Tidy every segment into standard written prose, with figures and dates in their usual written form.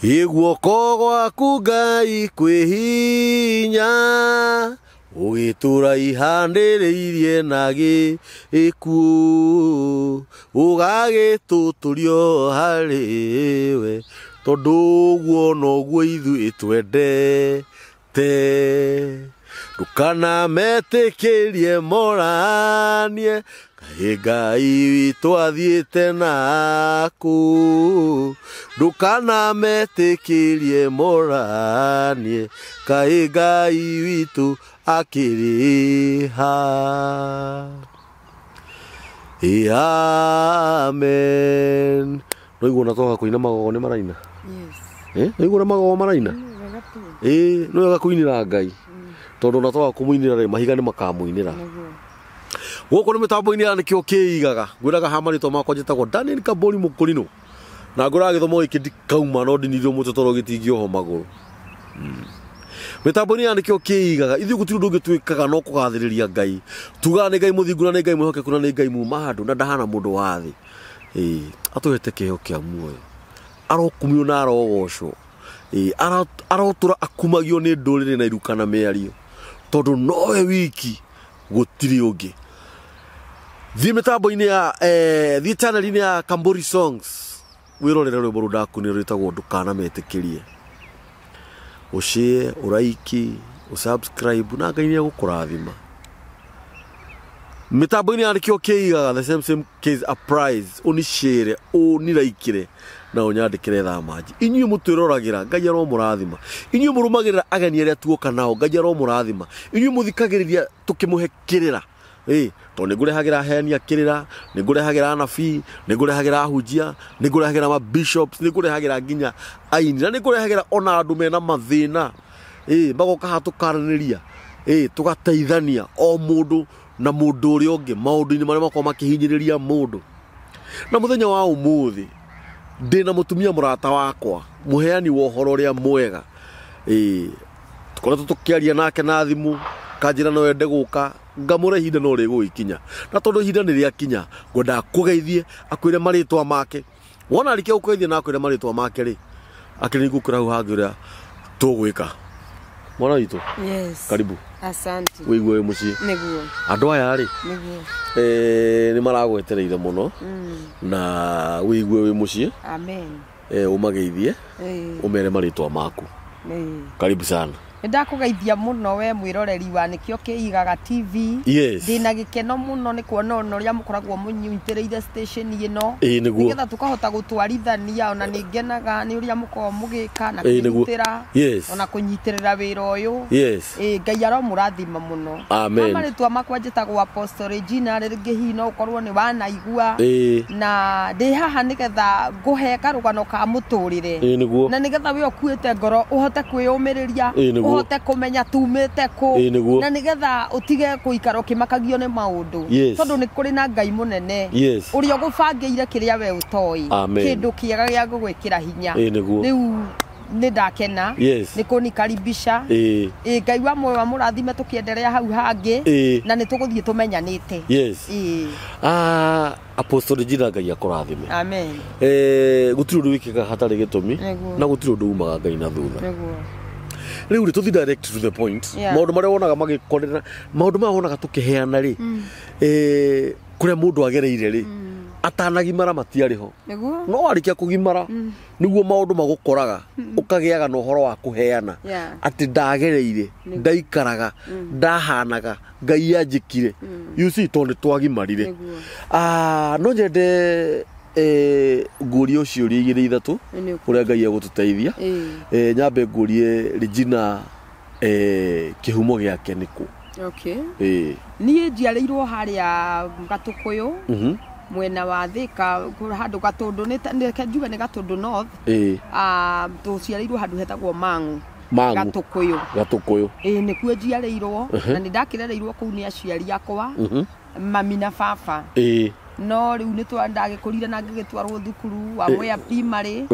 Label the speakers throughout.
Speaker 1: Ĩ guoko gwaku Ngai kwĩ hinya, ũgĩtũra ihandĩrĩirie na gĩkuũ, ũgagĩtũtũrio harĩ we, tondũ ũguo noguo ithuĩ twendete. Ndũkanametĩkĩrie moranie, kaĩ Ngai witũ athiĩte nakũ. Ndũkanametĩkĩrie moranie, kaĩ Ngai witũ akĩrĩ ha. Ĩ amen. No igua ona twaga kũina magogo nĩ maraina?
Speaker 2: Yes.
Speaker 1: Eh, no igua ũrĩa magogo maraina?
Speaker 2: Nĩ wega tu.
Speaker 1: Ĩ, nĩ wega kũinĩra Ngai. Tondũ ona twaga kũmũinĩra rĩ, mahiga nĩ makamũinĩra.
Speaker 2: Nĩguo.
Speaker 1: Gũkũ nĩ mĩtambo-inĩ ya nĩkĩo kĩigaga. Ngwĩraga ha marĩtwa makwa njĩtagwo Daniel Kamboni Mũkũrinũ. Na ngwĩraga gĩthomo gĩkĩ ndikauma no ndinirwo mũtwe tondũ gĩtingĩohwo magũrũ. Mĩtambo-inĩ ya nĩkĩo kĩigaga. Ithuĩ gũtirĩ ũndũ ũngĩ twĩkaga no kũgathĩrĩria Ngai. Tugaga nĩ Ngai mũthingu na nĩ Ngai mwĩhokeku na nĩ Ngai muma handũ na ndahana mũndũ wa thĩ. Ĩĩ, atũhete kĩheo kĩa muoyo. Arokumio na arogocwo. Ĩĩ, arotũra akumagio nĩ ndũrĩrĩ na iruka na mĩario. Tondũ nowe wiki gũtirĩ ũngĩ. Thiĩ mĩtambo-inĩ ya thiĩ channel-inĩ ya Kambori Songs wĩrorere rwĩmbo rũu ndakunire rwĩtagwo ndũkanametĩkĩrie. Ũshare, ũraiki, ũsubscribe na Ngai nĩ egũkũrathima. Mĩtambo-inĩ ya nĩkĩo kĩigaga the same same case applies, ũnicĩre, ũniraikĩre na ũnyandĩkĩre thaa manji. Inyuĩ mũtwĩroragĩra, Ngai aromũrathima. Inyuĩ mũrũmagĩrĩra ageni arĩa tuoka nao, Ngai aromũrathima. Inyuĩ mũthikagĩrĩria tũkĩmũhe kĩrĩra. Ĩ, tondũ nĩ ngũrehagĩra aheani a kĩrĩra, nĩ ngũrehagĩra anabii, nĩ ngũrehagĩra ahunjia, nĩ ngũrehagĩra ma bishops, nĩ ngũrehagĩra nginya aini, na nĩ ngũrehagĩra ona andũ mena mathĩna. Ĩ, magoka haha tũkaranĩria, ĩ, tũgateithania o mũndũ na mũndũ ũrĩa ũngĩ maũndũ-inĩ marĩa makoragwo makĩhinyĩrĩria mũndũ. Na mũthenya wa ũmũthĩ ndĩna mũtumia mũrata wakwa, mũheani wa ũhoro ũrĩa mwega. Ĩ, tũkoretwo tũkĩaria nake na thimũ, kanjĩra no ende gũka, ngamũra ihinda no rĩgũgĩkinya. Na tondũ ihinda nĩ rĩakinya, ngwendaga akũgeithie, akwĩre marĩtwa make. Wona arĩkia gũkũgeithia na akwĩre marĩtwa make rĩ, akĩrĩ ngũkwĩra hau hangĩ ũrĩa tũgwĩka. Mwana witũ,
Speaker 2: Yes.
Speaker 1: karibu.
Speaker 2: Asante.
Speaker 1: Wĩigue wĩ mũciĩ.
Speaker 2: Nĩguo.
Speaker 1: Andũ aya rĩ,
Speaker 2: Nĩguo.
Speaker 1: nĩ maragwetereire mũno na wĩigue wĩ mũciĩ.
Speaker 2: Amen.
Speaker 1: Ũmageithie, ũmere marĩtwa maku. Karibu sana.
Speaker 2: Nĩ ndakũgeithia mũno we mwĩroreri wa nĩkĩo kĩigaga TV.
Speaker 1: Yes.
Speaker 2: Ndĩna gĩkeno mũno nĩ kuona ona ũrĩa mũkoragwo mũnyitĩrĩire station ĩno.
Speaker 1: Ĩĩ, nĩguo.
Speaker 2: Nĩgetha tũkahota gũtwarithania, ona nĩ ngenaga nĩ ũrĩa mũkoragwo mũgĩka na
Speaker 1: Ĩĩ, nĩguo.
Speaker 2: kwĩrutĩra.
Speaker 1: Yes.
Speaker 2: Ona kũnyitĩrĩra wĩra ũyũ.
Speaker 1: Yes.
Speaker 2: Ĩĩ, Ngai aromũrathima mũno.
Speaker 1: Amen.
Speaker 2: Ha marĩtwa makwa njĩtagwo Apostle Regina, rĩngĩ hihi no ũkorwo nĩ wanaigua.
Speaker 1: Ĩĩ.
Speaker 2: Na ndĩ haha nĩgetha ngũhe karũgano ka mũtũrĩre.
Speaker 1: Ĩĩ, nĩguo.
Speaker 2: Na nĩgetha we ũkuĩte ngoro ũhote kwĩyũmĩrĩria,
Speaker 1: Ĩĩ, nĩguo.
Speaker 2: ũhote kũmenya tumĩte kũ.
Speaker 1: Ĩĩ, nĩguo.
Speaker 2: Na nĩgetha ũtige gũikara ũkĩmakagio nĩ maũndũ.
Speaker 1: Yes.
Speaker 2: Tondũ nĩ kũrĩ na Ngai mũnene.
Speaker 1: Yes.
Speaker 2: Ũrĩa ũgũbangĩire kĩrĩa we ũtoĩ.
Speaker 1: Amen.
Speaker 2: Kĩndũ kĩega gĩa gũgwĩkĩra hinya.
Speaker 1: Ĩĩ, nĩguo.
Speaker 2: Rĩu nĩ ndakena.
Speaker 1: Yes.
Speaker 2: Nĩ kũnikaribisha.
Speaker 1: Ĩĩ.
Speaker 2: Ĩĩ, Ngai wa muoyo amũrathime tũkĩenderea hau hangĩ.
Speaker 1: Ĩĩ.
Speaker 2: Na nĩ tũgũthiĩ tũmenyanĩte.
Speaker 1: Yes.
Speaker 2: Ĩĩ.
Speaker 1: Apostle Regina, Ngai akũrathime.
Speaker 2: Amen.
Speaker 1: Gũtirĩ ũndũ wĩkĩkaga hatarĩ gĩtũmi.
Speaker 2: Nĩguo.
Speaker 1: Na gũtirĩ ũndũ umaga Ngai na thutha.
Speaker 2: Nĩguo.
Speaker 1: Rĩu rĩ, tũthiĩ direct to the point.
Speaker 2: Yeah.
Speaker 1: Maũndũ marĩa wonaga magĩkorera, maũndũ maya wonaga tũkĩheana rĩ, kũrĩa mũndũ agereire rĩ, atanagimara matiarĩ ho.
Speaker 2: Nĩguo.
Speaker 1: No warĩkia kũgimara, nĩguo maũndũ magũkoraga, ũkagĩaga na ũhoro wa kũheana.
Speaker 2: Yeah.
Speaker 1: Atĩ ndagereire, ndaikaraga, ndahanaga, Ngai anjĩkire. You see, tondũ nĩ twagimarire.
Speaker 2: Nĩguo.
Speaker 1: No nyende ngurie ciũria igĩrĩ ithatũ
Speaker 2: Nĩ
Speaker 1: ũrĩa Ngai egũtũteithia.
Speaker 2: Ĩĩ.
Speaker 1: Nyambe ngurie Regina, kĩhumo gĩake nĩ kũ?
Speaker 2: Okay.
Speaker 1: Ĩĩ.
Speaker 2: Niĩ njiarĩirwo harĩa Gatũkũyũ. Mwena wa Thika, handũ Gatũndũ, reke njuge nĩ Gatũndũ North.
Speaker 1: Ĩĩ.
Speaker 2: Tũciarĩirwo handũ hetagwo Mang'u.
Speaker 1: Mang'u.
Speaker 2: Gatũkũyũ.
Speaker 1: Gatũkũyũ.
Speaker 2: Ĩĩ, nĩkuo njiarĩirwo. Na nĩ ndakĩrereirwo kũu nĩ aciari akwa. Mami na baba.
Speaker 1: Ĩĩ.
Speaker 2: No rĩu nĩ ndagĩkũrire na ngĩgĩtwarwo thukuru wa Mwea Primary.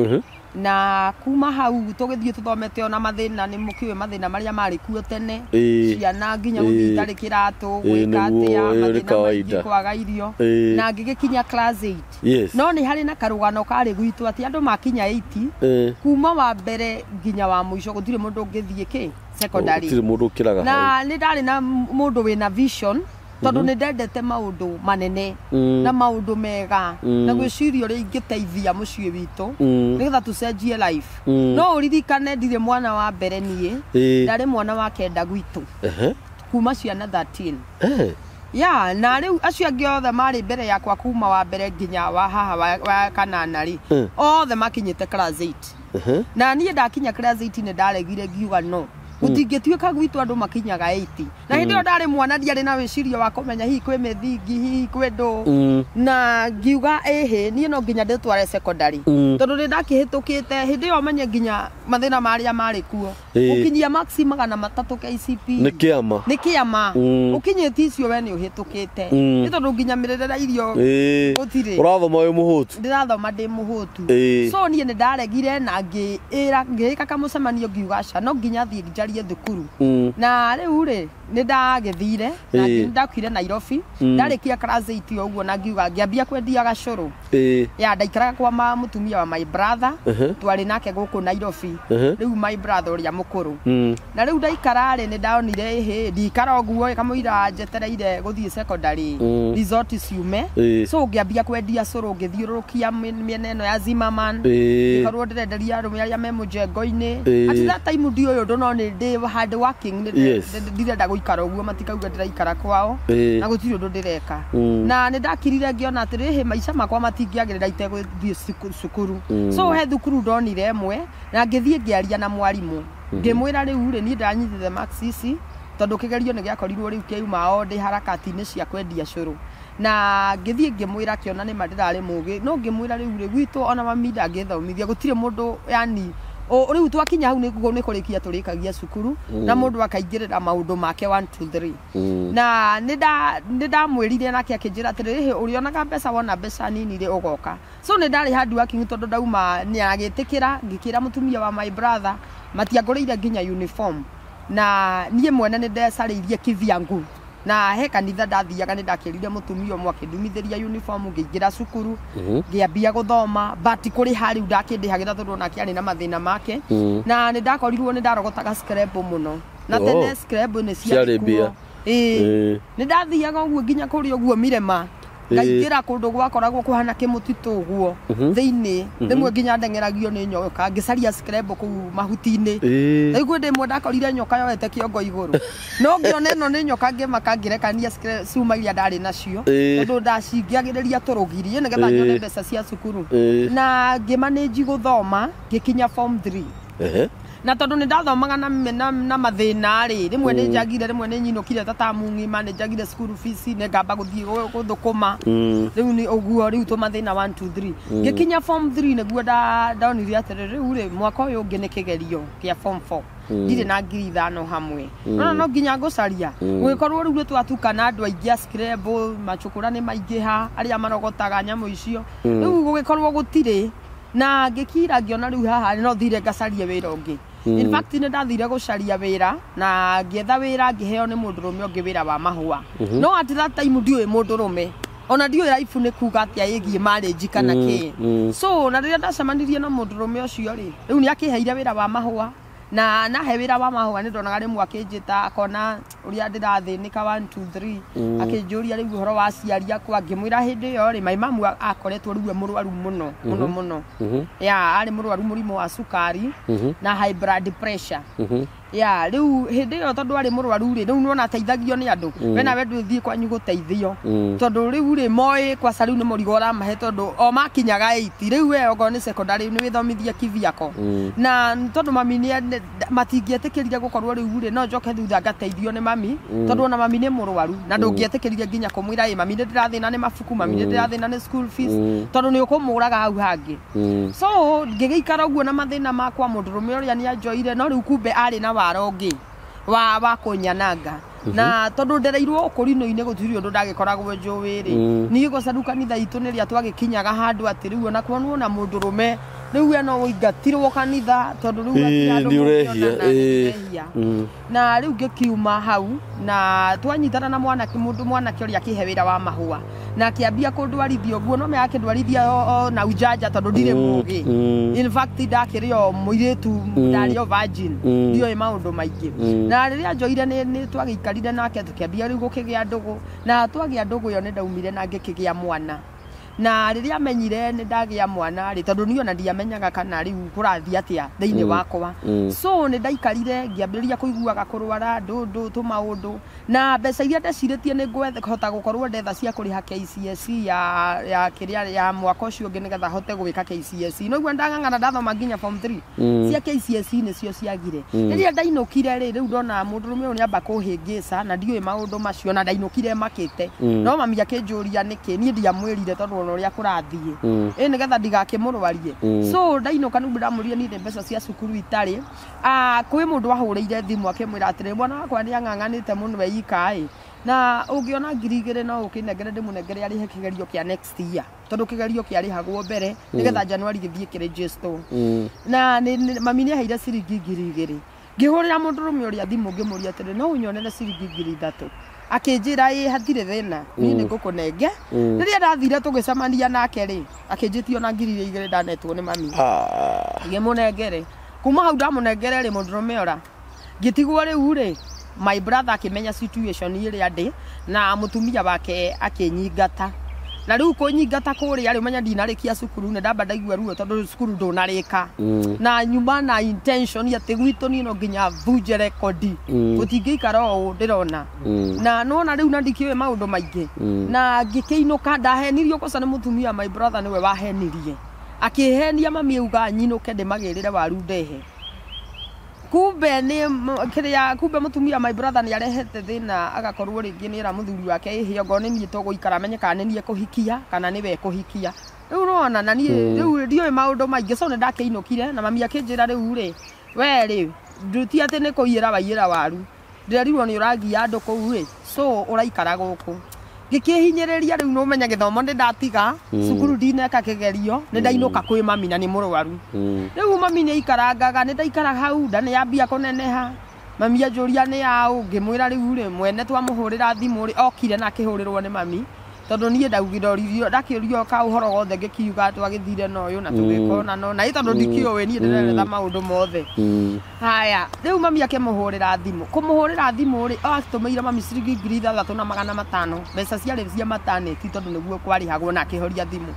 Speaker 2: Na kuma hau tũgĩthiĩ tũthomete ona mathĩna nĩ mũkĩũĩ mathĩna marĩa marĩ kuo tene. Ciana nginya gũthiĩ itarĩ kĩratũ gwĩka atĩa mathĩna maingĩ kwaga irio na ngĩgĩkinya class 8.
Speaker 1: Yes.
Speaker 2: No nĩ harĩ na karũgano karĩ gwitũ atĩ andũ makinya 8 kuma wa mbere nginya wa mũico gũtirĩ mũndũ ũngĩthiĩ kĩ secondary.
Speaker 1: Gũtirĩ mũndũ ũkĩraga hau.
Speaker 2: Na nĩ ndarĩ na mũndũ wĩna vision tondũ nĩ ndendete maũndũ manene na maũndũ mega na gwĩciria ũrĩa ingĩteithia mũciĩ witũ nĩgetha tũcenjie life. No ũririkane ndirĩ mwana wa mbere niĩ, ndarĩ mwana wa kenda gwitũ kuma ciana 13. Ya na rĩu acio angĩ othe marĩ mbere yakwa kuma wa mbere nginya wa haha wa kanana rĩ othe makinyĩte class 8. Na niĩ ndakinya class 8 nĩ ndaregire ngiuga no gũtingĩtuĩka gwitũ andũ makinyaga 80. Na hĩndĩ ĩyo ndarĩ mwana ndiarĩ na wĩcirio wa kũmenya hihi kwĩ mĩthingi hihi kwĩ ndũ. Na ngiuga ĩhĩ niĩ no nginya ndĩtware secondary tondũ nĩ ndakĩhĩtũkĩte hĩndĩ ĩyo menye nginya mathĩna marĩa marĩ kuo. Ũkinyia max 300 KCP
Speaker 1: nĩ kĩama,
Speaker 2: nĩ kĩama. Ũkinyĩtie icio we nĩ ũhĩtũkĩte nĩ tondũ nginya mĩrĩre irio gũtirĩ.
Speaker 1: Ũrathoma wĩ mũhũtu?
Speaker 2: Ndĩrathoma ndĩ mũhũtu. So niĩ nĩ ndaregire na ngĩĩra ngĩĩka kamũcemanio ngiuga aca no nginya thiĩ njarie thukuru. Na rĩu rĩ nĩ ndagĩthire na ndakuire Nairobi ndarĩkia class 8 ũguo na ngiuga ngĩambia kwendia gacũrũ. Ya ndaikaraga kwa mũtumia wa my brother twarĩ nake gũkũ Nairobi rĩu my brother ũrĩa mũkũrũ. Na rĩu ndaikara rĩ nĩ ndonire ĩhĩ ndikara ũguo kamũira njetereire gũthiĩ secondary resort ciume. So ngĩambia kwendia cũrũ ngĩthiũrũrũkia mĩena ĩno ya Zimmerman ngĩkorwo ndĩrenderia arũme arĩa me mũjengo-inĩ. At that time ndiũĩ ũndũ no nĩ ndĩ hard working ndirenda gũikara ũguo matikauga ndĩraikara kwao na gũtirĩ ũndũ ndĩreka. Na nĩ ndakirire ngĩona atĩrĩ maica makwa matingĩagĩrĩra itegũthiĩ cukuru. So he thukuru ndonire ĩmwe na ngĩthiĩ ngĩaria na mwarimũ ngĩmwĩra rĩu rĩ niĩ ndanyitĩte marks ici tondũ kĩgerio nĩ gĩakorirwo rĩu kĩauma o ndĩ harakati-inĩ cia kwendia cũrũ. Na ngĩthiĩ ngĩmwĩra kĩona nĩ ma ndĩrarĩ mũgĩ no ngĩmwĩra rĩu rĩ gwitũ ona mami ndangĩthomithia gũtirĩ mũndũ yani rĩu twakinya hau nĩguo nĩ kũrĩkia tũrĩkagia cukuru na mũndũ akaingĩrĩra maũndũ make 1 2 3. Na nĩ ndamwĩrire nake akĩnjĩra atĩrĩrĩ ũrĩonaga mbeca wona mbeca nini rĩ ũgoka. So nĩ ndarĩ hard working tondũ ndauma nĩ agĩtĩkĩra ngĩkĩra mũtumia wa my brother matiangũrĩire nginya uniform. Na niĩ mwene nĩ ndecarĩirie kivyangu na he kanitha ndathiaga nĩ ndakĩrire mũtumia ũmwe akĩndumithĩria uniform ngĩingĩra cukuru ngĩambia gũthoma but kũrĩha rĩu ndakĩndĩhagĩra tondũ onake arĩ na mathĩna make. Na nĩ ndakorirwo nĩ ndarogotaga scrabble mũno na tene scrabble nĩ ciarĩ kuo. Nĩ ndathiaga ũguo nginya kũrĩa ũguo Mirema ngaingĩra kũndũ gwakoragwo kũhana kĩmũtitũ ũguo thĩinĩ rĩmwe nginya ndeng'eragio nĩ nyoka ngĩcaria scrabble kũu mahuti-inĩ. Rĩu kwĩ ndĩmwe ndakorire nyoka yoete kĩongo igũrũ no ngĩona ĩno nĩ nyoka ngĩmaka ngĩrekania cuma iria ndarĩ nacio tondũ ndacingĩagĩrĩria tũrũgiri nĩgetha nyone mbeca cia cukuru. Na ngĩmanĩnji gũthoma ngĩkinya form 3. Na tondũ nĩ ndathomaga na mathĩna rĩ rĩmwe nĩ njagire rĩmwe nĩ nyinũkire ta tamu ng'ima nĩ njagire school fees nĩ ngamba gũthiĩ gũthũkũma rĩu nĩ ũguo rĩu tũmathĩna 1 2 3. Ngĩkinya form 3 nĩguo ndonire atĩrĩ rĩu rĩ mwaka ũyũ ũngĩ nĩ kĩgerio kĩa form 4 ndirĩ na 5,000 hamwe. No nginya ngũcaria gũgĩkorwo rĩu nĩ twatukana andũ aingĩ a scrabble macukũra nĩ maingĩha arĩa marogotaga nyamũ icio rĩu gũgĩkorwo gũtirĩ. Na ngĩkira ngĩona rĩu haha no thire ngacarie wĩra ũngĩ. In fact nĩ ndathire gũcaria wĩra na ngĩetha wĩra ngĩheo nĩ mũndũrũme ũngĩ wĩra wa mahũa. No at that time ndiũĩ mũndũrũme ona ndiũĩ life nĩ kuga atĩa ĩgiĩ marriage kana kĩ. So na rĩrĩa ndacemanirie na mũndũrũme ũcio rĩ rĩu nĩ akĩheire wĩra wa mahũa na nahe wĩra wa mahũa nĩ ndonaga rĩmwe akĩnjĩta akona ũrĩa ndĩrathĩnĩka 1 2 3 akĩnjũria rĩu ũhoro wa aciari akwa ngĩmwĩra hĩndĩ ĩyo rĩ my mamu akoretwo rĩu e mũrwaru mũno mũno mũno. Ya arĩ mũrwaru mũrimũ wa cukari na high blood pressure. Ya rĩu hĩndĩ ĩyo tondũ arĩ mũrwaru rĩ rĩu nĩwona ateithagio nĩ andũ we nawe ndũthiĩ kwanyu gũteithio tondũ rĩu rĩ moĩ kwaca rĩu nĩ mũrigo ũramahe tondũ o makinyaga 8 rĩu we okorwo nĩ secondary nĩ wĩthomithia kivyako. Na tondũ mami nĩ matingĩetĩkĩrire gũkorwo rĩu rĩ no njoke thutha ngateithio nĩ mami tondũ ona mami nĩ mũrwaru na ndũngĩetĩkĩrire nginya kũmwĩra ĩ mami nĩ ndĩrathĩna nĩ mabuku mami nĩ ndĩrathĩna nĩ school fees tondũ nĩ ũkũmũraga hau hangĩ. So ngĩgĩikara ũguo na mathĩna makwa mũndũrũme ũrĩa nĩ anjoire no rĩu kumbe arĩ na wara ũngĩ wa kũnyananga. Na tondu ndereirwo ukurino-inĩ gũtirĩ ũndũ ndagĩkoragwo njũĩ rĩ. Niĩ gũcaru kanitha itũ nĩrĩa twagĩkinyaga handũ atĩ rĩu ona kuonwo na mũndũ rũme rĩu we no ũingatirwo kanitha tondũ rĩu hatirĩ andũ
Speaker 1: nĩ ũrehia.
Speaker 2: Na rĩu ngĩkiuma hau na twanyitana na mwanake mũndũ mwanake ũrĩa akĩhe wĩra wa mahũa na akĩambia kũndwarithia ũguo no me akĩndwarithia na ujanja tondũ ndirĩ mũgĩ. In fact ndakĩrĩ o mũirĩtu ndarĩ o virgin ndioĩ maũndũ maingĩ. Na rĩrĩa njoire nĩ twagĩikarire nake tũkĩambia rĩu gũkĩgĩa ndũgũ na twagĩa ndũgũ ĩyo nĩ ndaumire na ngĩkĩgĩa mwana. Na rĩrĩa amenyire nĩ ndagĩa mwana rĩ tondũ niĩ ona ndiamenyaga kana rĩu kũrathiĩ atĩa thĩinĩ wakwa. So nĩ ndaikarire ngĩambĩrĩria kũiguaga kũrwara ndũndũ tũmaũndũ na mbeca iria ndecirĩtie nĩ ngũhota gũkorwo ndetha cia kũrĩha KCSE ya kĩrĩa ya mwaka ũcio ũngĩ nĩgetha hote gwĩka KCSE. No guo ndang'ang'ana ndathoma nginya form 3 cia KCSE nĩcio ciagire. Rĩrĩa ndainũkire rĩ rĩu ndona mũndũrũme ũyũ nĩamba kũhĩngĩca na ndiũĩ maũndũ macio na ndainũkire makĩte. No mami akĩnjũria nĩkĩ niĩ ndiamwĩrire tondũ ona ũrĩa kũrathiĩ ĩ nĩgetha ndigakĩmũrwarie. So ndainũka nĩguo ndamũrire niĩ mbeca cia cukuru itarĩ. Kwĩ mũndũ wahũrĩire thimũ akĩmwĩra atĩrĩ mwana wakwa nĩ ang'ang'anĩte mũno eika ĩ na ũngĩona 2,000 no ũkĩnengere ndĩmũnengere arĩhe kĩgerio kĩa next year tondũ kĩgerio kĩarĩhagwo mbere nĩgetha January gĩthiĩ kĩregister. Na mami nĩ aheire ciringi 2,000. Ngĩhũrĩra mũndũrũme ũrĩa thimũ ngĩmũria atĩrĩ no ũnyonere ciringi 3,000. Akĩnjĩra ĩ hatirĩ thĩna niĩ nĩ ngũkũnenge. Rĩrĩa ndathire tũgĩcemania nake rĩ akĩnjĩtia ona 2,000 ndanetwo nĩ mami. Ngĩmũnengere. Kuma hau ndamũnengere rĩ mũndũrũme ora. Ngĩtigwo rĩu rĩ my brother akĩmenya situation ĩrĩa ndĩ na mũtumia wake akĩnyingata. Na rĩu kũnyingata kũrĩa rĩ ũmenya ndinarĩkia cukuru nĩ ndamba ndaigua ruo tondũ cukuru ndũnarĩka. Na nyuma na intention atĩ gwitũ niĩ no nginya vunje rekondi. Gũtingĩikara ũũ ndĩrona. Na nona rĩu na ndikĩũĩ maũndũ maingĩ. Na ngĩkĩinũka ndahenirio kosa nĩ mũtumia my brother nĩwe wahenirie. Akĩhenia mami auga nyinũke ndĩmagĩrĩre waru ndehe. Kumbe nĩ kĩrĩa kumbe mũtumia my brother nĩ arehete thĩna agakorwo rĩngĩ nĩ era mũthuri wake ĩhĩ okorwo nĩ niĩ tũgũikara amenye kana nĩ niĩ kũhikia kana nĩwe kũhikia. Rĩu nĩwona na niĩ rĩu ndiũĩ maũndũ maingĩ so nĩ ndakĩinũkire na mami akĩnjĩra rĩu rĩ we rĩ ti atĩ nĩ kũiyĩra waiyĩra waru ndĩrerirwo nĩ ũragia andũ kũu rĩ so ũraikara gũkũ. Ngĩkĩhinyĩrĩria rĩu nĩ ũmenya gĩthomo nĩ ndatiga cukuru ndineka kĩgerio nĩ ndainũka kwĩ mami na nĩ mũrwaru. Rĩu mami nĩ aikarangaga nĩ ndaikara hau nda nĩ yambia kũneneha. Mami anjũria nĩ yaũ ngĩmwĩra rĩu rĩ mwene twamũhũrĩra thimũ rĩ okire na akĩhũrĩrwo nĩ mami tondũ niĩ ndaugire ndakĩũrio ka ũhoro wothe ngĩkiuga twagĩthire na ũyũ na tũgĩkona no na ĩ tondũ ndikĩũĩ niĩ ndĩreretha maũndũ mothe. Haya rĩu mami akĩmũhũrĩra thimũ kũmũhũrĩra thimũ rĩ atũmĩire mami ciringi 6,500 mbeca ciarĩ cia maternity tondũ nĩguo kwarĩhagwo na akĩhoria thimũ.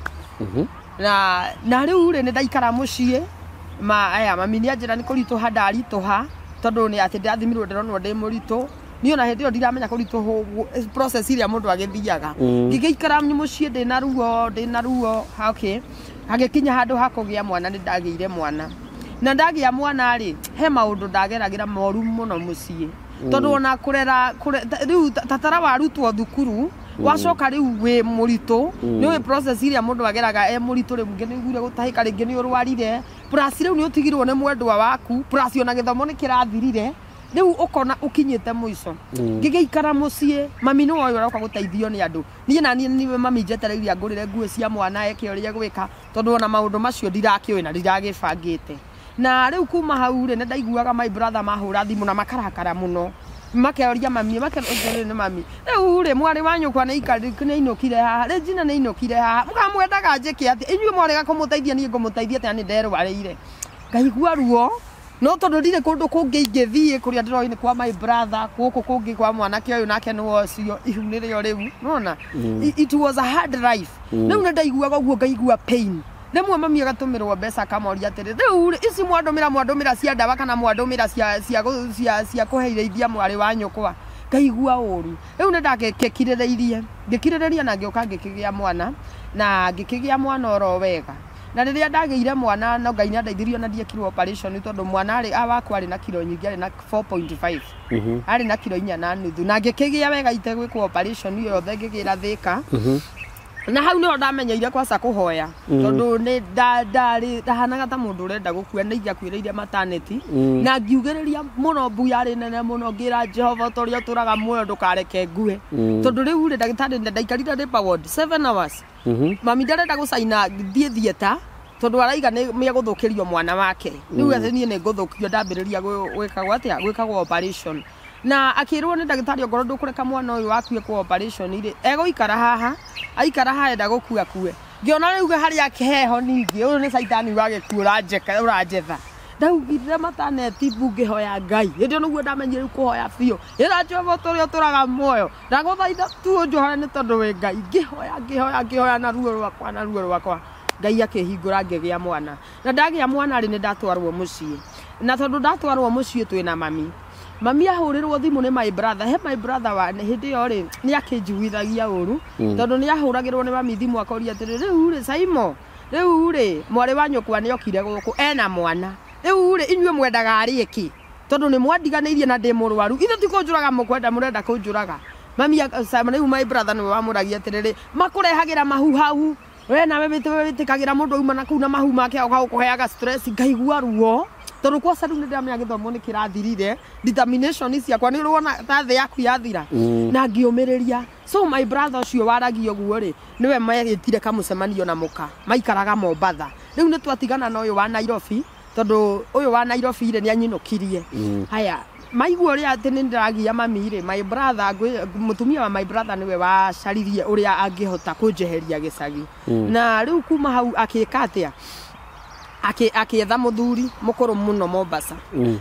Speaker 2: Na rĩu rĩ nĩ ndaikara mũciĩ ma aya mami nĩ anjĩra nĩ kũritũha ndaritũha tondũ nĩ atĩ ndĩrathimirwo ndĩronwo ndĩ mũritũ. Niĩ ona hĩndĩ ĩyo ndiramenya kũritũhwo process ĩrĩa mũndũ agĩthiaga. Ngĩgĩikara mũciĩ ndĩna ruo okay. Hagĩkinya handũ ha kũgĩa mwana nĩ ndagĩire mwana. Na ndagĩa mwana rĩ he maũndũ ndageragĩra moru mũno mũciĩ. Tondũ ona kũrera rĩu tatara warutwo thukuru wacoka rĩu wĩ mũritũ nĩ ũĩ process ĩrĩa mũndũ ageraga e mũritũ rĩu ningĩ nĩ ũiguire gũtahĩka rĩngĩ nĩ ũrwarire plus rĩu nĩ ũtigirwo nĩ mwendwa waku plus ona gĩthomo nĩ kĩrathirire rĩu ũkona ũkinyĩte mũico. Ngĩgĩikara mũciĩ mami nĩwe ũyũ ũroka gũteithio nĩ andũ niĩ na niĩ nĩwe mami njetereire angũrĩre nguo cia mwana eke ũrĩa gwĩka tondũ ona maũndũ macio ndirakĩũĩ na ndiragĩbangĩte. Na rĩu kuma hau rĩ nĩ ndaiguaga my brother mahũra thimũ na makarakara mũno makeoria mami makeoria nĩ mami rĩu rĩ mwarĩ wa nyũkwa nĩ ainũkire haha Regina nĩ ainũkire haha mũkamwendaga njĩke atĩa inyuĩ mwarega kũmũteithia niĩ ngũmũteithia atĩa nĩ nderwarĩire. Ngaigua ruo no tondũ ndirĩ kũndũ kũngĩ ingĩthiĩ kũrĩa ndĩroĩ nĩ kwa my brother gũkũ kũngĩ kwa mwanake ũyũ nake nĩwe ũcio ihu nĩrĩo rĩu nĩwona. It was a hard life. Rĩu nĩ ndaiguaga ũguo ngaigua pain. Rĩmwe mami agatũmĩrwo mbeca akamoria atĩrĩ rĩu ici mwandũmĩra cia ndawa kana mwandũmĩra cia kũheithia mwarĩ wa nyũkwa. Ngaigua ũru. Rĩu nĩ ndakĩkirĩrĩirie ngĩkirĩrĩria na ngĩũka ngĩkĩgĩa mwana na ngĩkĩgĩa mwana oro wega. Na rĩrĩa ndagĩire mwana no Ngai nĩandeithirie na ndiekirwo operation tondũ mwana arĩ wakwa arĩ na kiro nyingĩ arĩ na 4.5. Arĩ na kiro 4.5 na ngĩkĩgĩa wega itegwĩkwo operation yothe ngĩgĩra Thĩka. Na hau niho ndamenyeire kwaca kuhoya tondu ni ndari ndahanaga ta mundu urenda gukua ni ingĩakuĩrĩire maternity na ngiugĩrĩria mũno mbu yarĩ nene mũno ngĩra Jehova ta ũrĩa ũtũraga muoyo ndũkareke ngue tondu rĩu rĩ ndagĩtarĩ ndaikarire labour ward 7 hours. Mami ndarenda gũcaina thiĩ theatre tondu araiga nĩ megũthũkĩrio mwana wake rĩu atĩ niĩ nĩ ngũthũkio ndambĩrĩria gwĩkagwo atĩa gwĩkagwo operation na akĩrwo nĩ ndagĩtarĩ ongorwo ndũkũreka mwana ũyũ waku ekwo operation rĩ egũikara haha aikara haha enda gũkua kue ngĩona rĩu harĩa heho ningĩ ũyũ nĩ caitani wagĩkuo ũranjetha ndaugire mataneti mbu ngĩhoya Ngai hĩndĩ ĩyo nĩguo ndamenyire rĩu kũhoya biũ ĩra Jehova ũrĩa ũtũraga muoyo ndagũthaitha tu ũnjohore nĩ tondũ wĩ Ngai ngĩhoya ngĩhoya ngĩhoya na ruo rwakwa na ruo rwakwa Ngai akĩhingũra ngĩgĩa mwana na ndagĩa mwana rĩ nĩ ndatwarwo mũciĩ na tondũ ndatwarwo mũciĩ twĩna mami mami ahũrĩrwo thimũ nĩ my brother he my brother wa hĩndĩ ĩyo rĩ nĩ akĩnjiguithagia ũru tondũ nĩ ahũragĩrwo nĩ mami thimũ akoria atĩrĩ rĩu rĩ Saimo rĩu rĩ mwarĩ wa nyũkwa nĩ okire gũkũ ena mwana rĩu rĩ inyuĩ mwendaga arĩe kĩ tondũ nĩ mwandiganĩirie na ndĩ mũrwaru ithe ti kũnjũraga mũkwenda mũrenda kũnjũraga mami rĩu my brother nĩwe wamũragia atĩrĩrĩ makũrehagĩra mahu hau we nawe wĩtĩkagĩra mũndũ auma na kũu na mahu make ũgakũheaga stress ngaigua ruo tondu kwaca rĩu nĩ ndĩramenya gĩthomo nĩ kĩrathirire determination ciakwa nĩ ũrona ta thĩ yaku yathira na ngĩũmĩrĩria so my brother ũcio waragia ũguo rĩ nĩwe megĩtire kamũcemanio na mũka maikaraga Mombatha rĩu nĩ twatigana na ũyũ wa Nairobi tondũ ũyũ wa Nairobi rĩ nĩ anyinũkirie haya maigua ũrĩa atĩ nĩ ndĩragia mami rĩ my brother mũtumia wa my brother nĩwe wacaririe ũrĩa angĩhota kũnjeheria gĩcagi na rĩu kuma hau akĩka atĩa akietha muthuri mukuru muno Mombasa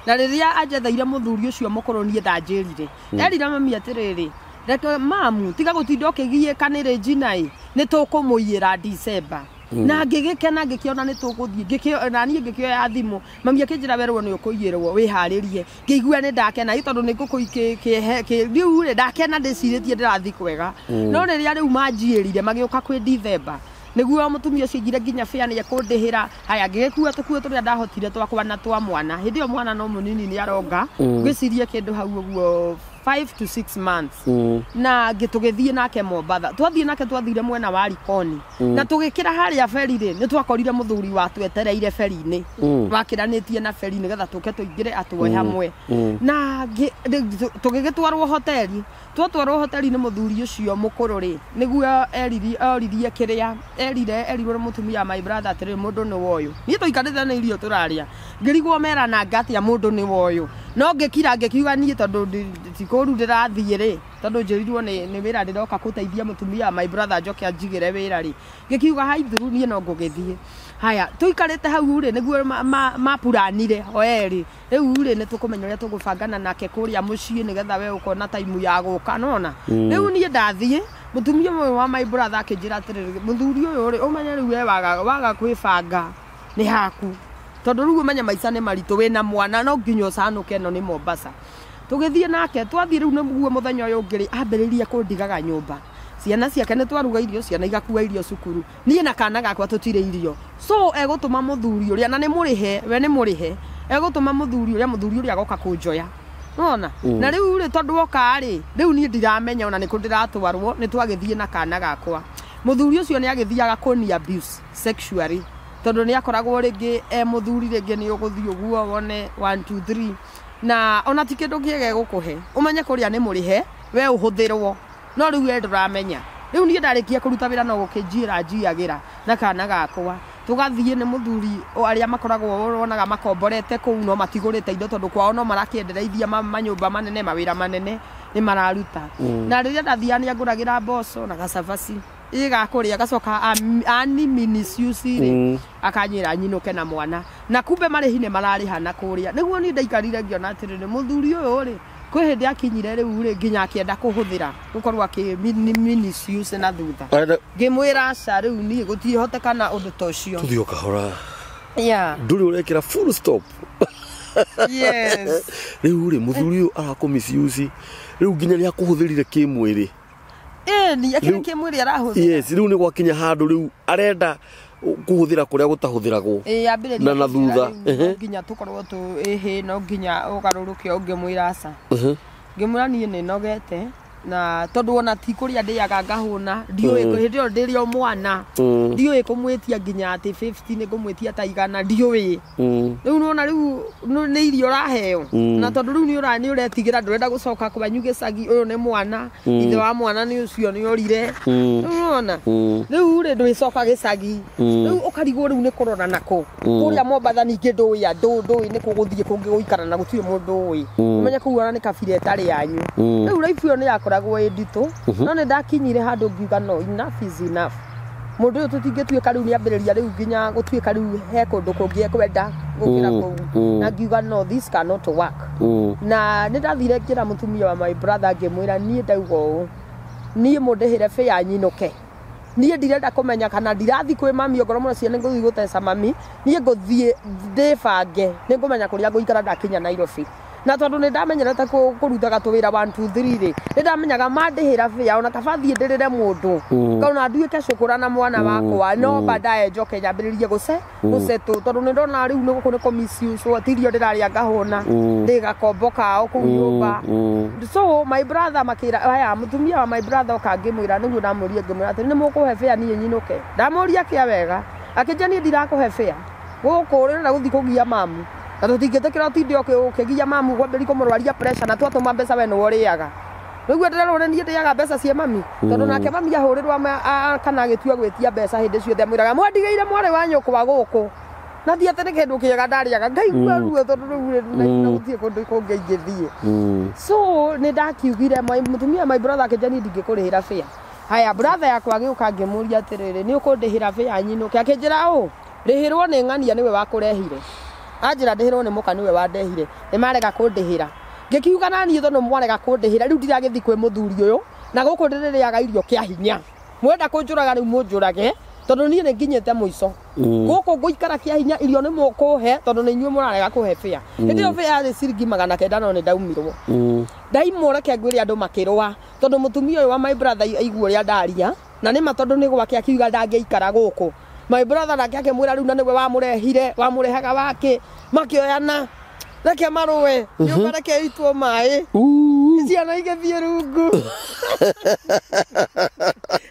Speaker 2: na riria anjetheire muthuri ucio mukuru nie ndanjirire erire mami atiriri reke mamu tiga gutinda ukigiika ni Regina i ni tukumuiyira December na ngigikena ngikiona ni tuguthie na nie ngikioya thimu mami akinjira werwo ni ukuiyirwo wiharirie ngigua ni ndakena tondu ni nguku riu ri ndakena ndiciritie ndirathi kwega no riria riu manjiirire magiuka kwi December niguo mutumia ucio njire nginya bia ni ekundihira haya ngigikua tukuo turia ndahotire twakwa na twa mwana hindi iyo mwana no munini ni aronga ngwicirie kindu hau uguo 5 to 6 months na tugithie nake Mombatha twathie nake twathire mwena wa Likoni na tugikira haria feri ri ni twakorire muthuri watwetereire feri-ini wakiranitie na feri nigetha tuke tuingire atuoe hamwe na tugigitwarwo hoteli twatwarwo hoteli ni muthuri ucio mukuru ri niguo eririe kiria erire erirwo mutumia my brother atiri mundu ni woyu ni tuikarite na irio turaria ngirigwo merana ngatia mundu ni woyu no ngikira ngikiuga nie tondu tikuru ndirathie ri tondu njirirwo ni wira ndiroka guteithia mutumia my brother njoke anjigire wira ri ngikiuga hai thuru nie no ngugithie haya tuikarite hau ri niguo mapuranire o eri riu ri ni tukumenya uria tugubangana nake kuria mucii nigetha we ukona taimu ya guka nona riu nie ndathie mutumia uyu wa my brother akinjira atiriri muthuri uyu ri umenye riu we waga kwibanga ni haku tondu riu umenye maica ni maritu wina mwana no nginya ucanuke no ni Mombasa tugithie nake twathie riu niguo muthenya uyu ungi ri ambiririe kundigaga nyumba ciana ciake ni twaruga irio ciana igakua irio cukuru nie na kana gakwa tutire irio so egutuma muthuri uria na ni murihe we ni murihe egutuma muthuri uria agoka kunjoya nona na riu ri tondu woka ri riu nie ndiramenya ona niku ndiratwarwo ni twagithie na kana gakwa muthuri ucio ni agithiaga kuni abuse sexually tondu ni akoragwo ringi e muthuri ringi ni uguthie uguo wone 1 2 3 na ona ti kindu kiege gukuhe umenye kuria ni murihe we uhuthirwo no riu we nduramenya riu nie ndarikia kuruta wira no gukinjira njiagira na kana gakwa tugathie ni muthuri aria makoragwo wonaga makomborete kuu no matigurite indo tondu kwao no marakiendereithia manyumba manene mawira manene ni mararuta na riria ndathia ni anguragira mboco na gacabaci igakuria gacoka ani minisiusi ri akanyira nyinuke na mwana na kumbe marihi ni marariha na kuria niguo ni ndaikarire ngiona atiriri muthuri uyu ri kwi hindi akinyire riu ri nginya akienda kuhuthira gukorwo aki minisiusi na thutha ngimwira aca riu ni gutihotekana undu ta ucio
Speaker 1: tuthio kahora
Speaker 2: yeah
Speaker 1: nduri urekira full stop
Speaker 2: yes
Speaker 1: riu ri muthuri uyu arakumisiusi riu nginya ni akuhuthirire kimwiri
Speaker 2: ni akiri kimwiri arahuthira
Speaker 1: yes riu ni gwakinya handu riu arenda kuhuthira kuria gutahuthiragwo
Speaker 2: na
Speaker 1: na thutha
Speaker 2: nginya tukorwo tu no nginya ugaruruke ungimwira aca ngimwira nie ni nogete Na tondu ona ti kuria ndiaga ngahuna ndiũĩ hĩndĩ ĩyo ndĩrĩ o mwana ndiũĩ kũmwĩtia nginya atĩ 50 nĩ ngũmwĩtia ta igana ndiũĩ rĩu nĩwona rĩu nĩ irio ũraheo na tondũ rĩu nĩ ũretigĩra ndũrenda gũcoka kwanyu gĩcagi ũyũ nĩ mwana ithe wa mwana nĩ ũcio nĩ orire rĩu nĩwona rĩu rĩ ndwĩcoka gĩcagi rĩu ũkarigwo rĩu nĩ kũrora nakũ kũrĩa Mombatha ningĩ ndũĩ andũ ndũĩ nĩ kũ gũthiĩ kũngĩ gũikara na gũtirĩ mũndũ ũĩ ũmenye kũu ona nĩ kabira ĩtarĩ yanyu rĩu life ĩyo nĩ yakoragwo ĩ nditũ no nĩ ndakinyire handũ ngiuga no enough is enough mũndũ ũyũ tũtingĩtuĩka rĩu nĩambĩrĩria rĩu nginya gũtuĩka rĩu he kũndũ kũngĩ ekwenda gũkĩra kũu na ngiuga no this cannot work na nĩ ndathire ngĩra mũtumia wa my brother ngĩmwĩra niĩ ndauga ũũ niĩ mũndĩhĩre fare nyinũke niĩ ndirenda kũmenya kana ndirathiĩ kwĩ mami ongorwo mũno nĩ ngũthiĩ gũteca mami niĩ ngũthiĩ ndĩbange nĩ ngũmenya kũrĩa ngũikara ndakinya Nairobi na tondu nĩ ndamenyerete kũrutaga tũwĩra 1 2 3 rĩ nĩ ndamenyaga mandĩhĩra fare ona kaba thiĩ ndĩrĩre mũndũ kauna nduĩke cũkũra na mwana wakwa no baadaye njoke nyambĩrĩrie gũcetũ tondũ nĩ ndona rĩu nĩ gũkũ nĩ kũ misuse tirio ndĩrarĩa ngahũna ndĩ gakombo kao kũu nyũmba so my brother makĩra aya mũtumia wa my brother oka ngĩmwĩra nĩguo ndamũria ngĩmwĩra atĩrĩ nĩ mũkũhe fare niĩ nyinũke ndamũria kĩa wega akĩnjĩra niĩ ndirakũhe fare gũkũ ũrenda gũthiĩ kũgia mamu na tũtingĩtĩkĩra ũtinde ũkĩgia mamu kwambĩrĩria kũmũrwaria pressure na twatũma mbeca we nĩwe ũrĩaga rĩu ndĩrerwo nĩ niĩ ndĩaga mbeca cia mami tondũ nake mami ahũrĩrwo kana agĩtua gwĩtia mbeca hĩndĩ ciothe amwĩraga mwandigĩire mwarĩ wa nyũkwa gũkũ na ti atĩ nĩ kĩndũ kĩega ndarĩaga ngaigua ruo tondũ rĩu na gũtirĩ kũndũ kũngĩ ingĩthiĩ so nĩ ndakiugire mũtumia my brother akĩnjĩra niĩ ndingĩkũrĩhĩra fare haya brother yakwa agĩũka ngĩmũria atĩrĩrĩ nĩ ũkũndĩhĩra fare nyinũke akĩnjĩra ũũ rĩhĩrwo nĩ ng'ania nĩwe wakũrehire anjĩra ndĩhĩrwo nĩ mũka nĩwe wandehire nĩ marega kũndĩhĩra ngĩkiuga na niĩ tondũ mwarega kũndĩhĩra rĩu ndiragĩthiĩ kwĩ mũthuri ũyũ na gũkũ ndĩrĩrĩaga irio kĩa hinya mwenda kũnjũraga rĩu mũnjũrage tondũ niĩ nĩ nginyĩte mũico gũkũ ngũikara kĩa hinya irio nĩ mũkũhe tondũ nĩ inyuĩ mũrarega kũhe fare hĩndĩ ĩyo fare yarĩ ciringi 900 no nĩ ndaumirwo ndaimwo reke ngwĩre andũ makĩrũa tondũ mũtumia ũyũ wa my brother aigua ũrĩa ndaria na nĩma tondũ nĩ gwake akiuga ndangĩikara gũkũ my brother nake akĩmwĩra rĩu na nĩwe wamũrehire wamũrehaga wake makĩoyana reke marũe nyũmba reke itwo maĩ ciana igĩthiĩ rungu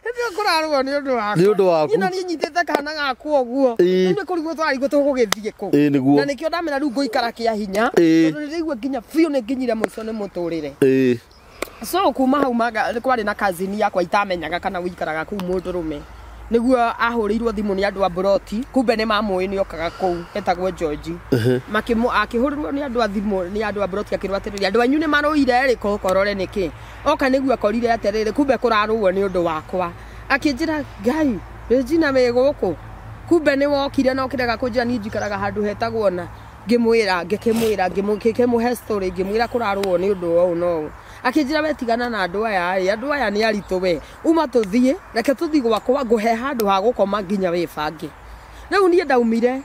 Speaker 2: hĩndĩ ĩyo kũrarũo nĩ ũndũ wakwa
Speaker 1: nĩ ũndũ waku
Speaker 2: niĩ na niĩ nyitĩte kana gakwa ũguo rĩu nĩ kũrigwo tũrarigwo tũgũgĩthiĩ kũ na nĩkĩo ndamera rĩu ngũikara kĩa hinya tondũ nĩ ndĩraigua nginya biũ nĩ nginyire mũico nĩ mũtũrĩre so kuma hau kwarĩ na cousin yakwa itamenyaga kana ũikaraga kũu mũndũrũme nĩguo ahũrĩirwo thimũ nĩ andũ a Broti kumbe nĩ mamũĩ nĩ okaga kũu etagwo George akĩhũrĩrwo nĩ andũ a thimũ nĩ andũ a Broti akĩrwo atĩrĩrĩ andũ anyu nĩ marũire rĩ kokorore nĩkĩ oka nĩguo akorire atĩrĩrĩ kumbe kũrarũo nĩ ũndũ wakwa akĩnjĩra Ngai Regina wĩ gũkũ kumbe nĩ wokire na ũkĩrega kũnjĩra niĩ njikaraga handũ hetagwo na ngĩmwĩra ngĩkĩmwĩra ngĩkĩmũhe story ngĩmwĩra kũrarũo nĩ ũndũ ũũ na ũũ akĩnjĩra we tigana na andũ aya rĩ andũ aya nĩ aritũ we uma tũthiĩ reke tũthiĩ gwakwa ngũhe handũ ha gũkoma nginya wĩbange rĩu niĩ ndaumire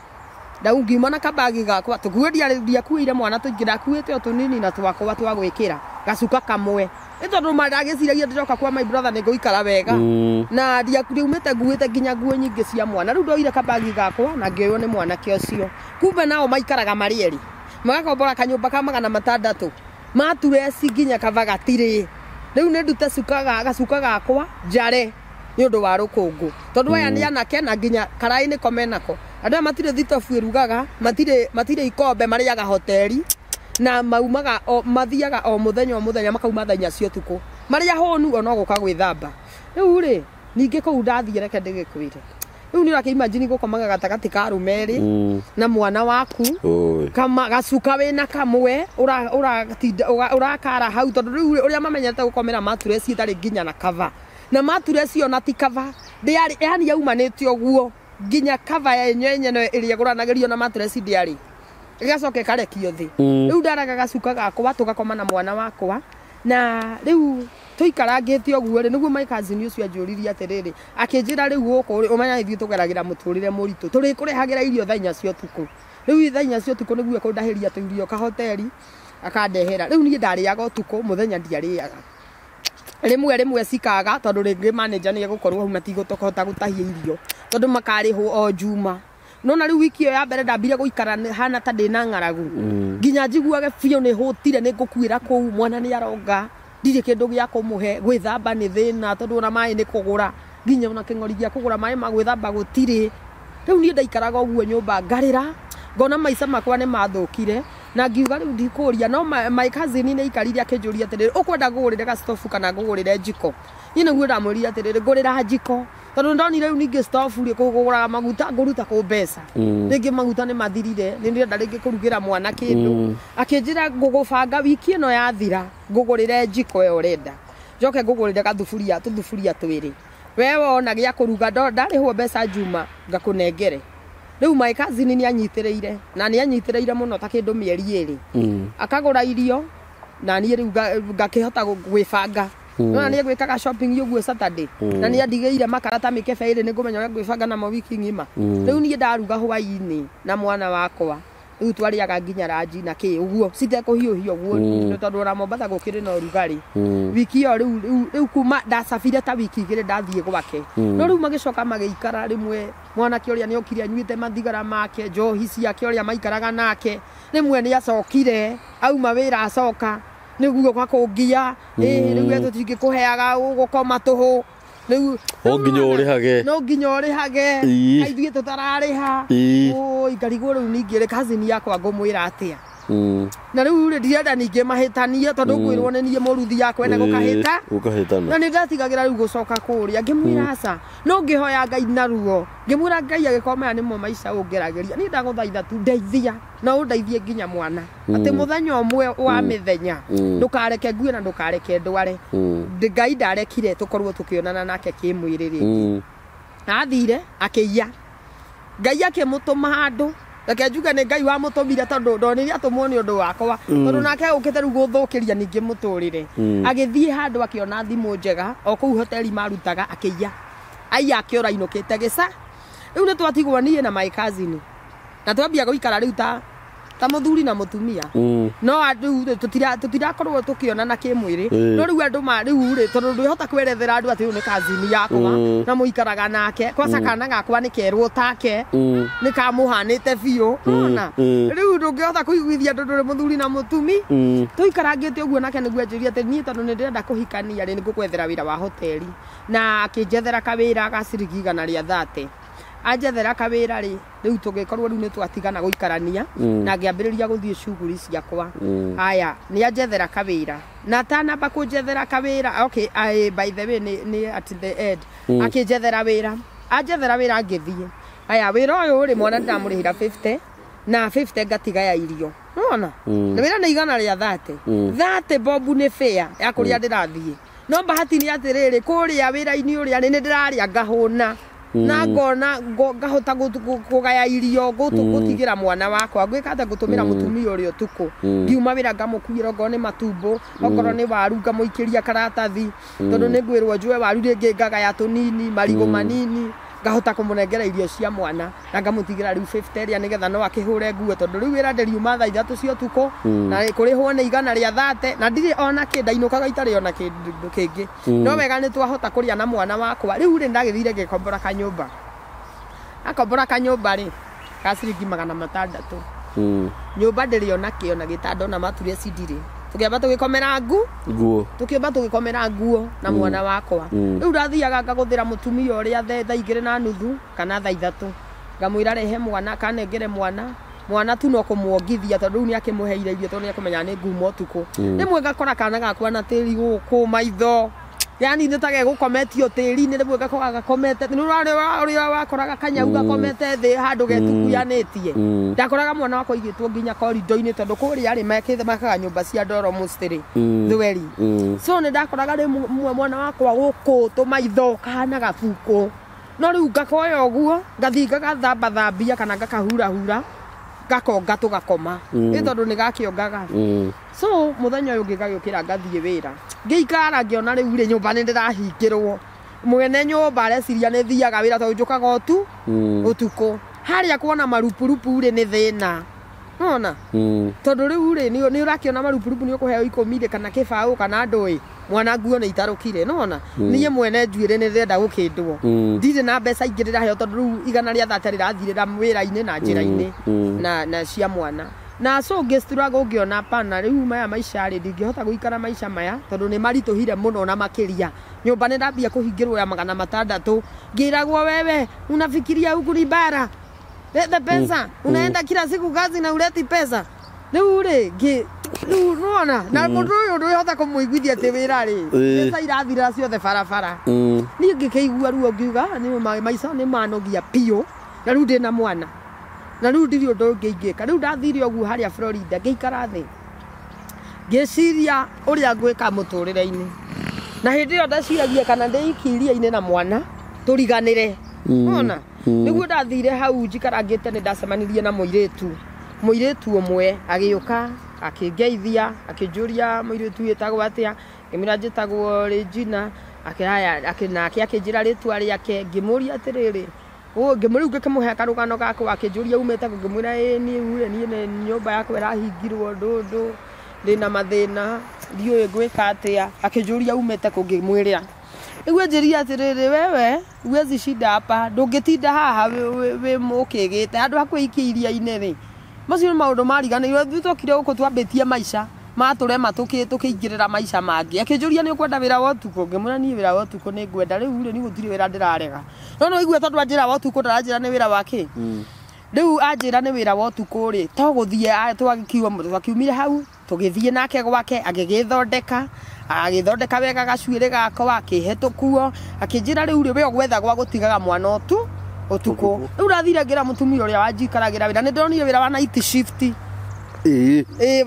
Speaker 2: ngiuma na kabagi gakwa tũkuo ndiakuĩire mwana tũingĩ ndakuĩte o tũnini na twakwa twa gwĩkĩra gacuka kamwe nĩ tondũ ndagĩciragia ndĩroka kwa my brother nĩ ngũikara wega na ndiaumĩte nguĩte nginya nguo nyingĩ cia mwana rĩu ndoire kabagi gakwa na ngĩoywo nĩ mwanake ũcio kumbe nao maikaraga marĩ erĩ magakombora kanyũmba ka 600 matureci nginya kaba gatirĩ rĩu nĩ ndute gacuka gakwa njare nĩ ũndũ wa rũkũngũ tondũ aya nĩ anake na nginya karaĩ nĩko menako andũ aya matirĩ thitobu ĩrugaga matirĩ ikombe marĩaga hoteri na maumaga mathiaga o mũthenya makauma thaa inya cia ũtukũ marĩa hũnu ona gũka gwĩthamba rĩu rĩ ningĩ kũu ndathiĩ reke ndĩgĩkwĩre rĩu nĩ ũrakĩimagine gũkomaga gatagatĩ ka arũme erĩ na mwana waku kama gacuka wĩna kamwe ũrakara hau tondũ rĩu ũrĩa mamenyerete gũkomera matureci ĩtarĩ nginya na cover na matureci ona ti cover ndĩarĩ yani yaumanĩte ũguo nginya cover yenyewe ĩrĩa ĩgũranagĩrio na matureci ndĩarĩ ĩgacoka ĩkarekio thĩ rĩu ndaraga gacuka gakwa tũgakoma na mwana wakwa na rĩu tũikarangĩte ũguo rĩ nĩguo my cousin ũcio anjũririe atĩrĩrĩ akĩnjĩra rĩu gũkũ rĩ ũmenya ithuĩ tũgeragĩra mũtũrĩre mũritũ tũrĩkũrehagĩra irio thaa inya cia ũtukũ rĩu thaa inya cia ũtukũ nĩguo ekũndahĩria tũirio kahoteri akandehera rĩu niĩ ndarĩaga ũtukũ mũthenya ndiarĩaga rĩmwe cikaga tondũ rĩngĩ manager nĩ egũkorwo hau matigũkũhota gũtahia irio tondũ makarĩhwo o Juma nona rĩu wiki ĩyo ya mbere ndambire gũikara hana ta ndĩna ng'aragu nginya njiguage biũ nĩ hũtire nĩ ngũkuĩra kũu mwana nĩ aronga Ndirĩ kĩndũ gĩa kũmũhe, gwĩthamba nĩ thĩna tondũ ona maĩ nĩ kũgũra, nginya ona kĩng'ori gĩa kũgũra maĩ ma gwĩthamba gũtirĩ. Rĩu niĩ ndaikaraga ũguo nyũmba ngarĩra, ngona maica makwa nĩ mathũkire, na ngiuga rĩu ndikũria. No my cousin nĩ aikarire akĩnjũria atĩrĩrĩ, ũkwenda ngũgũrĩre gastofu kana ngũgũrĩre njiko? Niĩ nĩguo ndamwĩrire atĩrĩrĩ, ngũrĩra njiko, tondũ ndonire rĩu ningĩ stofu rĩ, kũgũraga maguta ngũruta kũ mbeca, rĩngĩ maguta nĩ mathirire, nĩ ndĩrenda rĩngĩ kũrugĩra mwana kĩndũ. Akĩnjĩra ngũgũbanga wiki ĩno yathira ngũgũrĩre njiko ĩyo ũrenda, njoke ngũgũrĩre gathuburia, tũthuburia twĩrĩ, we wona gĩa kũruga, ndarĩhwo mbeca njuma ngakũnengere. Rĩu my cousin nĩ anyitĩrĩire, na nĩ anyitĩrĩire mũno ta kĩndũ mĩeri ĩrĩ, akagũra irio na niĩ rĩu ngakĩhota gwĩbanga. Nona nĩ gwĩkaga shopping ũguo Saturday, na nĩ andigĩire makara ta mĩkebe ĩrĩ, nĩ ngũmenya ũrĩa ngwĩbanga namo wiki ng'ima. Rĩu niĩ ndaruga hwaĩ-inĩ na mwana wakwa, rĩu twarĩaga nginya ranji na kĩ ũguo, citekũhiũhio ũguo, tondũ ona Mombatha gũkĩrĩ na ũrugarĩ. Wiki ĩyo rĩu kuma ndacabire ta wiki igĩrĩ ndathiĩ gwake. No rĩu magĩcoka magĩikara, rĩmwe mwanake ũrĩa nĩ okire anyuĩte mathigara make, njohi ciake ũrĩa maikaraga nake, rĩmwe nĩ acokire auma wĩra acoka nĩguo gakũngia, rĩu we tũtingĩkũheaga ũgũkoma tũhũ, rĩu
Speaker 1: No nginya ũrĩhage,
Speaker 2: no nginya ũrĩhage, ithuĩ tũtararĩha. Oi, ngarigwo rĩu ningĩ rĩ cousin yakwa ngũmwĩra atĩa? Na rĩu rĩ ndirenda ningĩ mahĩtanie, tondũ ngwĩrwo nĩ niĩ mũruthi yakwa ene gũkahĩta,
Speaker 1: gũkahĩtana.
Speaker 2: Na nĩ ndatigagĩra rĩu gũcoka kũrĩa, ngĩmwĩra aca, no ngĩhoya Ngai na ruo, ngĩmwĩra Ngai agĩkorwo maya nĩmo maica ũngeragĩria, niĩ ndagũthaitha tu ndeithia, na ũndeithie nginya mwana, atĩ mũthenya ũmwe wa mĩthenya ndũkareke ngue na ndũkareke ndware. Ngai ndarekire tũkorwo tũkĩonana nake kĩmwĩrĩ rĩngĩ. Athire akĩiya, Ngai akĩmũtũma handũ, reke njuge nĩ Ngai wamũtũmire, tondũ ndonire atũmwo nĩ ũndũ wakwa, tondũ nake ũkĩte rĩu gũthũkĩria ningĩ mũtũrĩre. Agĩthiĩ handũ akĩona thimũ njega o kũu hoteli marutaga, akĩiya, aiya akĩũra ainũkĩte gĩca. Rĩu nĩ twatigwo niĩ na my cousin, na twambia gũikara rĩu ta mũthuri na mũtumia. No rĩu tũtirakorwo tũkĩonana kĩmwĩrĩ, no rĩu andũ ma rĩu rĩ, tondũ ndwĩhota kwerethera andũ atĩ ũyũ nĩ cousin yakwa na mũikaraga nake, kwaca kana gakwa nĩ kerwo take, nĩ kamũhanĩte biũ, nona rĩu ndũngĩhota kũiguithia andũ ndũrĩ mũthuri na mũtumi. Tũikarangĩte ũguo nake nĩguo anjĩrire atĩ niĩ tondũ nĩ ndĩrenda kũhikania rĩ, nĩ ngũkwethera wĩra wa hoteli, na akĩnjethera kawĩra ga ciringi 130. Anjethera kawĩra rĩ, rĩu tũgĩkorwo rĩu nĩ twatigana gũikarania, na ngĩambĩrĩria gũthiĩ cuguri ciakwa. Aya, nĩ anjethera kawĩra, na atanamba kũnjethera kawĩra, okay, by the way nĩ at the end akĩnjethera wĩra, anjethera wĩra ngĩthiĩ. Aya, wĩra ũyũ rĩ, mwana ndĩramũrĩhĩra 50 na 50 ngatiga ya irio, nona na wĩra nĩ 130, 30 bob nĩ fair ya kũrĩa ndĩrathiĩ. No bahati nĩ atĩrĩrĩ, kũrĩa wĩra-inĩ ũrĩa nĩ ndĩrarĩa ngahũna, na ngona ngahota kũgaya irio, gũtigĩra mwana wakwa, ngwĩka atĩa, ngũtũmĩra mũtumia ũrĩa ũtukũ, ngiuma wĩra ngamũkuĩra okorwo nĩ matumbo, okorwo nĩ waru ngamũikĩria karatathi, tondũ nĩ ngwĩrwo njue waru rĩngĩ ngagaya tũnini, marigũ manini, ngahota kũmũnengera irio cia mwana, na ngamũtigĩra rĩu 50 ĩrĩa nĩgetha no akĩhũre nguo, tondũ rĩu wĩra ndĩriuma thaa 3 cia ũtukũ, na kũrĩhwo nĩ 130, na ndirĩ ona kĩ, ndainũkaga itarĩ ona kĩndũ kĩngĩ. No wega nĩ twahota kũrĩa na mwana wakwa. Rĩu rĩ, ndagĩthire ngĩkombora kanyũmba, akombora kanyũmba rĩ ka ciringi 600. Nyũmba ndĩrĩ ona kĩ, ona gĩtanda ona maturesi ndirĩ. Tũkĩamba tũgĩkomera
Speaker 1: nguo,
Speaker 2: tũkĩamba tũgĩkomera nguo na mwana wakwa. Rĩu ndathiaga ngagũthĩra mũtumia ũrĩa thaa 2:30 kana thaa 3, ngamwĩra rehe mwana, kanengere mwana, mwana tu no kũmuongithia, tondũ rĩu nĩ akĩmũheire irio, tondũ nĩ akũmenya nĩ nguma ũtukũ. Rĩmwe ngakora kana gakwa na tĩri gũkũ maitho, yani nĩ ta gegũkometio tĩri-inĩ, rĩmwe ngakora gakomete, nĩ ũrĩa wakoraga kanyau gakomete thĩ handũ getukuyanĩtie. Ndakoraga mwana wakwa aigĩtwo nginya korido-inĩ, tondũ kũrĩa rĩ makaga nyũmba cia ndoro mostly thweri. So nĩ ndakoraga rĩmwe mwana wakwa gũkũ tũmaitho kahana gabuku, no rĩu ngakoya ũguo ngathiĩ ngagathambathambia kana ngakahurahura, ngakonga tũgakoma, nĩ tondũ nĩ gakĩongaga. So mũthenya ũyũ ũngĩ ngagĩũkĩra ngathiĩ wĩra, ngĩikara ngĩona rĩu rĩ nyũmba nĩ ndĩrahingĩrwo, mwene nyũmba areciria nĩ thiaga wĩra tondũ njũkaga ũtukũ. Harĩa kuona marupurupu rĩ nĩ thĩna, nona tondũ rĩu rĩ nĩ ũrakĩona marupurupu nĩ ũkũheo 10 rĩ, kana kĩbaũ kana ndũĩ, mwana nguo nĩ itarũkire, nona niĩ mwene njuĩrĩ nĩ ndĩrenda gũkĩndwo, ndirĩ na mbeca ingĩ ndĩraheo, tondũ rĩu 130 rĩrathirĩra wĩra-inĩ na njĩra-inĩ na cia mwana. Na so ngĩstruggle ngĩona pana rĩu maya maica rĩ ndingĩhota gũikara maica maya tondũ nĩ maritũhire mũno na makĩria. Nyũmba nĩ ndambia kũhingĩrwo ya 600 ngĩragwo wewe unafikiria huku ni bara. Leta pesa. Unaenda kila siku kazi na uleti pesa. Rĩu rĩ ngĩ rĩu nĩwona na mũndũ ũyũ ndũhota kũmũiguithia atĩ wĩra rĩ mbeca irathirĩra ciothe barabara. Niĩ ngĩkĩigua ruo ngiuga nĩ maica nĩ manogia biũ na rĩu ndĩna mwana na rĩu ndirĩ ũndũ ũngĩ ingĩka. Rĩu ndathire ũguo harĩa Florida ngĩikara thĩ ngĩciria ũrĩa ngwĩka mũtũrĩre-inĩ na hĩndĩ ĩyo ndaciragia kana ndĩikie iria-inĩ na mwana tũriganĩre. Ona nĩguo ndathire hau njikarangĩte nĩ ndacemanirie na mũirĩtu ũmwe agĩũka akĩngeithia akĩnjũria mũirĩtu wĩtagwo atĩa ngĩmwĩra njĩtagwo Regina nake akĩnjĩra rĩtwa rĩake ngĩmũria atĩrĩrĩ ngĩmũrĩu ngĩkĩmũhe karũgano gakwa akĩnjũria umĩte kũ ngĩmwĩra ĩĩ niĩ ure niĩ nĩ nyũmba yakwa ĩrahingirwo ndũndũ ndĩna mathĩna ndiũĩ ngwĩka atĩa akĩnjũria umĩte kũ ngĩmwĩra nĩguo anjĩrire atĩrĩrĩ wewe huwezi shinda hapa ndũngĩtinda haha wĩ mũkĩgĩte handũ ha kwĩikia iria-inĩ rĩ macio nĩ maũndũ mariganĩirwo ithuĩ twokire gũkũ twambĩtie maica matũrema tũkĩingĩrĩra maica mangĩ akĩnjũria nĩ ũkwenda wĩra wa ũtukũ ngĩmwĩra niĩ wĩra wa ũtukũ nĩ ngwenda rĩu rĩ niĩ gũtirĩ wĩra ndĩrarega no no igue tondũ anjĩra wa ũtukũ ndaranjĩra nĩ wĩra wa kĩ rĩu anjĩra nĩ wĩra wa ũtukũ rĩ to gũthiĩ twakiumire hau tũgĩthiĩ nake gwake agĩgĩthondeka agĩthondeka wega gacuĩrĩ gakwa akĩhe tũkuo akĩnjĩra rĩu rĩ we ũgwetha gwa gũtigaga mwana ũtukũ rĩu ndathire ngĩra mũtumia ũrĩa wanjikaragĩra wĩra nĩ ndonire wĩra wa night shift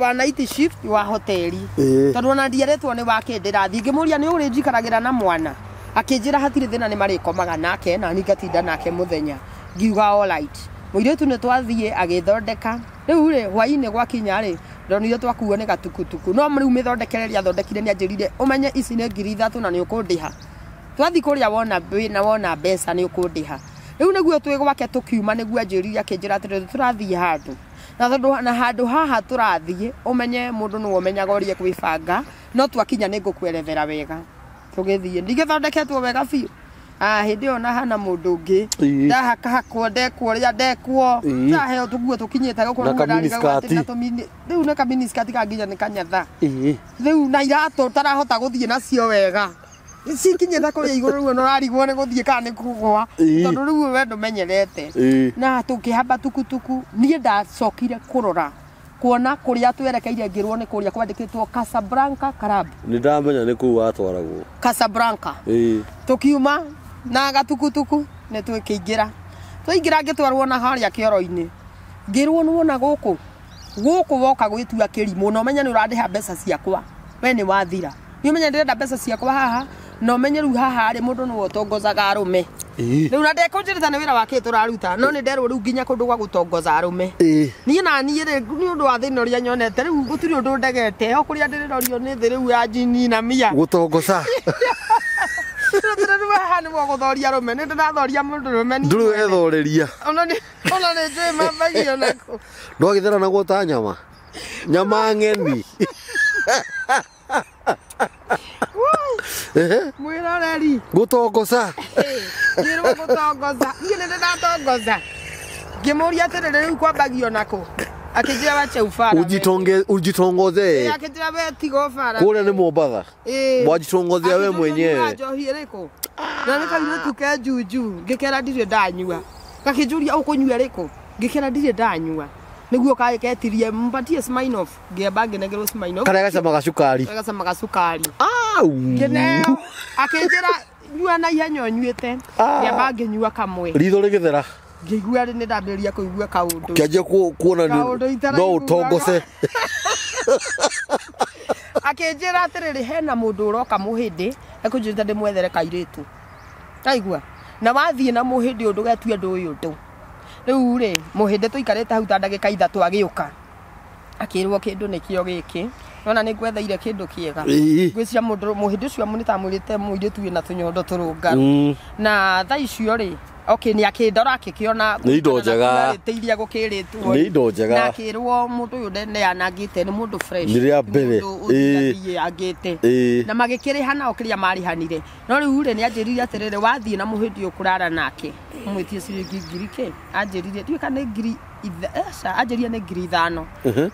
Speaker 2: wa night shift wa hoteli tondũ ona ndiaretwo nĩ wake ndĩrathiĩ ngĩmũria nĩ ũrĩ njikaragĩra na mwana akĩnjĩra hatirĩ thĩna nĩ marĩkomaga nake na niĩ ngatinda nake mũthenya ngiuga all right mũirĩtu nĩ twathiĩ agĩthondeka rĩu rĩ hwainĩ gwakinya rĩ ndonire twakuo nĩ gatukutuku no rĩu mĩthondekere ĩrĩa athondekire nĩ anjĩrire ũmenye ici nĩ 3,000 na nĩ ũkũndĩha twathiĩ kũrĩa wona wĩna wona mbeca nĩ ũkũndĩha rĩu nĩguo twĩ gwake tũkiuma nĩguo anjĩrire akĩnjĩra atĩrĩrĩ tũrathiĩ handũ na tondũ na handũ haha tũrathiĩ ũmenye mũndũ nĩwe ũmenyaga ũrĩa kwĩbanga no twakinya nĩ ngũkwerethera wega tũgĩthiĩ ndigĩthondeketwo wega biũ hĩndĩ ĩyo na hana mũndũ ũngĩ ndahakahakwo ndekwo ũrĩa ndekwo ndaheo tũguo tũkinyĩte gũkũ rĩu nĩ kaminiskati kanginya nĩ kanyatha rĩu na iratũ tarahota gũthiĩ nacio wega cikinyĩte kũrĩa igũrũ rĩu ona ũrarigwo nĩ gũthiĩ kana nĩ kũgũa tondũ rĩu we ndũmenyerete na tũkĩhamba tukutuku niĩ ndacokire kũrora kuona kũrĩa twerekeire ngĩrwo nĩ kũrĩa kwandĩkĩtwo Casablanca Club
Speaker 1: nĩ ndamenya nĩ kũu watwaragwo
Speaker 2: Casablanca tũkiuma na gatukutuku nĩ twĩkĩingĩra twaingĩra ngĩtwarwo na harĩa kĩoro-inĩ ngĩrwo nĩwona gũkũ gũkũ woka gwĩtua kĩrimũ na ũmenye nĩ ũrandĩha mbeca ciakwa we nĩ wathira nĩ ũmenye ndĩrenda mbeca ciakwa haha na ũmenye rĩu haha rĩ mũndũ nĩwe ũtongozaga arũme rĩu na ndekũnjĩrĩta nĩ wĩra wa kĩ tũraruta no nĩ nderwo rĩu nginya kũndũ gwa gũtongoza arũme niĩ na niĩ rĩ nĩ ũndũ wa thĩna ũrĩa nyonete rĩu gũtirĩ ũndũ ndegete o kũrĩa ndĩrĩrorio nĩ thĩ rĩu ya njini na mia
Speaker 1: gũtongoca
Speaker 2: rĩu haha nĩguo gũthoria arũme nĩ ndĩrathoria mũndũ rũme
Speaker 1: ndũrĩ wethoreria
Speaker 2: ona nĩ njũĩ mambagio nakũ
Speaker 1: ndwagĩtheranagwo ta nyama nyama ng'eni
Speaker 2: mwĩroreri
Speaker 1: gũtongoca
Speaker 2: ngĩrwo gũtongoca niĩ nĩ ndĩratongoca ngĩmũria atĩrĩrĩ rĩu kwambagio nakũ akĩnjĩra wache ubara
Speaker 1: ujitongoze
Speaker 2: akĩnjĩra we tiga ũbara
Speaker 1: kũrĩa nĩ Mombatha wajitongozea we mwenyewe
Speaker 2: njohi ĩrĩkũ na nĩ kairĩtu ke juju ngĩkera ndirĩ ndanyua gakĩnjũria ũkũnyua ĩrĩkũ ngĩkera ndirĩ ndanyua nĩguo ketirie mpatie Smirnoff ngĩamba ngĩnengerwo Smirnoff
Speaker 1: karĩa gacamaga cukari
Speaker 2: karĩa gacamaga cukari ngĩneo akĩnjĩra nyua na ihenya ũnyuĩte ngĩamba ngĩnyua kamwe
Speaker 1: ritho rĩgĩthera
Speaker 2: ngĩigua nĩ ndambĩrĩria kũigua kaũndũ
Speaker 1: kĩanjia kuona no ũtongoce
Speaker 2: akĩnjĩra atĩrĩrĩ hena mũndũ ũroka mũhĩndĩ ekũnjĩrĩte ndĩmwethere kairĩtu taigua na wathiĩ na mũhĩndĩ ũyũ ndũgetue ndũĩ ũndũ rĩu rĩ mũhĩndĩ tũikarĩte hau ta ndagĩka 3 agĩũka akĩrwo kĩndũ nĩkĩo gĩkĩ nona nĩ ngwetheire kĩndũ kĩega ngwĩciria mũndũ mũhĩndĩ ũcio nĩ tamwĩrĩte mũirĩtu wĩna tũnyondo tũrũngaru na thaa icio rĩ okay nĩ akĩndora akĩkĩona
Speaker 1: nĩ indo njega
Speaker 2: iria gũkĩrĩtwo
Speaker 1: nĩ indo njega
Speaker 2: na akĩrwo mũndũ ũyũ nĩanangĩte nĩ mũndũ fresh
Speaker 1: nĩ rĩa mbere
Speaker 2: angĩte na magĩkĩrĩha nao kĩrĩa marĩhanire no rĩu rĩ nĩ anjĩrire atĩrĩrĩ wathiĩ na mũhĩndĩ ũkũrara nake ũmwĩtie ciringi ngiri kĩ anjĩrire ndiũĩ kana nĩ ngiri Anjĩrire nĩ 5,000.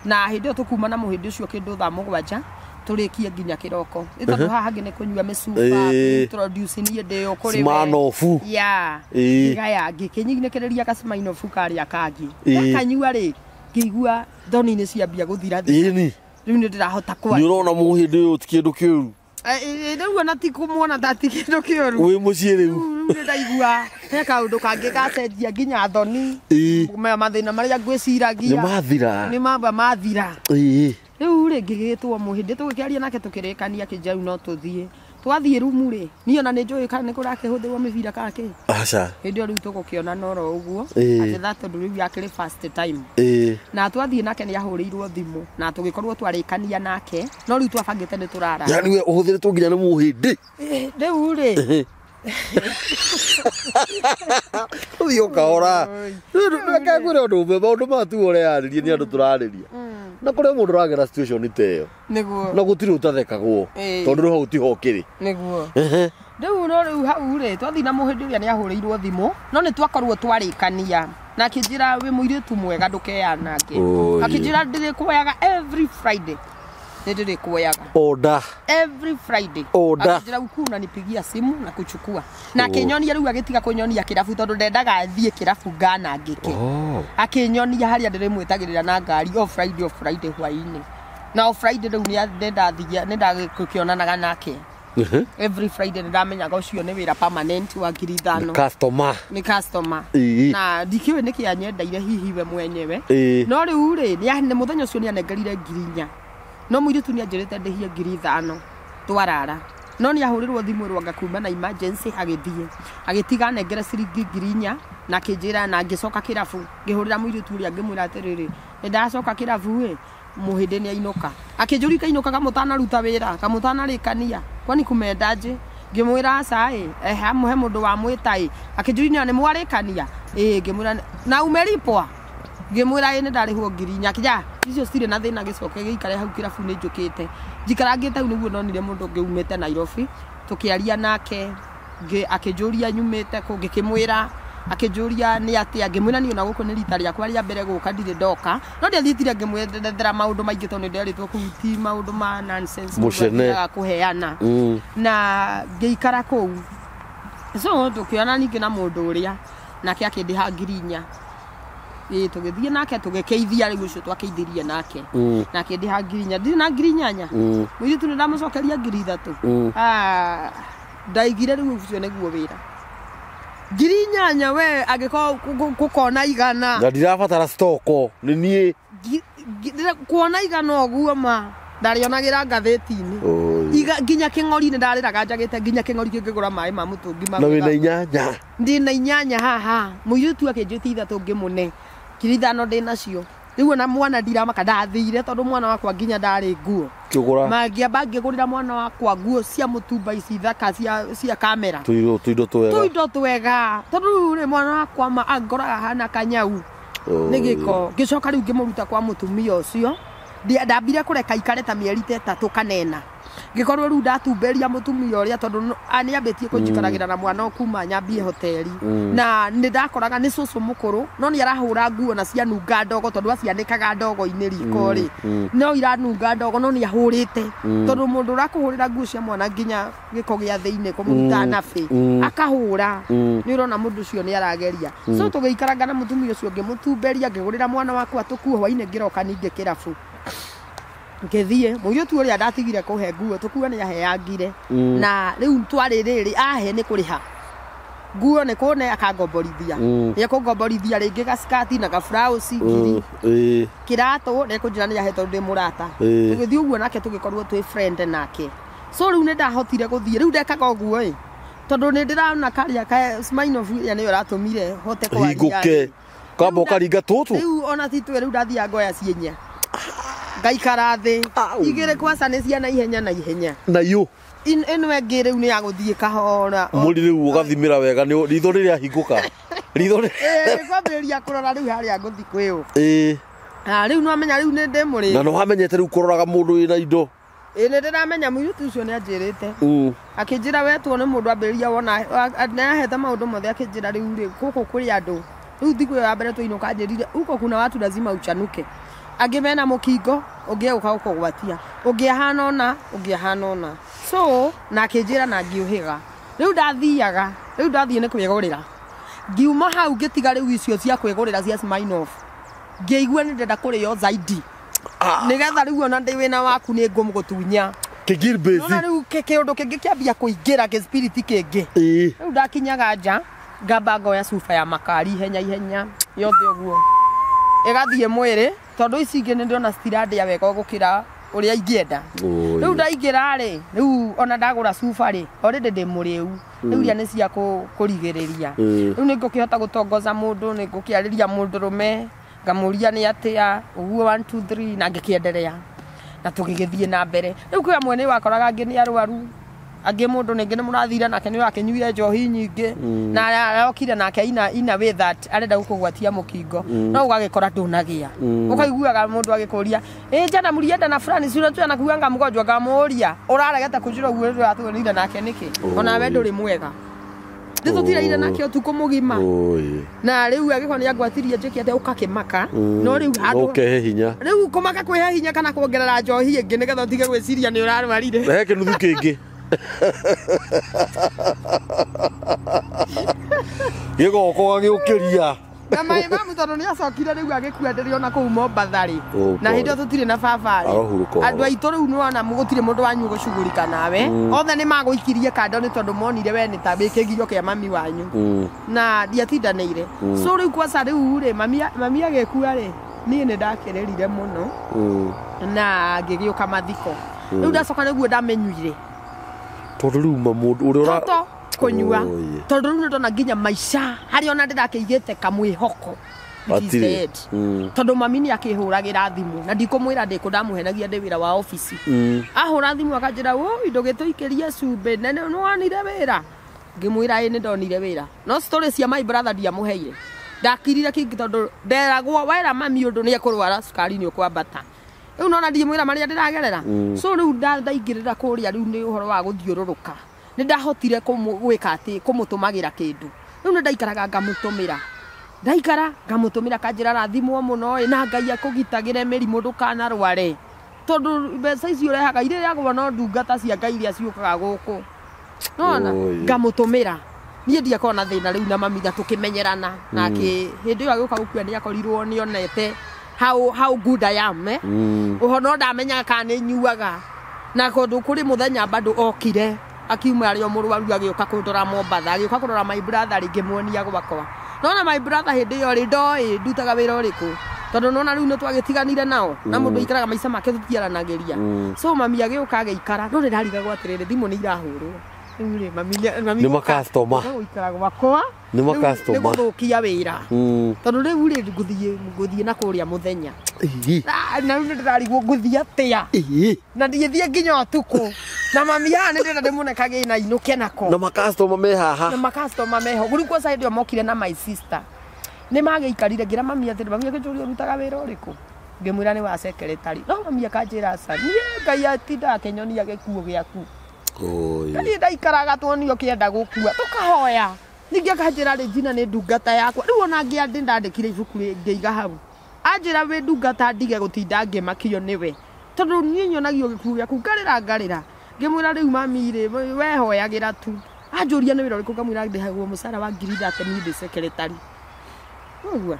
Speaker 2: Na hĩndĩ ĩyo tũkuma na mũhĩndĩ ũcio kĩndũ thaa 7 tũrĩkie nginya kĩroko. Nĩ tondũ haha hangĩ nĩ kũnyua mĩcuba, introduce niĩ ndĩ ũ kũrĩ we.
Speaker 1: Smirnoff.
Speaker 2: Yeah. Ngĩgaya ngĩkĩnyinĩkĩrĩria gacmainobu karĩa kangĩ. Ndakanyua rĩ, ngĩigua thoni nĩ ciambia gũthira thira.
Speaker 1: Ĩni.
Speaker 2: Rĩu nĩ ndĩrahota kwaria.
Speaker 1: Nĩ ũrona mũhĩndĩ ũyũ ti kĩndũ kĩũru.
Speaker 2: Rĩu ona ti kũmuona ta ti kĩndũ kĩũru.
Speaker 1: Wĩ mũciĩ rĩu.
Speaker 2: Rĩu nĩ ndaigua he kaũndũ kangĩ gacenjia nginya thoni. Mathĩna marĩa ngwĩciragia.
Speaker 1: Nĩ mathira.
Speaker 2: Nĩ mamba mathira. Rĩu rĩ ngĩgĩtwo mũhĩndĩ tũgĩkĩaria nake tũkĩrĩkania akĩnjĩra rĩu no tũthiĩ. Twathiĩ rumu rĩ, niĩ ona nĩ njũĩ kana nĩ kũrakĩhũthĩrwo mĩbira kana kĩ.
Speaker 1: Aca.
Speaker 2: Hĩndĩ ĩyo rĩu tũgũkĩona noro ũguo. Atĩ tha tondũ rĩu yakĩrĩ first time. Na twathiĩ nake nĩ ahũrĩirwo thimũ na tũgĩkorwo twarĩkania nake, no rĩu twabangĩte nĩ tũrara.
Speaker 1: Yaani we ũhũthĩrĩtwo nginya nĩ mũhĩndĩ.
Speaker 2: Rĩu rĩ.
Speaker 1: Ũthiĩ ũkahora. Reke ngwĩre ũndũ ũmwe, maũndũ maya tu ũreyarĩria nĩ andũ tũrarĩria. Na kũrĩa mũndũ ũragera situation ta ĩyo.
Speaker 2: Nĩguo.
Speaker 1: Na gũtirĩ ũtathekagwo. Tondũ rĩu hau tiho ũkĩrĩ.
Speaker 2: Nĩguo. Rĩu no rĩu hau rĩ, twathiĩ na mũhĩndĩ ũrĩa nĩ ahũrĩirwo thimũ, no nĩ twakorwo twarĩkania. Na akĩnjĩra wĩ mũirĩtu mwega ndũkeyanange. Akĩnjĩra ndĩrĩkuoyaga every Friday. Nĩ ndĩrĩkuoyaga.
Speaker 1: Order.
Speaker 2: Every Friday.
Speaker 1: Order.
Speaker 2: Akĩnjĩra ukuu unanipigia simu na kuchukua. Na akĩnyonia rĩu agĩtiga kũnyonia kĩrabu tondũ ndendaga thiĩ kĩrabu nganangĩke. Akĩnyonia harĩa ndĩrĩmwĩtagĩrĩra na ngari o Friday, o Friday hwaĩ-inĩ. Na o Friday rĩu nĩ ndagĩkĩonanaga nake. Every Friday nĩ ndamenyaga ũcio nĩ wĩra permanent wa 5,000.
Speaker 1: Customer.
Speaker 2: Nĩ customer. Na ndikĩũĩ nĩkĩ anyendeire hihi we mwenyewe. No rĩu rĩ, nĩ mũthenya ũcio nĩ anengerire 4,000. No mũirĩtu nĩ anjĩrĩte ndĩhie 5,000 twarara. No nĩ ahũrĩrwo thimũ ĩrwo anga kuma na emergency agĩthiĩ. Agĩtiga anengere ciringi 4,000 na akĩnjĩra na ngĩcoka kĩrabu. Ngĩhũrĩra mũirĩtu ũrĩa ngĩmwĩra atĩrĩrĩ, nĩ ndacoka kĩrabu ĩ, mũhĩndĩ nĩ ainũka. Akĩnjũria kainũka kamũtanaruta wĩra, kamũtanarĩkania, kwani kumendaje? Ngĩmwĩra aca ĩ, he mũndũ wamwĩta ĩ. Akĩnjũria nĩ mwarĩkania? Ĩ, ngĩmwĩra na umelipwa? Ngĩmwĩra ĩ nĩ ndarĩhwo 4,000. Akĩnjĩra icio citirĩ na thĩna gĩcoke gĩikare hau kĩrabu nĩ njũkĩte. Njikarangĩte hau nĩguo ndonire mũndũ ũngĩ umĩte Nairobi, tũkĩaria nake, akĩnjũria nyumĩte kũ, ngĩkĩmwĩra, akĩnjũria nĩ atĩa, ngĩmwĩra niĩ ona gũkũ nĩ rita rĩakwa rĩa mbere gũka ndirĩ ndoka. No ndiathiĩtire ngĩmwethera maũndũ maingĩ tondũ nĩ nderĩtwo kũu ti maũndũ ma nonsense
Speaker 1: Mũcene.
Speaker 2: kũheana. Na ngĩikara kũu. So tũkĩona ningĩ na mũndũ ũrĩa nake akĩndĩha 4,000. Ĩ, tũgĩthiĩ nake tũgĩkĩithia rĩu ũcio twakĩithirie nake. Na akĩndĩha 4,000. Ndirĩ na 4,000. Mũirĩtu nĩ ndamũcokeria 3,000. Ndaigire rĩu ũcio nĩguo wĩra. 4,000 we angĩkorwo gũkona igana.
Speaker 1: Na ndirabatara stoko nĩ niĩ.
Speaker 2: Kuona igana ũguo ma ndarĩonagĩra ngathĩti-inĩ. Nginya kĩng'ori nĩ ndarĩraga njagĩte nginya kĩng'ori kĩngĩgũra maĩ ma mũtũngi ma
Speaker 1: Na wĩna 8.
Speaker 2: Ndĩna 8 haha. Mũirĩtu akĩnjĩtia 3 ngĩmũne. 5,000 ndĩ nacio. Rĩu ona mwana ndiramaka ndathire tondũ mwana wakwa nginya ndarĩ nguo.
Speaker 1: Kĩgũra.
Speaker 2: Mangĩamba ngĩgũrĩra mwana wakwa nguo cia mũtumba ici thaka cia kamera.
Speaker 1: Tũindo twega.
Speaker 2: Tũindo twega. Tondũ rĩu rĩ mwana wakwa ma angoraga hana kanyau. Nĩ gĩko. Ngĩcoka rĩu ngĩmũruta kwa mũtumia ũcio. Ndambire kũreka ikare ta mĩeri ta 3 kanena. Ngĩkorwo rĩu ndatumberia mũtumia ũrĩa tondũ nĩambĩtie kũnjikaragĩra na mwana kuma nyambie hoteli. Na nĩ ndakoraga nĩ cũcũ mũkũrũ, no nĩ arahũra nguo na cianunga ndogo tondũ acianĩkaga ndogo-inĩ riko rĩ. No iranunga ndogo no nĩ ahũrĩte. Tondũ mũndũ ũrakũhũrĩra nguo cia mwana nginya gĩko gĩa thĩinĩ kũmũruta nabĩ, akahũra. Nĩ ũrona mũndũ ũcio nĩ arageria. So tũgĩikaranga na mũtumia ũcio ngĩmũtumberia, ngĩgũrĩra mwana wakwa tũkuo hwainĩ ngĩroka ningĩ kĩrabu. Ngĩthiĩ mũirĩtu ũrĩa ndatigire kũhe nguo tũkuo nĩ aheangire. Na rĩu twarĩ rĩrĩ ahe nĩ kũrĩha nguo nĩ kũne akangomborithia. Nĩ ekũngomborithia rĩngĩ gaskati na gabrausi ngiri. Kĩratũ nĩ ekũnjĩra nĩ ahe tondũ ndĩ mũrata. Tũgĩthiĩ ũguo nake tũgĩkorwo twĩ friend nake. So rĩu nĩ ndahotire gũthiĩ. Rĩu ndekaga ũguo ĩ, tondũ nĩ ndĩrona karĩa ka Smirnoff ĩrĩa nĩyo ĩratũmire hote kwaria.
Speaker 1: Hingũke. Kamba ũkaringa tũtũ.
Speaker 2: Rĩu ona ti twĩ rĩu ndathiaga ngoya cienya. Ngaikara thĩ. Igĩrĩ kwaca nĩ cia naihenya naihenya.
Speaker 1: Na yũ.
Speaker 2: Ĩno ĩngĩ rĩu nĩ ya gũthiĩ kahora.
Speaker 1: Mũri rĩu ũgathimĩra wega nĩ ritho rĩrĩa hingũka. Ritho rĩ.
Speaker 2: Kwambĩrĩria kũrora rĩu harĩa ngũthiĩ kwĩũ. Rĩu nĩ wamenya rĩu nĩ ndĩ mũrĩu.
Speaker 1: Na nĩ wamenyete rĩu kũroraga mũndũ wĩna indo.
Speaker 2: Nĩ ndĩramenya mũirĩtu ũcio nĩ anjĩrĩte. Akĩnjĩra wetwo nĩ mũndũ ambĩrĩria wona nĩ ahete maũndũ mothe akĩnjĩra rĩu rĩ gũkũ kũrĩ andũ Rĩu thikũ ĩyo ya mbere twainũka anjĩrire huko kuna watu lazima uchanuke. Angĩ mena mũkingo, ũngĩ egũka gũkũgwatia, ũngĩ ahana ũna, ũngĩ ahana ũna. So na akĩnjĩra na ngĩũhĩga. Rĩu ndathiaga, rĩu ndathiĩ nĩ kwĩgũrĩra. Ngiuma hau ngĩtiga rĩu icio cia kwĩgũrĩra cia Smirnoff. Ngĩigua nĩ ndĩrenda kũrĩo zaidi. Nĩgetha rĩu ona ndĩ wĩna waku nĩ ngũmũgũtunya.
Speaker 1: Kĩgir base.
Speaker 2: Nona rĩu kĩũndũ kĩngĩ kĩambia kũingĩra kĩ spirit kĩngĩ. Rĩu ndakinyaga nja ngamba ngoya cuba ya makari ihenya ihenya yothe ũguo. Ĩgathiĩ mwĩrĩ tondũ ici ingĩ nĩ ndĩrona citirandĩa wega gũkĩra ũrĩa ingĩenda. Rĩu ndaingĩra rĩ, rĩu ona ndagũra cuba rĩ, already ndĩ mũrĩu. Rĩu iria nĩ cia kũrigĩrĩria. Rĩu nĩ ngũkĩhota gũtongoza mũndũ, nĩ ngũkĩarĩria mũndũrũme, ngamũria nĩ atĩa, ũguo 1 2 3 na ngĩkĩenderea. Na tũgĩgĩthiĩ na mbere. Rĩu kwĩ amwe nĩ wakoraga angĩ nĩ arwaru, angĩ mũndũ ningĩ nĩ mũrathire nake nĩ ũrakĩnyuire njohi nyingĩ, na arokire nake ina way that arenda gũkũgwatia mũkingo, no ũgagĩkora ndũnagĩa. Ũkaiguaga mũndũ agĩkũria, ĩ jana mũrienda na fulani si unajua anakuanga mgonjwa, ngamũria ũraregete kũnjĩra ũguo rĩrĩa tuonire nake nĩkĩ? Ona we ndũrĩ mwega. Nĩ tũtiraire nake ũtukũ mũgima. Na rĩu agĩkorwo nĩ angwatirie njĩke atĩa ũkakĩmaka, no rĩu handũ
Speaker 1: ũkehe hinya.
Speaker 2: Rĩu kũmaka kwĩhe hinya kana kuongerera njohi ĩngĩ nĩgetha ũtige gwĩciria nĩ ũrarwarire.
Speaker 1: He kĩnuthu kĩngĩ. Gĩgoka ũgagĩũkĩria.
Speaker 2: Na my mamu tondũ nĩ acokire rĩu agĩkua ndĩrĩ ona kũu Mombatha rĩ. Na hĩndĩ ĩyo tũtirĩ na baba rĩ. Andũ aitũ rĩu nĩwona gũtirĩ mũndũ wanyu gũcugurika nawe. Othe nĩ magũikirie kando nĩ tondũ monire we nĩ ta wĩ kĩgirio kĩa mami wanyu. Na ndiatindanĩire. So rĩu kwaca rĩu rĩ, mami agĩkua rĩ, niĩ nĩ ndakĩrĩrire mũno. Na ngĩgĩũka mathiko. Rĩu ndacoka nĩguo ndamenyuire.
Speaker 1: Tondũ rĩu ma mũndũ ũrĩa ũra
Speaker 2: kũnyua. Tondũ rĩu nĩndona nginya maica harĩa ona ndĩrakĩigĩte kamwĩhoko. Tondũ mami nĩ akĩhũragĩra thimũ na ndikũmwĩra ndĩkũ ndamũhenagia ndĩ wĩra wa ofici. Ahũra thimũ akanjĩra ũi ndũgĩtũikĩrie cumbĩ na nĩwonire wĩra. Ngĩmwĩra ĩ nĩ ndonire wĩra. No story cia my brother ndiamũheire. Ndakirire kĩngĩ tondũ nderagwo wera mami ũndũ nĩ ekũrwara cukari nĩ ũkwambata. Rĩu nona ndimwĩra marĩa ndĩragerera. So rĩu ndaingĩrĩra kũrĩa rĩu nĩ ũhoro wa gũthiũrũrũka. Nĩ ndahotire gwĩka atĩ kũmũtũmagĩra kĩndũ. Rĩu nĩ ndaikaraga ngamũtũmĩra. Ndaikara ngamũtũmĩra kanjĩra rathimwo mũno ĩ na Ngai akũgitagĩre mĩrimũ ndũkanarware. Tondũ mbeca icio ũrehaga irĩrĩagwo no ndungata cia Ngai iria ciũkaga gũkũ. Nona ngamũtũmĩra. Niĩ ndiakorwo na thĩna rĩu na mami na tũkĩmenyerana. Nake hĩndĩ ĩyo agĩũka gũkua nĩ akorirwo nĩonete how good I am, eh? Ũhoro no ndamenyaga kana nĩ nyuaga. Na kũndũ kũrĩ mũthenya bado okire akiuma arĩ o mũrwaru agĩũka kũndora Mombatha, agĩũka kũrora my brother rĩngĩ muonia gwakwa. Nona my brother hĩndĩ ĩyo rĩ ndoĩ ndutaga wĩra ũrĩkũ. Tondũ nona rĩu nĩ twagĩtiganire nao na mũndũ aikaraga maica make tũtiaranagĩria. So mami agĩũka agĩikara no ndĩrarigagwo atĩrĩrĩ thimũ nĩ irahũrwo. Rĩu rĩ mami
Speaker 1: nĩ ma customer.
Speaker 2: Gũikara gwakwa
Speaker 1: nĩ ma customer.
Speaker 2: Nĩ gũthũkia wĩra. Tondũ rĩu rĩ ngũthiĩ na kũrĩa mũthenya. Na rĩu nĩndĩrarigwo ngũthiĩ atĩa. Na ndigĩthiĩ nginya ũtukũ. Na mami haha nĩndĩrenda ndĩmuone kagĩna inũke nako.
Speaker 1: Na ma customer me haha.
Speaker 2: Na ma customer meho. Rĩu kwanza hĩndĩ ĩyo mokire na my sister. Nĩ magĩikarire ngĩra mami atĩrĩ mami akĩnjũria ũrutaga wĩra ũrĩkũ. Ngĩmwĩra nĩ wa secretary. No mami akanjĩra aca. Niĩ Ngai atinda akĩnyonia gĩkuũ gĩaku. Niĩ ndaikaraga tuonio kĩenda gũkua tũkahoya. Ningĩ akanjĩra Regina nĩ ndungata yakwa. Rĩu ona ngĩandĩ ndandĩkire ibuku ngĩiga hau. Anjĩra wĩ ndungata ndige gũtinda ngĩmakio nĩwe. Tondũ niĩ nyonagio gĩkuũ gĩaku ngarĩra ngarĩra. Ngĩmwĩra rĩu mami rĩ wehoyagĩra tu. Anjũria nĩ wĩra ũrĩkũ ngamwĩra ndĩhagwo mũcara wa 30,000 niĩ ndĩ secretary. Ũguo.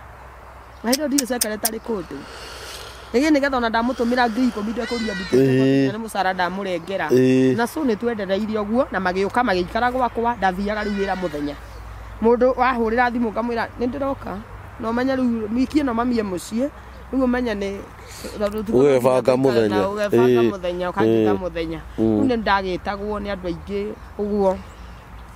Speaker 2: Na hĩndĩ ĩyo ndirĩ secretary kũndũ. Nĩgĩ nĩgetha ona ndamũtũmĩra 10,000 ndekũria ndutĩte nĩ mũcara ndamũrengera. Na so nĩ twendereirie ũguo na magĩũka magĩikara gwakwa ndathiaga rĩu wĩra mũthenya. Mũndũ wahũrĩra thimũ ngamwĩra nĩ ndĩroka. No menye rĩu mikie no mamie mũciĩ. Rĩu ũmenye nĩ
Speaker 1: ũgebanga mũthenya.
Speaker 2: Ũgebanga mũthenya ũkanjĩta mũthenya. Rĩu nĩ ndagĩtagwo nĩ andũ aingĩ ũguo.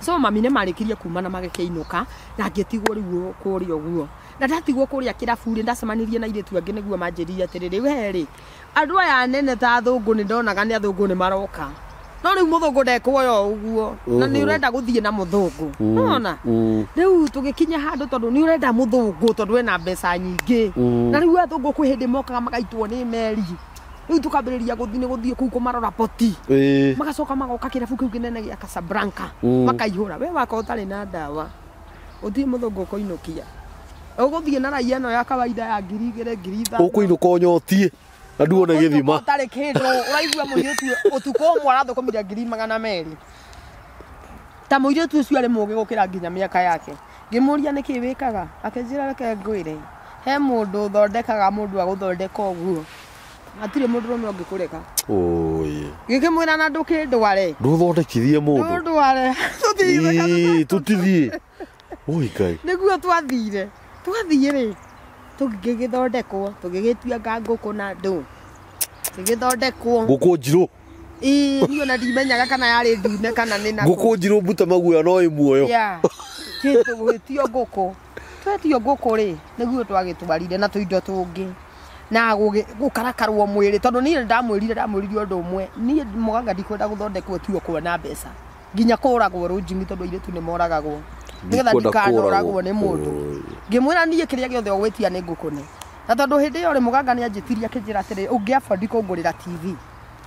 Speaker 2: So mami nĩ marĩkirie kuma na magĩkĩinũka na ngĩtigwo rĩu kũrĩa ũguo. Na ndatigwo kũrĩa kĩrabu rĩ ndacemanirie na airĩtu angĩ nĩguo manjĩrire atĩrĩrĩ we rĩ andũ aya anene ta athũngũ nĩ ndonaga nĩ athũngũ nĩ maroka. No rĩu mũthũngũ ndekuoya ũguo na nĩ ũrenda gũthiĩ na mũthũngũ. Nona rĩu tũgĩkinya handũ tondũ nĩ ũrenda mũthũngũ tondũ ena mbeca nyingĩ. Na rĩu athũngũ kwĩ hĩndĩ mokaga magaitwo nĩ meri. Rĩu tũkambĩrĩria gũthiĩ nĩ gũthiĩ kũu kũmarora poti. Magacoka magoka kĩrabu kĩu kĩnene gĩa Casablanca makaihũra we wakwa ũtarĩ na ndawa ũthiĩ mũthũngũ ũkũinũkia. Ũgũthiĩ na raia ĩno ya kawaida ya 2,000 3,000.
Speaker 1: Ũkũinũka ũnyotie na nduone gĩthima.
Speaker 2: Ũtarĩ kĩndũ ũraigua mũirĩtu ũtukũ ũmwe arathũkũmire 200,000. Ta mũirĩtu ũcio arĩ mũũgĩ gũkĩra nginya mĩaka yake. Ngĩmũria nĩkĩ wĩkaga, akĩnjĩra reke ngwĩre, he mũndũ ũthondekaga mũndũ agũthondeka ũguo. Hatirĩ mũndũrũme ũngĩkũreka.
Speaker 1: Oi.
Speaker 2: Gĩkĩmwĩra na ndũkĩndware.
Speaker 1: Ndũthondekithie mũndũ.
Speaker 2: Ndũndware. Tũthiĩ.
Speaker 1: Tũtithiĩ. Oi Ngai.
Speaker 2: Nĩguo twathire. Twathiĩ rĩ, tũgĩgĩthondekwo, tũgĩgĩtuanga ngũkũ na ndũ. Tũgĩthondekwo.
Speaker 1: Ngũkũ njirũ.
Speaker 2: Ĩĩ, niĩ ona ndimenyaga kana yarĩ ndune kana nĩ na.
Speaker 1: Ngũkũ njirũ mbute maguoya no ĩ muoyo.
Speaker 2: Yeah. Gĩtio ngũkũ. Twetio ngũkũ rĩ, nĩguo twagĩtwarire na tũindo tũngĩ. Na gũkarakarwo mwĩrĩ tondũ niĩ ndamwĩrire ũndũ ũmwe. Niĩ mũganga ndikwenda gũthondekwo tio kuona mbeca. Nginya kũragwo rũnjingi tondũ airĩtu nĩ moragagwo. Nĩgetha ndikanoragwo nĩ mũndũ. Ngĩmwĩra niĩ kĩrĩa gĩothe ũgwĩtia nĩ ngũkũne. Na tondũ hĩndĩ ĩyo rĩ mũganga nĩ anjĩtirie akĩnjĩra atĩrĩ, ũngĩ afford kũngũrĩra TV.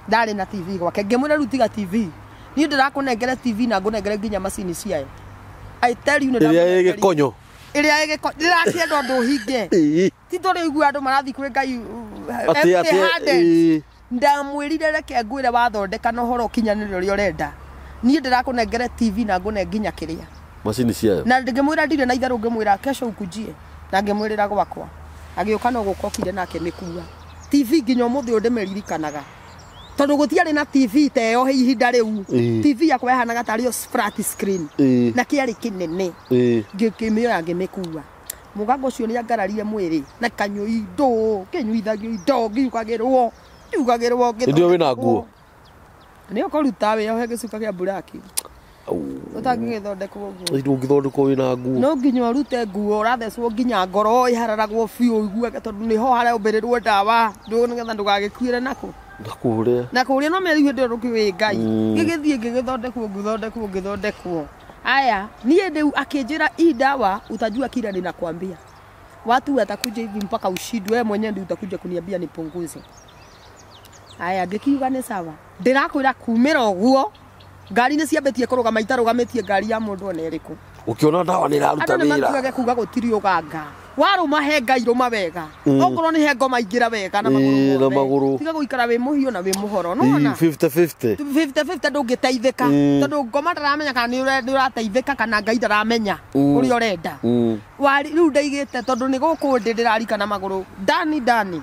Speaker 2: Ndarĩ na TV gwake. Ngĩmwĩra rĩu tiga TV. Niĩ ndĩrakũnengere TV na ngũnengere nginya macini ciayo. I tell you nĩ
Speaker 1: ĩrĩa ĩ gĩkonyo.
Speaker 2: Ĩrĩa ĩ gĩkonyo. Ndĩrakĩenda ũndũ ũhinge. Ti tũrĩ igua andũ marathiĩ kwĩ Ngai
Speaker 1: atĩ
Speaker 2: ndamwĩrire reke ngwĩre wathondeka na ũhoro ũkinyanĩre ũrĩa ũrenda. Niĩ ndĩrakũnengere TV na ngũne nginya kĩrĩa
Speaker 1: macini ciayo.
Speaker 2: Na ngĩmwĩra ndirĩ na itherũ, ngĩmwĩra kesho ukujie. Na ngĩmwĩrĩra gwakwa. Agĩũka no gũkokire nake mĩkua. TV nginya ũmũthĩ ũyũ ndĩmĩririkanaga. Tondũ gũtiarĩ na TV ta ĩyo ihinda rĩu. TV yakwa yahanaga tarĩ o flat screen. Na kĩarĩ kĩnene. Ngĩkĩmĩoya ngĩmĩkua. Mũgango ũcio nĩ angararie mwĩrĩ na kanyua indo, kĩnyuithagio indo, ngiugagĩrwo, ngiugagĩrwo.
Speaker 1: Hĩndĩ ĩyo wĩna nguo?
Speaker 2: Nĩ ũkũruta wĩyohe gĩcuka kĩa mburaki. Ũtangĩgĩthondekwo ũguo.
Speaker 1: Ndũngĩthondekwo wĩna nguo.
Speaker 2: No nginya ũrute nguo, ũrathecwo nginya ngoro ĩhararagwo biũ ũiguage tondũ nĩho harombĩrĩrwo ndawa, nĩgetha ndũgagĩkuĩre nakũ.
Speaker 1: Na kũrĩa.
Speaker 2: Na kũrĩa no meri hĩndĩ ĩyo ndũkĩũĩ Ngai. Ngĩgĩthiĩ ngĩgĩthondekwo ngĩthondekwo ngĩthondekwo. Aya, niĩ rĩu akĩnjĩra hii dawa utajua kila ninakwambia. Watu watakuja hivi mpaka ushindwe, wewe mwenyewe ndio utakuja kuniambia nipunguze. Aya, ngĩkiuga nĩ sawa. Ndĩrakwĩra kumĩra ũguo, ngari nĩ ciambĩtie kũrũgama itarũgamĩtie ngari ya mũndũ ona ĩrĩkũ.
Speaker 1: Ũkĩona ndawa nĩ ĩraruta
Speaker 2: Andũ
Speaker 1: wĩra.
Speaker 2: nĩ matuage kuga gũtirĩ ũganga. Warũma he Ngai rũma wega. Okorwo nĩ he ngoma ingĩra wega na magũrũ
Speaker 1: na magũrũ.
Speaker 2: Tiga gũikara wĩ mũhiũ na wĩ mũhoro. Nĩwona?
Speaker 1: 50-50.
Speaker 2: 50-50 ndũngĩteithĩka. Tondũ ngoma ndaramenya kana nĩ ũrateithĩka kana Ngai ndaramenya ũrĩa ũrenda. Rĩu ndaigĩte tondũ nĩ gũkũ ndĩ ndĩrarika na magũrũ. Ndani ndani.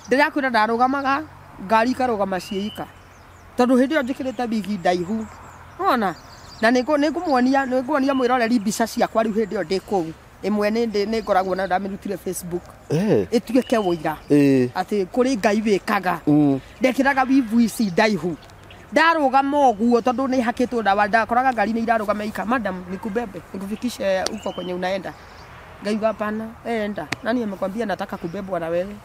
Speaker 2: Ndĩrakwĩra ndarũgamaga ngari ikarũgama ciĩika. Tondũ hĩndĩ ĩyo njĩkĩrĩte wigi ndaihu. Nĩwona? Na nĩnguonia mwĩroreri mbica ciakwa rĩu hĩndĩ ĩyo ndĩ kũu. Ĩmwe nĩ ngoragwo nayo ndamĩrutire Facebook. Ĩtuĩke ũira. Atĩ kũrĩ Ngai wĩkaga. Ndekĩraga wivu ici ndaihu. Ndarũgama ũguo tondũ nĩ hakĩtwo ndawa, ndakoraga ngari nĩ irarũgama ika, madam nikubebe nikufikishe huko kwenye unaenda. Ngaiuga hapana, enda. Nani amekwambia nataka kubebwa na wewe?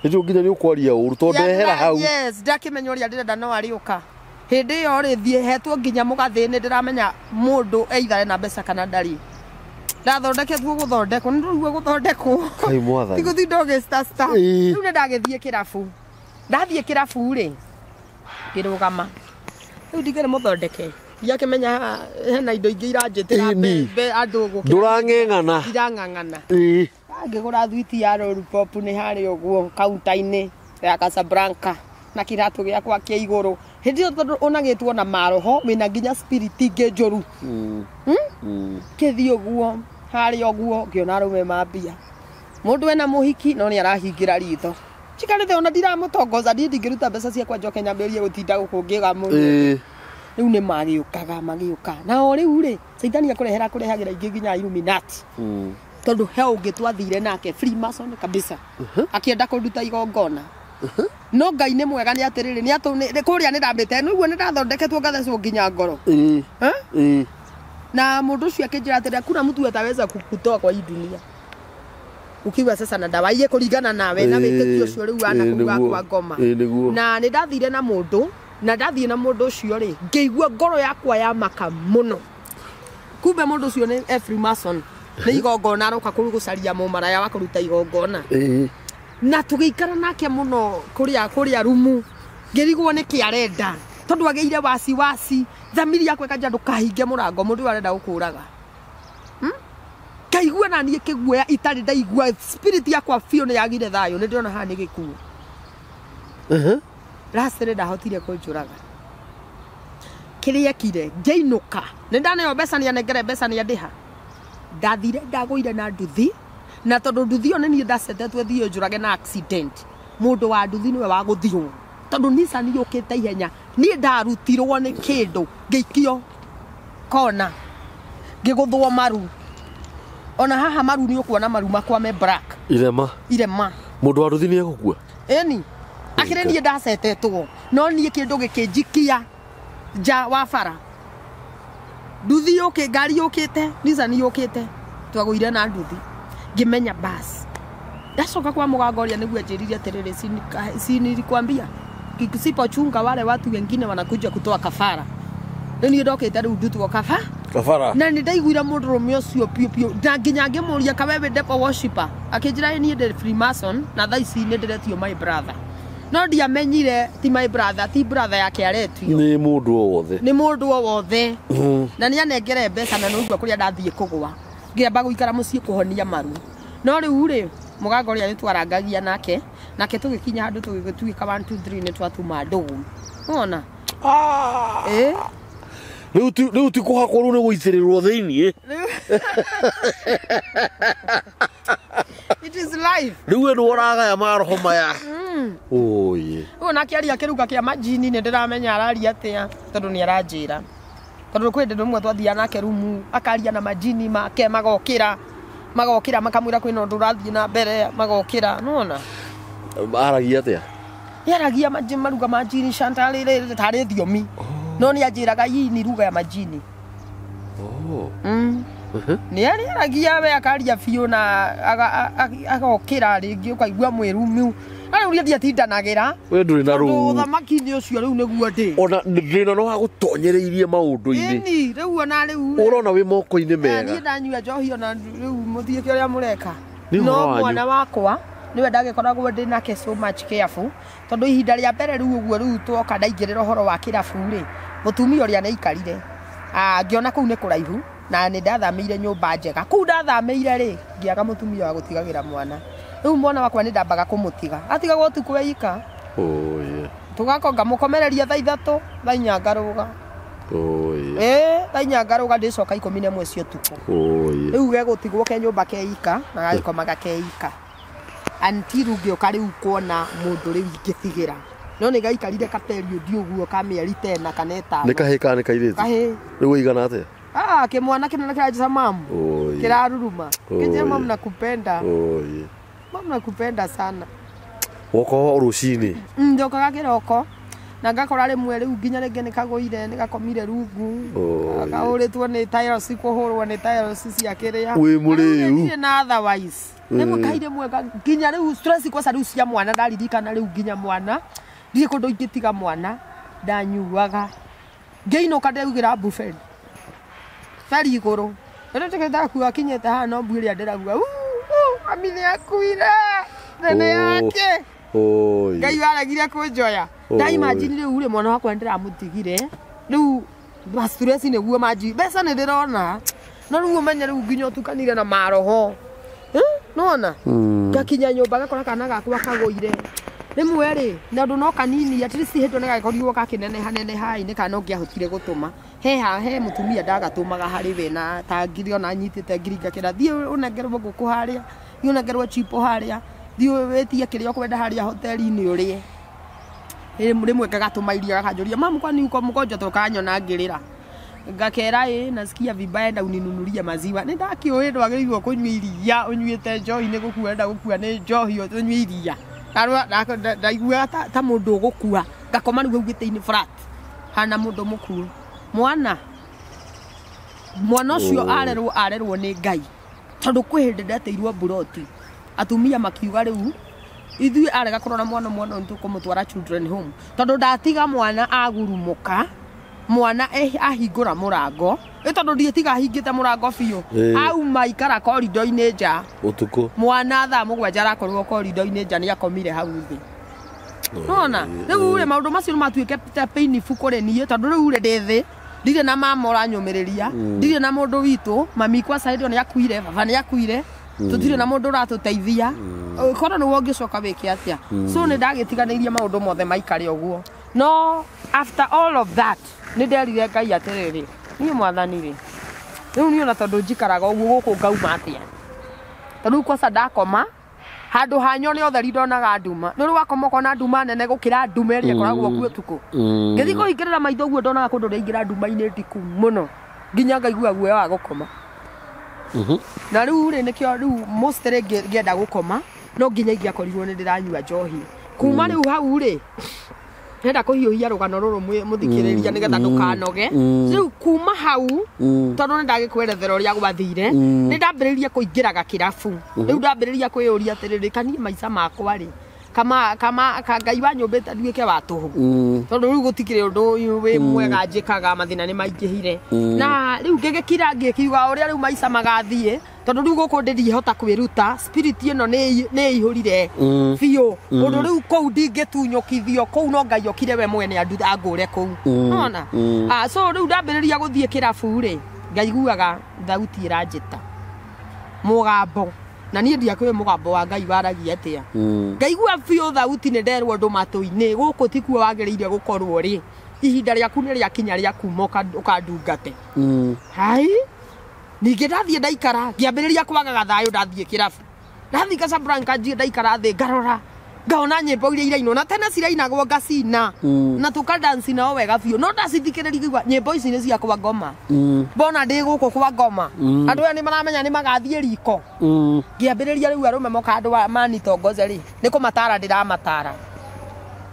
Speaker 1: Nĩ nginya nĩ ũkwaria ũru tondũ ndehera hau.
Speaker 2: Yes, ndakĩmenya ũrĩa ndĩrenda no arĩũka. Hĩndĩ ĩyo rĩ thiĩ hetwo nginya mũgathĩ nĩ ndĩramenya mũndũ either ena mbeca kana ndarĩ. Ndathondeketwo gũthondekwo, nĩ ndũrigwo gũthondekwo.
Speaker 1: Kai mwathani.
Speaker 2: Tigũtinda ũgĩstasta. Rĩu nĩ ndagĩthiĩ kĩrabu. Ndathiĩ kĩrabu rĩ, ngĩrũgama. Rĩu ndigere mũthondeke. Ndiakĩmenya hena indo ingĩ iranjĩtĩra mbembe andũ gũkĩra.
Speaker 1: Ndũrang'eng'ana.
Speaker 2: Ndirang'ang'ana. Ngĩgũra thwiti ya Lollipop nĩ harĩa ũguo kaunta-inĩ ya Casablanca na kĩratũ gĩakwa kĩa igũrũ. Hĩndĩ ĩyo tondũ ũnagĩtwo na maroho wĩna nginya spirit ingĩ njũru. Kĩthiĩ ũguo harĩa ũguo ngĩona arũme mambia. Mũndũ ena mũhiki no nĩ arahingĩra ritho. Njikarĩte ona ndiramũtongoza, niĩ ndingĩruta mbeca ciakwa njoke nyambĩrĩrie gũtinda gũkũ ngĩga mũno. Rĩu nĩ magĩũkaga magĩũka. Na o rĩu rĩ, caitani akũrehera kũrehagĩra ingĩ nginya Illuminati. Tondũ he ũngĩ twathire nake Freemason kabisa. Akĩenda kũnduta igongona. No Ngai nĩ mwega nĩ atĩrĩrĩ, nĩ atũ kũrĩa nĩ ndambĩte, nĩguo nĩ ndathondeketwo ngathecwo nginya ngoro. Na mũndũ ũcio akĩnjĩra atĩrĩ, hakuna mtu ataweza kukutoa kwa hii dunia. Ukiwa sasa na dawa iye kũringana nawe na wĩtĩkio ũcio rĩu wana kwa ngoma. Na nĩ ndathire na mũndũ, na ndathiĩ na mũndũ ũcio rĩ, ngĩigua ngoro yakwa ya maka mũno. Kumbe mũndũ ũcio nĩ Freemason. Nĩ igongona aroka gũcaria mũmaraya wa kũruta igongona. Na tũgĩikara nake mũno kũrĩa rumu. Ngĩrigwo nĩkĩ arenda. Tondũ agĩire wasiwasi, thamiri yakwa ĩkanja ndũkahinge mũrango, mũndũ ũyũ arenda gũkũraga. Ngaigua na niĩ kĩguoya itarĩ ndaigua spirit yakwa biũ nĩ yagire thayũ nĩ ndĩrona haha nĩ gĩkuũ. Last nĩ ndahotire kũnjũraga. Kĩrĩa ekire ngĩinũka nĩ ndaneo mbeca nĩ anengere mbeca nĩ andĩha. Ndathire ndagũire na nduthi na tondũ nduthi ĩyo nĩ niĩ ndacetetwo thiĩ njũrage na accident. Mũndũ wa nduthi nĩwe wa gũthirwo tondũ Nissan yũkĩte ihenya niĩ ndarutirwo nĩ kĩndũ ngĩikio kona ngĩgũthwo maru. Ona haha maru nĩ ũkuona maru makwa me black.
Speaker 1: Irema.
Speaker 2: Irema.
Speaker 1: Mũndũ wa nduthi nĩ egũkua.
Speaker 2: Ĩni. Akĩrĩ niĩ ndacetetwo no niĩ kĩndũ gĩkĩnjikia nja wa bara. Nduthi yũkĩ ngari yũkĩte Nissan yũkĩte twagũire na nduthi ngĩmenya bas. Ndacoka kwa mũgango ũrĩa nĩguo anjĩrire atĩrĩrĩ si nilikwambia kisipochunga wale watu wengine wanakuja kutoa kafara. Rĩu niĩ ndokĩte rĩu ndutwo
Speaker 1: kafara.
Speaker 2: Na nĩ ndaiguire mũndũrũme ũcio piũ piũ na nginya ngĩmũria ka wewe devil worshipper akĩnjĩra niĩ ndĩ Freemason na thaa ici nĩ ndĩretio my brother. No ndiamenyire ti my brother ti brother yake aretio.
Speaker 1: Nĩ mũndũ o wothe.
Speaker 2: Nĩ mũndũ o wothe. Na nĩ anengere mbeca na nĩũigua kũrĩa ndathiĩ kũgũa. Ngĩamba gũikara mũciĩ kũhonia maru. No rĩu rĩ mũgango ũrĩa nĩ twarangagia nake nake tũgĩkinya handũ tũgĩtuĩka 1 2 3 nĩ twatuma ndũgũ. Wona?
Speaker 1: Rĩu ti kũhakwo rĩu nĩ gũitĩrĩrwo thĩiniĩ.
Speaker 2: It is life.
Speaker 1: Rĩu we nĩwe ũragaya maroho maya. Oye.
Speaker 2: Ũyũ nake aria kĩruga kĩa majini nĩ ndĩramenya araria atĩa tondũ nĩ aranjĩra. Tondũ kwĩ hĩndĩ rĩmwe twathiaga nake rumu akaria na majini make magokĩra magokĩra makamwĩra kwĩna ũndũ ũrathiĩ na mbere magokĩra nĩwona.
Speaker 1: Aragia atĩa?
Speaker 2: Nĩaragia maruga majini shantarĩ tarĩ thiomi. No nĩ anjĩraga hii ni lugha ya majini. Nĩ aragia we akaria biũ na agokĩra rĩngĩ ũkaigua mwĩrumu. Na rĩu ndiatindanagĩra.
Speaker 1: We ndũrĩ na rũu.
Speaker 2: Ũthamaki-inĩ ũcio rĩu nĩguo ndĩ.
Speaker 1: Ona thĩna no wagũtonyereirie maũndũ-inĩ.
Speaker 2: Ĩni rĩu ona rĩu.
Speaker 1: Ũrona wĩ moko-inĩ mega.
Speaker 2: Niĩ ndanyua njohi ona rĩu mũthiĩke ũrĩa mũreka. No mwana wakwa niwe ndagĩkoragwo ndĩ nake so much careful tondũ ihinda rĩa mbere rĩu ũguo rĩu twoka ndaingĩrĩra ũhoro wa kĩrabu rĩ mũtumia ũrĩa nĩaikarire ngĩona kũu nĩ kũraihu na nĩ ndathamĩire nyũmba njega kũu ndathamĩire rĩ ngĩaga mũtumia wa gũtigagĩra mwana rĩu mwana wakwa nĩ ndambaga kũmũtiga atigagwo ũtukũ eika. Tũgakorwo ngamũkomereria thaa 3 thaa 4 ngarũga. Thaa 4 ngarũga ndĩcoka 11 cia ũtukũ. Rĩu gegũtigwo ke nyũmba keika na gagĩkomaga keika until ngĩũka rĩu kuona mũndũ rĩu ingĩtigĩra no nĩ gaikarire ka period ũguo ka mĩeri 10 kana 5.
Speaker 1: Nĩ kahĩĩ kana nĩ kairĩtu?
Speaker 2: Kahĩĩ.
Speaker 1: Rĩu ũigana atĩa?
Speaker 2: Kĩmwana kĩnene kĩranjĩra mamu. Kĩraruruma. Kĩnjĩra mamu nakupenda. Mamu nakupenda sana.
Speaker 1: Woka o rũcinĩ?
Speaker 2: Njokaga kĩroko na ngakora rĩmwe rĩu nginya rĩngĩ nĩ kagũire nĩ gakomire rungu kahũrĩtwo nĩ tiles kũhũrwo nĩ tiles cia kĩrĩa.
Speaker 1: Wĩ mũrĩu.
Speaker 2: Ndirĩ na otherwise. Rĩmwe kaire mwega nginya rĩu stress kwaca rĩu cia mwana ndaririkana rĩu nginya mwana ndirĩ kũndũ ingĩtiga mwana ndanyuaga ngĩinũka ndeugĩra buffet beri igũrũ rĩu tũkĩndakua kinyĩte haha no mbu ĩrĩa ndĩraigua mami nĩakuire nene yake. Ngai waregire kũnjoya. Ndaimagine rĩu rĩ mwana wakwa nĩndĩramũtigire rĩu stress nĩguo manji mbeca nĩ ndĩrona no rĩu ũmenye rĩu nginya ũtukanire na maroho. Nĩwona? Ngakinya nyũmba ngakora kana gakwa kagũire rĩmwe rĩ na ũndũ no kanini at least hĩndĩ nĩ gagĩkorirwo gakĩneneha neneha inĩ kana no ngĩahotire gũtũma he mũtumia ndagatũmaga harĩ we na ta ngiri ona nyitĩte ngiri ngakĩra thiĩ ũnengerwo ngũkũ harĩa thiĩ ũnengerwo chipo harĩa thiĩ wĩtie kĩrĩa ũkwenda harĩa hoteli-inĩ ũrĩe. Rĩmwe gagatũma iria gakanjũria mamu kwani uko mgonjwa tũkanyona ngĩrĩra ngakera ĩ nasikia vibaya na uninunulia maziwa. Nĩ ndakĩũĩ ndwagĩrĩirwo kũnyua iria ũnyuĩte njohi nĩ gũkua enda gũkua nĩ njohi ũnyue iria. Ndaiguaga ta mũndũ ũgũkua ngakoma rĩu hau gĩtĩ-inĩ flat hana mũndũ mũkuũ. Mwana ũcio arerwo nĩ Ngai tondũ kwĩ hĩndĩ ndeteirwo mburoti atumia makiuga rĩu ithuĩ arega kũrora mwana nĩ tũkũmũtwara children home tondũ ndatiga mwana agurumũka mwana ahingũra mũrango ĩ tondũ ndiĩtiga ahingĩte mũrango biũ auma ikara korido-inĩ nja
Speaker 1: ũtukũ
Speaker 2: mwana thaa 7 arakorwo korido-inĩ nja nĩ akomire hau thĩ. Nĩwona? Rĩu rĩ maũndũ macio nĩ matuĩkĩte painful kũrĩ niĩ tondũ rĩu rĩ ndĩ thĩ Ndirĩ na mama ũranyũmĩrĩria, ndirĩ na mũndũ witũ, mami kwa side nĩ akuire, baba nĩ akuire, tũtirĩ na mũndũ ũratũteithia. Korwo nĩwe ũngĩcoka wĩke atĩa? So nĩ ndagĩtiganĩirie maũndũ mothe maikare ũguo. No after all of that, nĩ nderire Ngai atĩrĩrĩ, niĩ mwathani rĩ, rĩu niĩ ona tondũ njikaraga ũguo gũkũ ngauma atĩa? Tondũ rĩu kwaca ndakoma, handũ ha nyone ũtheri ndonaga nduma. Nĩ ũrĩ wakoma ũkona nduma nene gũkĩra nduma ĩrĩa ĩkoragwo kuo ũtukũ. Ngĩthiĩ kũhingĩrĩra maitho ũguo ndonaga kũndũ ndĩraingĩra nduma-inĩ ndiku mũno nginya ngaigua guoya wa gũkoma. Na rĩu rĩ nĩkĩo rĩu mostly ngĩenda gũkoma no nginya ingĩakorirwo nĩ ndĩranyua njohi. Kuma rĩu hau rĩ ndĩrenda kũhiũhia rũgano rũrũ mũthikĩrĩria nĩgetha ndũkanoge. Rĩu kuma hau tondũ nĩ ndagĩkwerethera ũrĩa gwathire, nĩ ndambĩrĩirie kũingĩraga kĩrabu. Rĩu ndambĩrĩria kwĩyũria atĩrĩrĩ, kaniĩ maica makwa rĩ, kama kama ka Ngai wanyũmbĩte nduĩke wa tũhũ. Tondũ rĩu gũtikĩrĩ ũndũ ũyũ wĩ mwega njĩkaga, mathĩna nĩ maingĩhire. Na rĩu ngĩgĩkira ngĩkiuga ũrĩa rĩu maica magathiĩ, tondũ rĩu gũkũ ndĩrihota kwĩruta, spirit ĩno nĩ ĩihũrire biũ. Ũndũ rĩu kũu ndingĩtunyũkithio, kũu no Ngai okire we mwene angũre kũu. Nona? So rĩu ndambĩrĩria gũthiĩ kĩrabu rĩ, ngaiguaga thauti ĩranjĩta. Mũgambo. Na niĩ ndiakĩũĩ mũgambo wa Ngai waragia atĩa. Ngaigua biũ thauti nĩ nderwo ũndũ matũ-inĩ, gũkũ tikuo wagĩrĩire gũkorwo rĩ. Ihinda rĩaku nĩ rĩakinya rĩa kuma ũkandungate. Hai? Ningĩ ndathiĩ ndaikara, ngĩambĩrĩria kwagaga thayũ ndathiĩ kĩrabu. Ndathiĩ Casablanca njiĩ ndaikara thĩ ngarora, ngaona nyĩmbo iria irainwo, na tene cirainagwo ngacina, na tũkadanci nao wega biũ. No ndacithikĩrĩria ngaigua nyĩmbo ici nĩ cia kwa ngoma. Mbona ndĩ gũkũ kwa ngoma, andũ aya nĩ maramenya nĩ magathiĩ riko. Ngĩambĩrĩria rĩu arũme moka andũ manitongoze rĩ, nĩ kũmatara ndĩramatara.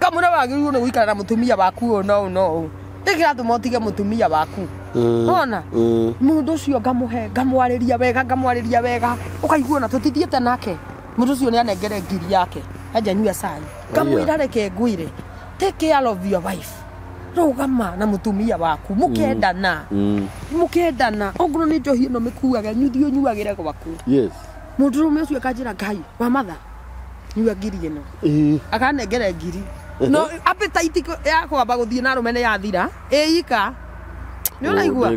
Speaker 2: Kamũra wagĩrĩirwo nĩ gũikara na mũtumia waku ũũ na ũũ na ũũ. Nĩ kĩratũma ũtige mũtumia waku. Ona? Mũndũ ũcio ngamũhe, ngamwarĩria wega, ngamwarĩria wega. Ũkaigua ona tũtithiĩte nake. Mũndũ ũcio nĩ anengere ngiri yake. Anja nyua cai. Ngamwĩra reke ngwĩre. Take care of your wife. Rũgama na mũtumia waku. Mũkendana. Mũkendana. Ongorwo nĩ njohi ĩno mĩkuage, nyũthiĩ ũnyuagĩre gwaku.
Speaker 1: Yes.
Speaker 2: Mũndũrũme ũcio akanjĩra Ngai wa matha nyua ngiri ĩno. Akanengere ngiri. No appetite ya kwamba gũthiĩ na arũme nĩ yathira. Ĩika. Nĩ ũraigua?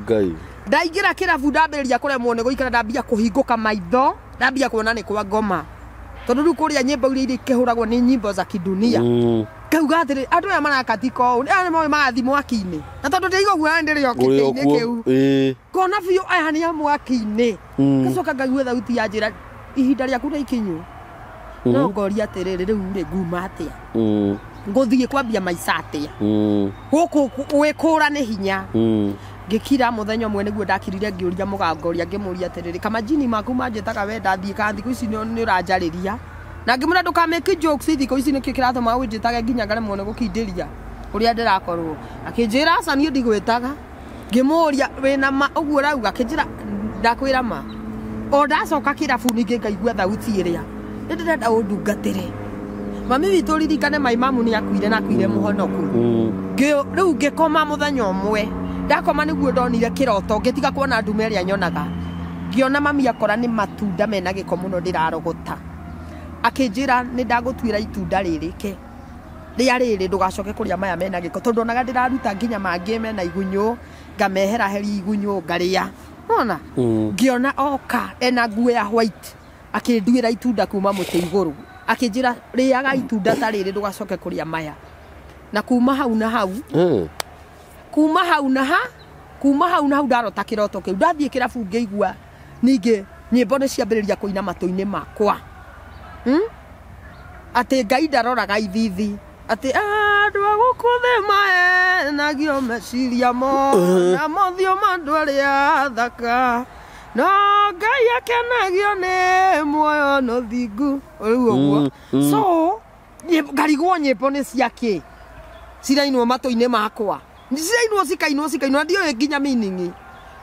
Speaker 2: Ndaingĩra kĩrabu ndambĩrĩria kũremwo nĩ gũikara, ndambia kũhingũka maitho, ndambia kuona nĩ kwa ngoma. Tondũ rĩu kũrĩa nyĩmbo iria ikĩhũragwo nĩ nyĩmbo za kidunia. Ngauga atĩrĩ, andũ aya marakatika ũũ, aya nĩ moĩ magathiĩ mwaki-inĩ. Na tondũ ndĩraigua guoya ndĩrĩ o kĩtĩ-inĩ kĩu. Ngona biũ aya nĩ a mwaki-inĩ. Ngacoka ngaigua thauti ya njĩra, ihinda rĩaku nĩ ikinyu. No ngoria atĩrĩrĩ, rĩu rĩ nguma atĩa? Ngũthiĩ kwambia maica atĩa? Gũkũ gwĩkũra nĩ hinya. Ngĩkira mũthenya ũmwe nĩguo ndakirire ngĩũria mũgangoria, ngĩmũria atĩrĩrĩ, kamajini maku manjĩtaga we ndathiĩ ka thikũ ici nĩ ũranjarĩria. Na ngĩmwĩra ndũkamake jokes thikũ ici nĩkĩo kĩratũma ũnjĩtage nginya ngaremwo nĩ gũkindĩria ũrĩa ndĩrakorwo. Akĩnjĩra aca niĩ ndigwĩtaga. Ngĩmũria wĩna ma ũguo ũrauga, akĩnjĩra ndakwĩra ma. O ndacoka kĩrabu ningĩ ngaigua thauti ĩrĩa. Nĩ ndĩrenda ũndungatĩre. Mami witũ ririkane mai mamu nĩ akuire na akuire mũhonoku. Rĩu ngĩkoma mũthenya ũmwe. Ndakoma nĩguo ndonire kĩroto, ngĩtiga kuona ndume ĩrĩa nyonaga. Ngĩona mami akora nĩ matunda mena gĩko mũno ndĩrarogota. Akĩnjĩra nĩ ndagũtuĩra itunda rĩrĩ ke. Rĩa rĩrĩ ndũgacoke kũrĩa maya mena gĩko, tondũ onaga ndĩraruta nginya mangĩ mena igunyũ, ngameheraheria igunyũ ngarĩa. Nona? Ngĩona oka ena nguo ya white, akĩnduĩra itunda kuma mũtĩ igũrũ. Akĩnjĩra rĩaga itunda ta rĩrĩ ndũgacoke kũrĩa maya. Na kuma hau na hau, kuma hau na ha, kuma hau na hau ndarota kĩroto kĩu. Ndathiĩ kĩrabu ngĩigua ningĩ nyĩmbo nĩ ciambĩrĩria kũina matũ-inĩ makwa. Atĩ Ngai ndaroraga ithithi, atĩ andũ a gũkũ thĩ maenagio meciria mo na mothiũ ma andũ arĩa athaka, no Ngai akenagio nĩ muoyo na ũthingu. Rĩu ũguo. So ngarigwo nyĩmbo nĩ cia kĩ cirainwo matũ-inĩ makwa, cirainwo cikainwo cikainwo, na ndiũĩ nginya meaning.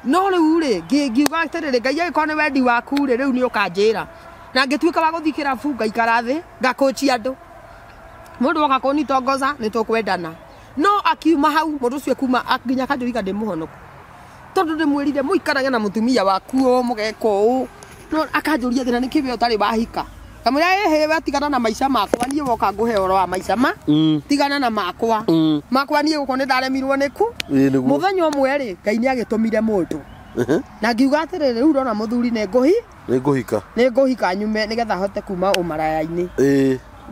Speaker 2: No rĩu rĩ ngiuga atĩrĩrĩ, Ngai angĩkorwo nĩ wendi waku rĩ, rĩu nĩ ũkanjĩra. Na ngĩtuĩka wa gũthiĩ kĩrabu ngaikara thĩ ngakũcia andũ. Mũndũ oka kũnitongoza nĩ tũkwendana. No akiuma hau mũndũ ũcio kuma nginya akanjũriga ndĩ mũhonoku. Tondũ ndĩmwĩrire mũikarage na mũtumia waku ũũ mũgeka ũũ. No akanjũria thĩna nĩkĩ we ũtarĩ wahika. Kamwĩra ĩhĩ we tigana na maica makwa niĩ woka ngũhe ũhoro wa maica ma tigana na makwa makwa niĩ gũkũ nĩ ndaremirwo nĩku mũthenya ũmwe rĩ Ngai nĩ agĩtũmire mũndũ na ngiuga atĩrĩrĩ rĩu ũrona mũthuri nĩ ngũhi
Speaker 1: nĩ ngũhika
Speaker 2: nĩ ngũhika nyume nĩgetha hote kuma ũmaraya-inĩ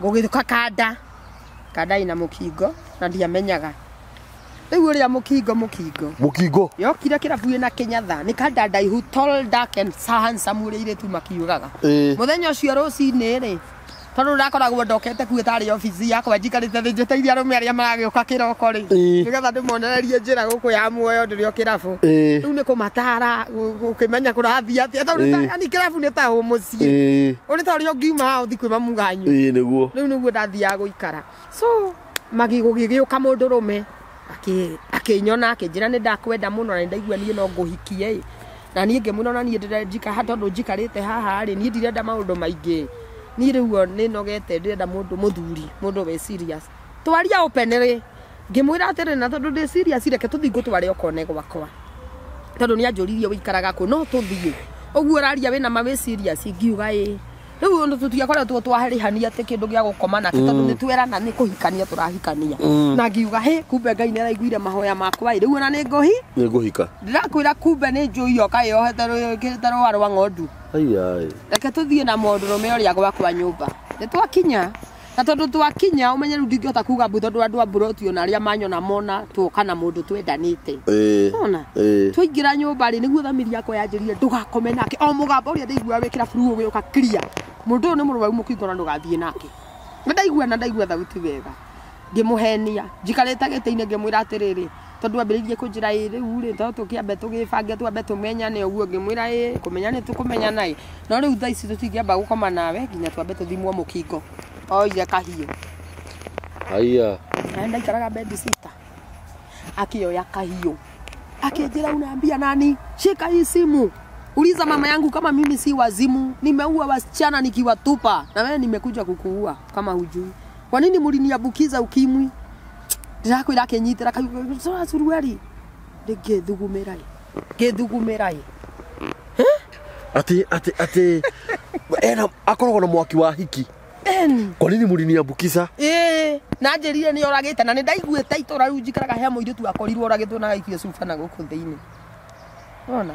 Speaker 2: ngũgĩũka kanda kanda ina mũkingo na ndiamenyaga rĩu ũrĩa mũkingo mũkingo yokire kĩrabu na Kĩnyatha nĩ kanda ndaihu tall dark and handsome ũrĩa airĩtu makiugaga mũthenya ũcio rũcinĩ rĩ tondũ ndakoragwo ndokete kuo tarĩ obici yakwa njikarĩte thĩ njeteire arũme arĩa maragĩũka kĩroko rĩ nĩgetha ndĩmonererie njĩra gũkũ ya muoyo ndĩrĩ o kĩrabu rĩu nĩ kũmatara gũkĩmenya kũrathiĩ atĩa tondũ yani kĩrabu nĩ ta mũciĩ ũrĩ ta ũrĩa ũngiuma haha ũthiĩ kwĩ mamu ganyu
Speaker 1: nĩguo
Speaker 2: rĩu nĩguo ndathiaga gũikara so magĩgũgĩũka mũndũrũme akĩnyona akĩnjĩra nĩ ndakwenda mũno na nĩ ndaigua niĩ no ngũhikie na niĩ ngĩmwĩra ona niĩ ndĩrenjika tondũ njikarĩte haha rĩ niĩ ndirenda maũndũ maingĩ niĩ rĩu nĩ nogete ndĩrenda mũndũ mũthuri mũndũ wĩ serious twaria open rĩ ngĩmwĩra atĩrĩ na tondũ ndĩ serious reke tũthiĩ ngũtware ũkone gwakwa tondũ nĩ anjũririe ũikaraga kũ no tũthiĩ ũguo ũraria wĩna ma wĩ serious ngiuga ĩ rĩu ũndũ tũtiakoretwo twarĩhania atĩ kĩndũ gĩa gũkoma nake tondũ nĩ twerana nĩ kũhikania tũrahikania na ngiuga hĩ kumbe Ngai nĩ araiguire mahoya makwa rĩu ona nĩ ngũhi
Speaker 1: nĩ ngũhika
Speaker 2: ndĩrakwĩra kumbe nĩ njũi yoka yohete rũa rwa ng'ondu reke tũthiĩ na mũndũrũme ũrĩa gwakwa nyũmba nĩ twakinya na tondũ twakinya ũmenye rĩu ndingĩhota kuga mbu tondũ andũ a mburoti ona arĩa manyona mona tuoka na mũndũ twendanĩte ona twaingĩra nyũmba rĩ nĩguo thamiri yakwa yanjĩrire ndũgakome nake o mũgambo ũrĩa ndaiguaga wĩ kĩrabu rĩu ũgĩũka clear mũndũ ũyũ nĩ mũrwaru mũkingo na ndũgathiĩ nake nĩ ndaigua na ndaigua thauti wega ngĩmũhenia njikarĩte gĩtĩ-inĩ ngĩmwĩra atĩrĩrĩ tondũ ambĩrĩirie kũnjĩra ĩ rĩu rĩ to tũkĩambe tũgĩbange twambe tũmenyane ũguo ngĩmwĩra ĩ kũmenya nĩ tũkũmenyana ĩ no rĩu thaa ici tũtingĩamba gũkoma nawe nginya twambe tũthimwo mũkingo oire kahiũ
Speaker 1: haiya
Speaker 2: na ndaikaraga bed sitter akĩoya kahiũ akĩnjĩra unaambia nani shika hii simu uliza mama yangu kama mimi si wazimu nimeua wasichana nikiwatupa na wewe nimekuja kukuua kama hujui kwa nini mliniambukiza ukimwi ndirakwira akinyitira kahiũ suruari ndingĩthugumĩra ngĩthugumĩra
Speaker 1: ati ati ati ena akoragwo na mwaki wa hiki kwa nini mliniambukiza
Speaker 2: na njĩrire nĩ oragĩte na nĩ ndaiguĩte itũra rĩu njikaraga he mũirĩtu akorirwo oragĩtwo na agaikio cuba na gũkũ thĩinĩ ona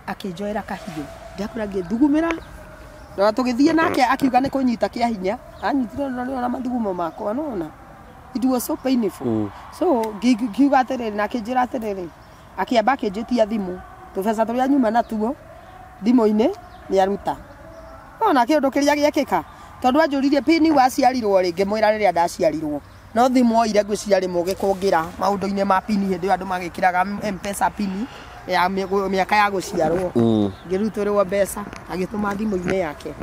Speaker 2: akĩnjoera kahiũ ndakwĩra ngĩthugumĩra na tũgĩthiĩ nake akiuga nĩ kũnyita kĩa hinya anyitire na mathugumo makwa nona it was so painful so ngiuga atĩrĩrĩ na akĩnjĩra atĩrĩrĩ akĩamba akĩnjĩtia thimũ tũbeca tũrĩa nyuma natuo thimũ-inĩ nĩ aruta ona kĩũndũ kĩrĩa gĩekĩka tondũ anjũririe pini waciarirwo rĩ ngĩmwĩra rĩrĩa ndaciarirwo no thimũ oire ngwĩciria rĩmwe ũgĩkũngĩra maũndũ-inĩ ma pini hĩndĩ ĩyo andũ magĩkĩraga M-Pesa pini ya mĩaka ya gũciarwo ngĩrutĩrwo mbeca agĩtũma thimũ-inĩ yake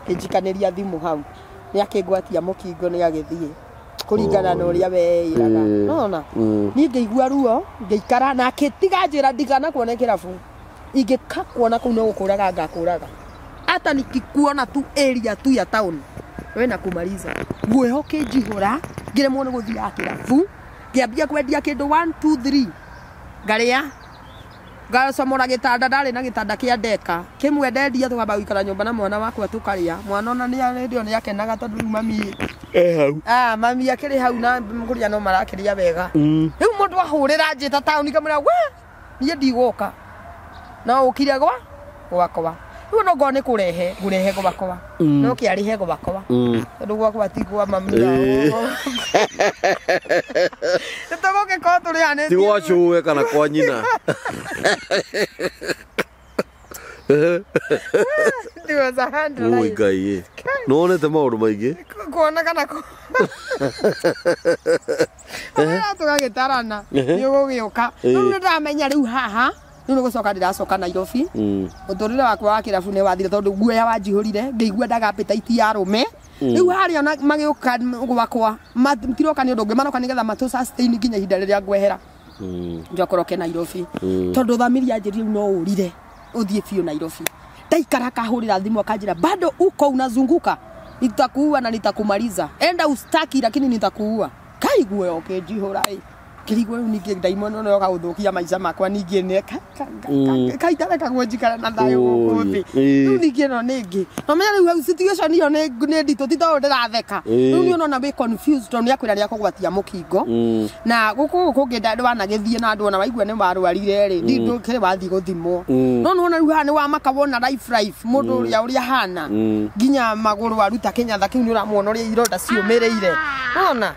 Speaker 2: kĩnjikanĩria thimũ hau nĩ akĩngwatia mũkingo nĩ agĩthiĩ kũringana na ũrĩa weĩraga nona niĩ ngĩigua ruo ngĩikara na akĩtiga njĩra ndigana kuona kĩrabu ingĩkakuona kũu no gũkũraga ngakũraga hata nikikuona tu area tu ya town we na kumaliza guoya ũkĩnjihũra ngĩremwo nĩ gũthiaga kĩrabu ngĩambia kwendia kĩndũ 1 2 3 ngarĩa ngacomora gĩtanda ndarĩ na gĩtanda kĩa ndeka kĩmwe ndendia tũkamba gũikara nyũmba na mwana wakwa tũkarĩa mwana ona hĩndĩ ĩyo nĩ akenaga tondũ rĩu mami
Speaker 1: hau
Speaker 2: mami akĩrĩ hau na kũrĩa no marakĩrĩa wega rĩu mũndũ ahũrĩra njĩta taũni ngamwĩra we niĩ ndigũka no ũkire gwakwa rĩu no ngorwo nĩ kũrehe ngũrehe gwakwa no kĩarĩhe gwakwa tondũ gwakwa ti kwa mami nĩtũgũgĩkorwo tũrĩhanĩtie
Speaker 1: ti gwa cũwe kana kwa nyina
Speaker 2: It was a hand
Speaker 1: Oi Ngai nĩwonete maũndũ maingĩ
Speaker 2: kuona kana tũgagĩtarana nĩ ũgũgĩũka rĩu nĩ ndamenya rĩu haha rĩu nĩ gũcoka ndĩracoka Nairobi mũtũrĩre wakwa wa kĩrabu nĩ wathire tondũ guoya wanjihũrire ngĩigua ndaga appetite ya arũme rĩu harĩa ona magĩũka gwakwa matiroka nĩ ũndũ ũngĩ maroka nĩgetha matũ sustain nginya ihinda rĩrĩa ngwehera njokoroke Nairobi tondũ thamiri yanjĩrire rĩu no ũrire ũthiĩ biũ Nairobi ndaikara akahũrĩra thimũ akanjĩra bado uko unazunguka nitakuua na nitakumaliza enda ustaki lakini nitakuua kai guoya ũkĩnjihũra ĩ Ngĩrigwo rĩu ningĩ ndaimono no yoka gũthũkia maica makwa ningĩ nĩ kaitareka njikara na thayũ gũkũ thĩ. Rĩu ningĩ ĩno nĩ ĩngĩ. Na ũmenye rĩu hau situation ĩyo nĩ nditũ ti tondũ ndĩratheka. Rĩu nĩ ũrona wĩ confused tondũ nĩ akwĩra nĩ akũgwatia mũkingo. Na gũkũ kũngĩ ndwanagĩthiĩ na andũ ona waigua nĩ warwarire rĩ ndũkĩrĩ wathiĩ gũthimwo. No nĩwona rĩu haha nĩ wamaka wona life mũndũ ũrĩa ahana nginya magũrũ aruta kĩnyatha kĩu nĩ ũramuona ũrĩa ironda ciũmĩrĩire. Nĩwona?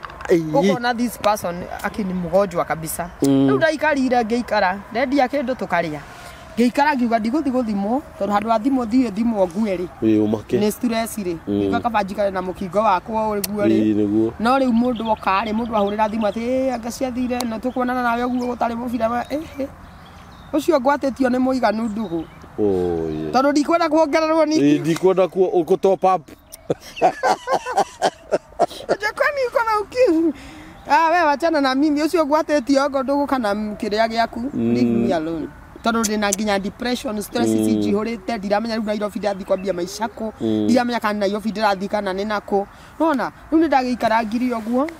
Speaker 2: Ukona this person akini mgonjwa kabisa. Rĩu ndaikarire ngĩikara ndendia kĩndũ tũkarĩa ngĩikara ngiuga ndigũthiĩ gũthimwo tondũ handũ ha thimwo thiĩ thimwo ngue rĩ nĩ stress rĩ ngiuga kaba njikare na mũkingo wakwa ũguo rĩ. No rĩu mũndũ oka rĩ mũndũ ahũrĩra thimũ atĩ anga ciathire na tũkuonana nawe ũguo gũtarĩ mũbira ũcio ngwatĩtio nĩ mũiganu ndũgũ tondũ ndikwenda kuongererwo ningĩ.
Speaker 1: Ndikwenda kũ top up.
Speaker 2: Kwani uko na ukimwi? Ah, wewe wachana na mimi ucio ngwatĩtie ongo ndũgũka na kĩrĩa gĩaku. Leave me alone. Tondũ ndĩna nginya depression stress cinjihũrĩte ndiramenya rĩu Nairobi ndathiĩ kwambia maica kũ ndiramenya kana Nairobi ndĩrathiĩ kana nĩ nakũ. Nona rĩu nĩ ndagĩikarangire ũguo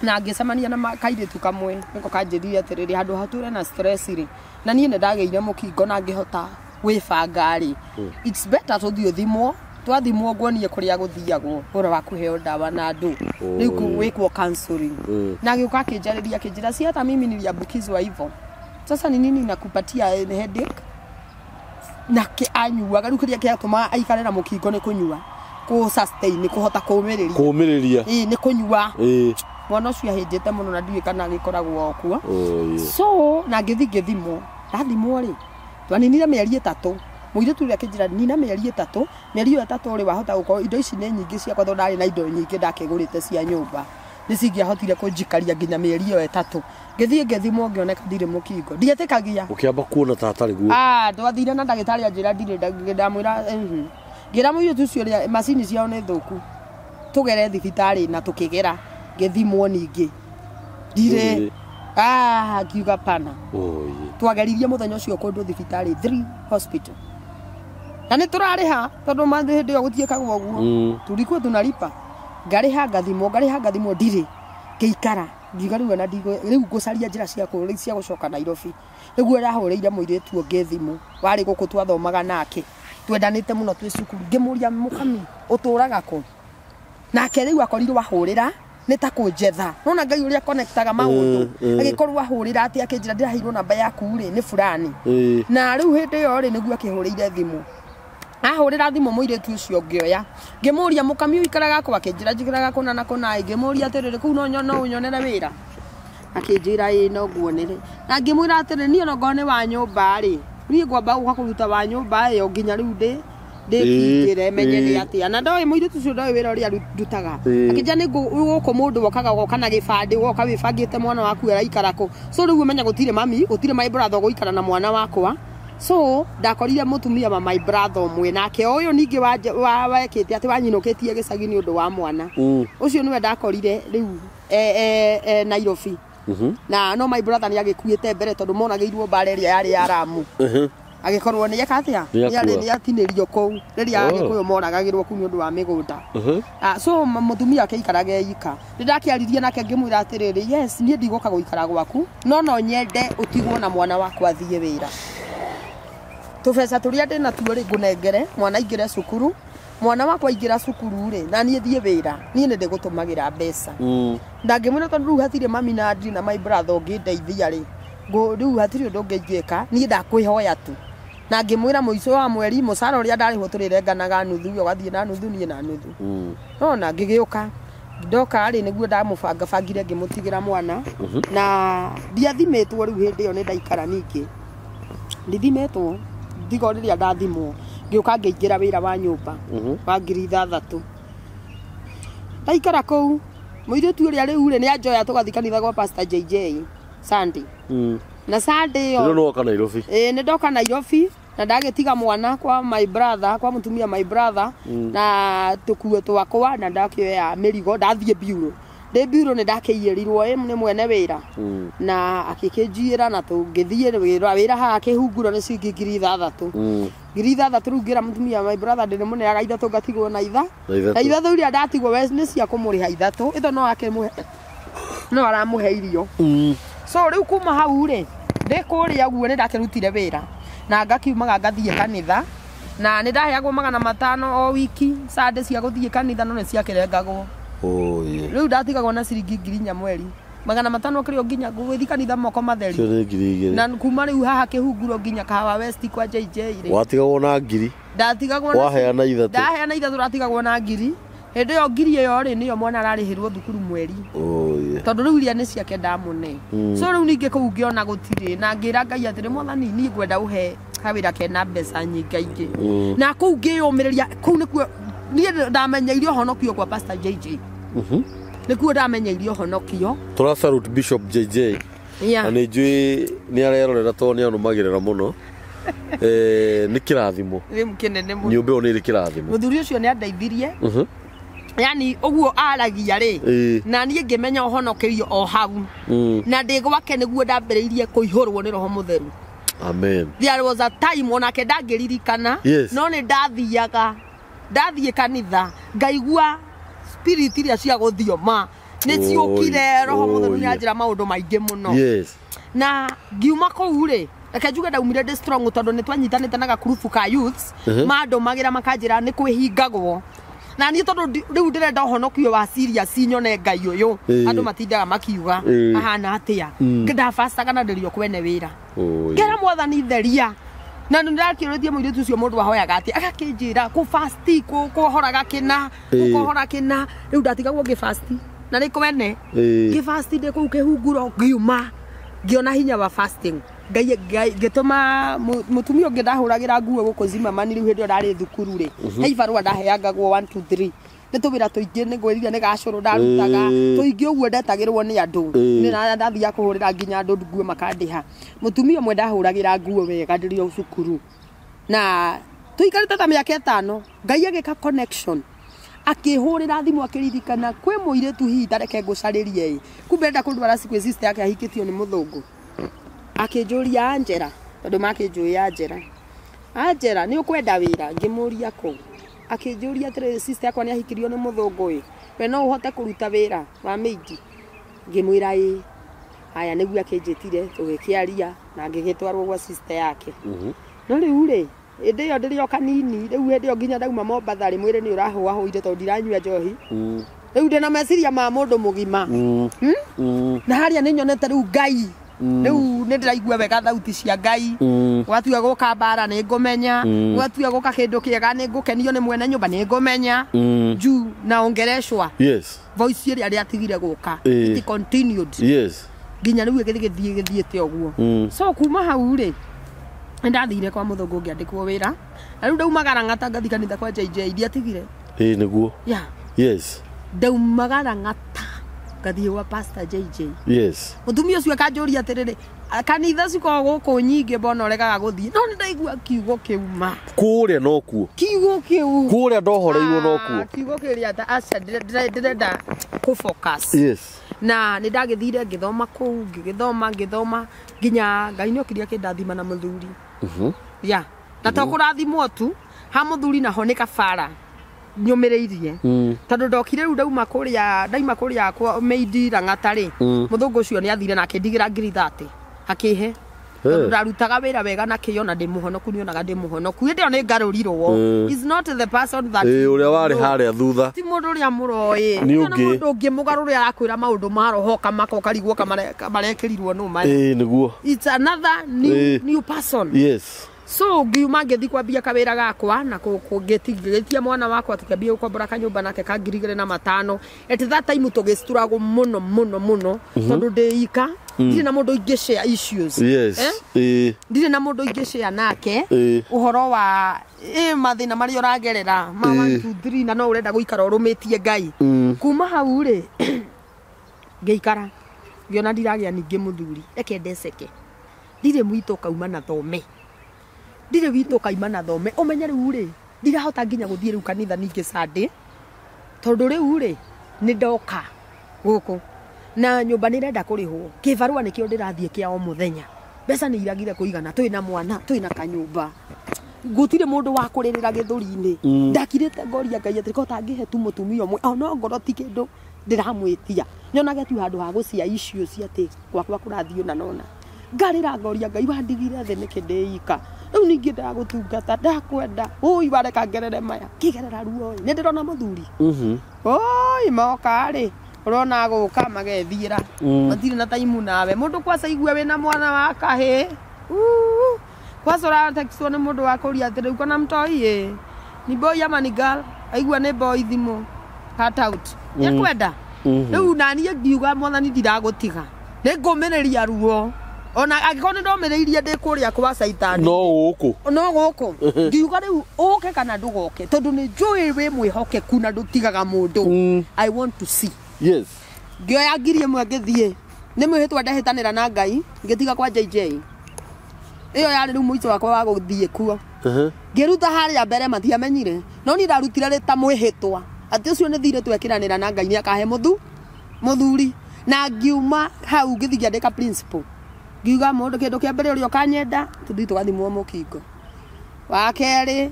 Speaker 2: na ngĩcemania na kairĩtu kamwe nĩko kanjĩrire atĩrĩrĩ handũ hatũre na stress rĩ na niĩ nĩ ndagĩire mũkingo na ngĩhota gwĩbanga rĩ it's better tũthiĩ ũthimwo twathimwo nguonie kuria guthiagwo ura wa kuheo ndawa na andu riu gwikwo counseling. Na agĩũka akĩnjarĩria akĩnjĩra si hata mimi niliambukizwa hivyo sasa ni nini nakupatia headache na anyuaga rĩu kĩrĩa kĩatũma aikare na mũkingo nĩ kũnyua kũ sustain kũhota kũũmĩrĩria
Speaker 1: kũũmĩrĩria
Speaker 2: nĩ kũnyua. Mwana ũcio ahĩnjĩte mũno na ndiũĩ kana agĩkoragwo okuo. So na ngĩthiĩ ngĩthimwo ndathimwo rĩ twaninire mĩeri 3 mũirĩtu ũrĩa akĩnjĩra nina mĩeri 3 mĩeri ĩyo 3 rĩ wahota gũkorwo indo ici nĩ nyingĩ ciakwa tondũ ndarĩ na indo nyingĩ ndakĩgũrĩte cia nyũmba nĩ cingĩahotire kũnjikaria nginya mĩeri ĩyo 3. Ngĩthiĩ ngĩthimwo ngĩoneka ndirĩ mũkingo ndietĩkagia.
Speaker 1: Ũkĩamba kuona ta hatarĩ guo?
Speaker 2: Twathire na ndagĩtarĩ anjĩra ndirĩ ndamwĩra ngĩra mũirĩtu ũcio ũrĩa macini ciao nĩ thũku tũgere thibitarĩ na tũkĩgera ngĩthimwo ningĩ ndirĩ. Ngiuga pana. Twageririe mũthenya ũcio kũndũ thibitarĩ 3 hospital na nĩ tũrarĩha tondũ hĩndĩ ĩyo gũtiĩkagwo ũguo tulikuwa tunalipa ngarĩha ngathimwo ndirĩ ngĩikara ngiuga rĩu ona rĩu ngũcaria njĩra cia gũcoka Nairobi. Nĩguo ndahũrĩire mũirĩtu ũngĩ thimũ warĩ gũkũ twathomaga nake twendanĩte mũno twĩ cukuru ngĩmũria mũkami ũtũraga kũ nake rĩu akorirwo ahũrĩra nĩ ta kũnjetha. Nona Ngai ũrĩa connectaga maũndũ agĩkorwo ahũrĩra atĩ akĩnjĩra ndĩraheirwo namba yaku rĩ nĩ fulani. Na rĩu hĩndĩ ĩyo rĩ nĩguo akĩhũrĩire thimũ ahũrĩra thimũ mũirĩtu ũcio ngĩoya ngĩmũria mũkami ũikaraga kũ akĩnjĩra njikaraga kũna na kũna ngĩmũria atĩrĩrĩ kũu no ũnyonere wĩra akĩnjĩra ĩĩ no nguonere na ngĩmwĩra atĩrĩ niĩ ona ngorwo nĩ wa nyũmba rĩ niĩ ngwamba gũka kũruta wa nyũmba ĩyo nginya rĩu ndĩkingĩre menye nĩ atĩa na ndoĩ mũirĩtu ũcio ndoĩ wĩra ũrĩa ndutaga akĩnjĩra nĩ gũkũ mũndũ wokaga ũgoka na gĩbandĩ ũgoka wĩbangĩte mwana waku araikara kũ so rĩu ũmenya gũtirĩ mami gũtirĩ my brother ũgũikara na mwana wakwa. So ndakorire mũtumia wa my brother ũmwe nake ũyũ ningĩ wekĩte atĩ wanyinũkĩtie gĩcagi nĩ ũndũ wa mwana ũcio nĩwe ndakorire rĩu Nairobi. Na no my brother nĩ agĩkuĩte mbere tondũ monagĩirwo mbara ĩrĩa yarĩ ya Ramu agĩkorwo nĩ eka atĩa nĩ atinĩrio kũu rĩrĩa Agĩkũyũ moragagĩrwo kũu nĩ ũndũ wa mĩgũnda. So mũtumia akĩikaraga eika nĩ ndakĩaririe nake ngĩmwĩra atĩrĩrĩ yes niĩ ndigũka gũikara gwaku no nyende ũtigwo na mwana wakwa athiĩ wĩra tũbeca tũrĩa ndĩ natuo rĩ ngũnengere mwana aingĩre cukuru mwana wakwa aingĩra cukuru rĩ na niĩ thiĩ wĩra niĩ nĩ ndĩgũtũmagĩra mbeca. Ndangĩmwĩra tondũ rĩu hatirĩ mami na ndirĩ na my brother ũngĩndeithia rĩ rĩu hatirĩ ũndũ ũngĩ ingĩka niĩ ndakwĩhoya tu. Na ngĩmwĩra mũico wa mweri mũcara ũrĩa ndarĩhwo tũrĩrenganaga nuthu we ũgathiĩ na nuthu niĩ na nuthu. Nona ngĩgĩũka ndoka rĩ nĩguo ndamũbangabangire ngĩmũtigĩra mwana na ndiathimĩtwo rĩu hĩndĩ ĩyo nĩ ndaikara ningĩ ndithimĩtwo ndigo rĩrĩa ndathimwo ngĩũka ngĩingĩra wĩra wa nyũmba wa 6,000 ndaikara kũu mũirĩtu ũrĩa rĩu rĩ nĩ anjoya tũgathiĩ kanitha gwa Pastor JJ Sunday. Na Sunday ĩyo
Speaker 1: nĩ Nairobi
Speaker 2: nĩ ndoka Nairobi na ndagĩtiga mwana kwa my brother kwa mũtumia my brother na tũkuo twakwa na ndakĩoya mĩrigo ndathiĩ bureau ndĩ bureau nĩ ndakĩiyĩrirwo nĩ mwene wĩra na akĩkĩnjiĩra na tũngĩthiĩ wĩra haha kĩhunguro nĩ ciringi 6,000 6,000 rĩu ngĩra mũtumia my brother ndĩrĩmũneaga 3 ngatigwo na itha na 3 iria ndatigwo we nĩ cia kũmũrĩha 3 ĩtho no akĩmũhe no aramũhe irio. So rĩu kuma hau rĩ ndĩ kũrĩa ũguo nĩ ndakĩrutire wĩra na ngakiumaga ngathiĩ kanitha na nĩ ndaheagwo 500 o wiki Sunday cia gũthiĩ kanitha no nĩ ciakĩrengagwo.
Speaker 1: Oh yeah.
Speaker 2: Rĩu ndatigagwo na ciringi 4,000 mweri 500 kĩrĩ o nginya gũgĩthiĩ kanitha moko matheri.
Speaker 1: Cio nĩ 2,000.
Speaker 2: Na kuma rĩu haha kĩhunguro nginya Kahawa West kwa JJ rĩ
Speaker 1: Watigagwo na 1,000.
Speaker 2: Ndatigagwo na
Speaker 1: Waheana 3.
Speaker 2: Ndaheana 3 ndatigagwo na 1,000. Hĩndĩ ĩyo 1,000 ĩyo rĩ nĩyo mwana ararĩhĩrwo thukuru mweri.
Speaker 1: Oh yeah.
Speaker 2: Tondũ rĩu iria nĩ ciake ndamũne. So rĩu ningĩ kũu ngĩona gũtirĩ na ngĩra Ngai atĩrĩ mwathani niĩ ngwenda ũhe kawĩra kena mbeca nyingaingĩ. Na kũu ngĩyũmĩrĩria kũu nĩkuo niĩ ndamenyeire ũhonokio kwa Pastor JJ. Nĩkuo ndamenyeire ũhonokio.
Speaker 1: Tũra salute Bishop JJ.
Speaker 2: Yeah.
Speaker 1: Na nĩ njũĩ nĩ arerorera tondũ nĩ anũmagĩrĩra mũno. Nĩ kĩrathimo.
Speaker 2: Nĩ kĩnene mũno.
Speaker 1: Nyũmba ĩyo nĩ ĩrĩ kĩrathimo.
Speaker 2: Mũthuri ũcio nĩ andeithirie. Yani ũguo aragia rĩ na niĩ ngĩmenya ũhonokerio o hau. Na ndĩ gwake nĩguo ndambĩrĩirie kũihũrwo nĩ Roho Mũtheru.
Speaker 1: Amen.
Speaker 2: There was a time onake ndangĩririkana.
Speaker 1: Yes.
Speaker 2: No nĩ ndathiaga ndathiĩ kanitha ngaigua spirit iria cia gũthioma nĩ ciũkire Roho Mũtheru nĩ anjĩra maũndũ maingĩ mũno.
Speaker 1: Yes.
Speaker 2: Na ngiuma kũu rĩ reke njuge ndaumire ndĩ strong tondũ nĩ twanyitanĩte na gakurubu ka youths mandũmagĩra makanjĩra nĩ kwĩhingagwo. Na niĩ tondũ rĩu ndĩrenda ũhonokio wa serious nyone Ngai ũyũ andũ matindaga makiuga ahana atĩa ndabacaga na ndĩrio kwene wĩra ngera mwathani theria na nĩ ndakĩũrĩtie mũirĩtu ũcio mũndũ ahoyaga atĩa agakĩnjĩra kũ fast kũhoraga kĩna kũhora kĩna rĩu ndatigagwo ngĩ fast na nĩ kwene ngĩ fast ndĩ kũu kĩhunguro ngiuma ngĩona hinya wa fasting Ngai ngĩtũma mũtumia ũngĩ ndahũragĩra nguo gũkũ Zimmerman rĩu hĩndĩ ĩyo ndarĩ thukuru rĩ he ibarũa ndaheangagwo 1 2 3 nĩ tũwĩra tũingĩ nĩ ngwĩrire nĩ gacũrũ ndarutaga tũingĩ ũguo ndetagĩrwo nĩ andũ nĩ ndathiaga kũhũrĩra nginya andũ nguo makandĩha. Mũtumia ũmwe ndahũragĩra nguo wega ndĩrĩ o cukuru na tũikarĩte ta mĩaka 5 Ngai agĩka connection akĩhũrĩra thimũ akĩririkana kwĩ mũirĩtu hihi tareke ngũcarĩrie ĩ kumbe enda kũndwara siku sister yake ahikĩtio nĩ mũthũngũ. Akĩnjũria Angela tondũ makĩnjũĩ Angela. Angela nĩ ũkwenda wĩra ngĩmũria kũ akĩnjũria atĩrĩrĩ sister yakwa nĩ ahikirio nĩ mũthũngũ ĩ we no ũhote kũruta wĩra wa maid ngĩmwĩra ĩ haya nĩguo akĩnjĩtire tũgĩkĩaria na ngĩgĩtwarwo gwa sister yake. No rĩu rĩ hĩndĩ ĩyo ndĩrĩ o kanini rĩu hĩndĩ ĩyo nginya ndauma Mombatha rĩ mwĩrĩ nĩ ũrahũahũire tondũ ndiranyua njohi. Rĩu ndĩna meciria ma mũndũ mũgima. Na harĩa nĩ nyonete rĩu Ngai rĩu nĩ ndĩraigua wega thauti cia Ngai gwatua gũka mbara nĩ ngũmenya gwatua gũka kĩndũ kĩega nĩ ngũkenio nĩ mwene nyũmba nĩ ngũmenya juu na ongereshwa.
Speaker 1: Yes.
Speaker 2: Voice ĩrĩa rĩatigire gũka it continued.
Speaker 1: Yes.
Speaker 2: Nginya rĩu ĩgĩthiĩ gĩthiĩte ũguo. So kuma hau rĩ ndathire kwa mũthũngũ ngĩandĩkwo wĩra na rĩu ndaumagara ng'ata ngathi kanitha kwa JJ ndiatigire.
Speaker 1: Ĩĩ nĩguo.
Speaker 2: Yeah.
Speaker 1: Yes.
Speaker 2: Ndaumagara ng'ata ngathiĩ gwa Pastor JJ.
Speaker 1: Yes.
Speaker 2: Mũtumia ũcio akanjũria atĩrĩrĩ kanitha cikoragwo gũkũ nyingĩ mbona ũregaga gũthiĩ no nĩ ndaigua kiugo kĩu ma
Speaker 1: kũrĩa nokuo
Speaker 2: kiugo kĩu
Speaker 1: kũrĩa ndohoreirwo nokuo
Speaker 2: kiugo kĩrĩa ta aca ndĩrenda kũ focus.
Speaker 1: Yes.
Speaker 2: Na nĩ ndagĩthire ngĩthoma kũu ngĩgĩthoma ngĩthoma nginya Ngai nĩ okire akĩndathima na mũthuri. Yeah. Na to kũrathimwo tu ha mũthuri naho nĩ kabara nyũmĩrĩirie tondũ ndokire rĩu ndauma kũrĩa ndaima kũrĩa kwa maid Lang'ata rĩ mũthũngũ ũcio nĩ athire na akĩndigĩra 30,000 akĩhe tondũ ndarutaga wĩra wega na kĩo na ndĩ mũhonoku nĩonaga ndĩ mũhonoku hĩndĩ ĩyo nĩ ngarũrirwo. Is not the person that
Speaker 1: ũrĩa warĩ harĩa thutha
Speaker 2: ti mũndũ ũrĩa mũroĩ
Speaker 1: nĩ ũngĩ
Speaker 2: mũndũ ũngĩ mũgarũre arakwĩra maũndũ ma roho kamaka ũkarigwo kamarekĩrirwo nũ maya.
Speaker 1: Ĩĩ nĩguo.
Speaker 2: It's another new person.
Speaker 1: Yes.
Speaker 2: So ngiuma ngĩthiĩ kwambia kawĩra gakwa na ngĩtia mwana wakwa tũkĩambia gũkombora kanyũmba nake ka 2,500. At that time tũgĩcitũragwo mũno mũno mũno tondũ ndĩ ika ndirĩ na mũndũ ingĩ share issues.
Speaker 1: Yes.
Speaker 2: Ndirĩ na mũndũ ingĩ share nake ũhoro wa mathĩna marĩa ũragerera ma 1 2 3 na no ũrenda gũikara ũrũmĩtie Ngai. Kuma hau rĩ ngĩikara ngĩona ndiragĩa ningĩ mũthuri reke ndeceke ndirĩ mwitũ kauma na thome ndirĩ witũ kaima na thome ũmenye rĩu rĩ ndirahota nginya gũthiĩ rĩu kanitha ningĩ Sunday tondũ rĩu rĩ nĩ ndoka gũkũ na nyũmba nĩ ĩrenda kũrĩhwo kĩbarũa nĩkĩo ndĩrathiĩ kĩa o mũthenya mbeca nĩ iragire kũigana twĩ na mwana twĩ na kanyũmba gũtirĩ mũndũ wa kũrĩrĩra gĩthũri-inĩ ndakirĩte ngoria Ngai atĩrĩ ko tangĩhe tu mũtumia ũmwe ona ngoro ti kĩndũ Ndĩramwĩtia nyonage tu handũ ha gũcia icio cia atĩ gwakwa kũrathiĩ na nona. Ngarĩra ngoria Ngai wandigire thĩ nĩkĩ ndĩika. Rĩu ningĩ ndagũtungata ndakwenda. Ũi wareka ngerere maya. Ngĩgerera ruo ĩ. Nĩ ndĩrona mũthuri. Oi moka rĩ. Ũrona gũka magethiĩra. Matirĩ na taimu nawe. Mũndũ kwaca igue wĩna mwana wa kahĩĩ. Kwaca ũratextwo nĩ mũndũ wa kũria atĩrĩ uko na mtoi ĩ. Ni boy ama ni girl? Aigua nĩ boy thimũ. Cut out. Nĩekwenda. Rĩu naniĩ ngiuga mwathani ndiragũtiga. Nĩngũmĩrĩria ruo. Ona angĩkorwo nĩ ndomĩrĩirie ndĩ kũrĩa kwa Caitani.
Speaker 1: No gũkũ.
Speaker 2: No gũkũ. Ngiuga rĩu ũke kana ndũgoke tondũ nĩ njũĩ wĩ mwĩhokeku na ndũtigaga mũndũ. I want to see.
Speaker 1: Yes.
Speaker 2: Ngĩoya 1,000 ngĩthiĩ. Nĩ mwĩhĩtwa ndehĩtanĩra na Ngai ngĩtiga kwa JJ. Ĩyo yarĩ rĩu mũico wakwa wa gũthiĩ kuo. Ngĩruta harĩa mbere matiamenyire. No niĩ ndarutire rĩ ta mwĩhĩtwa. Atĩ ũcio nĩ thirĩ twekĩranĩra na Ngai nĩakahe mũthuri. Na ngiuma hau ngĩthiĩ ngĩandĩka principal. Ngiuga mũndũ kĩndũ kĩa mbere ũrĩa ũkanyenda tũthiĩ tũgathimwo mũkingo. Wa kerĩ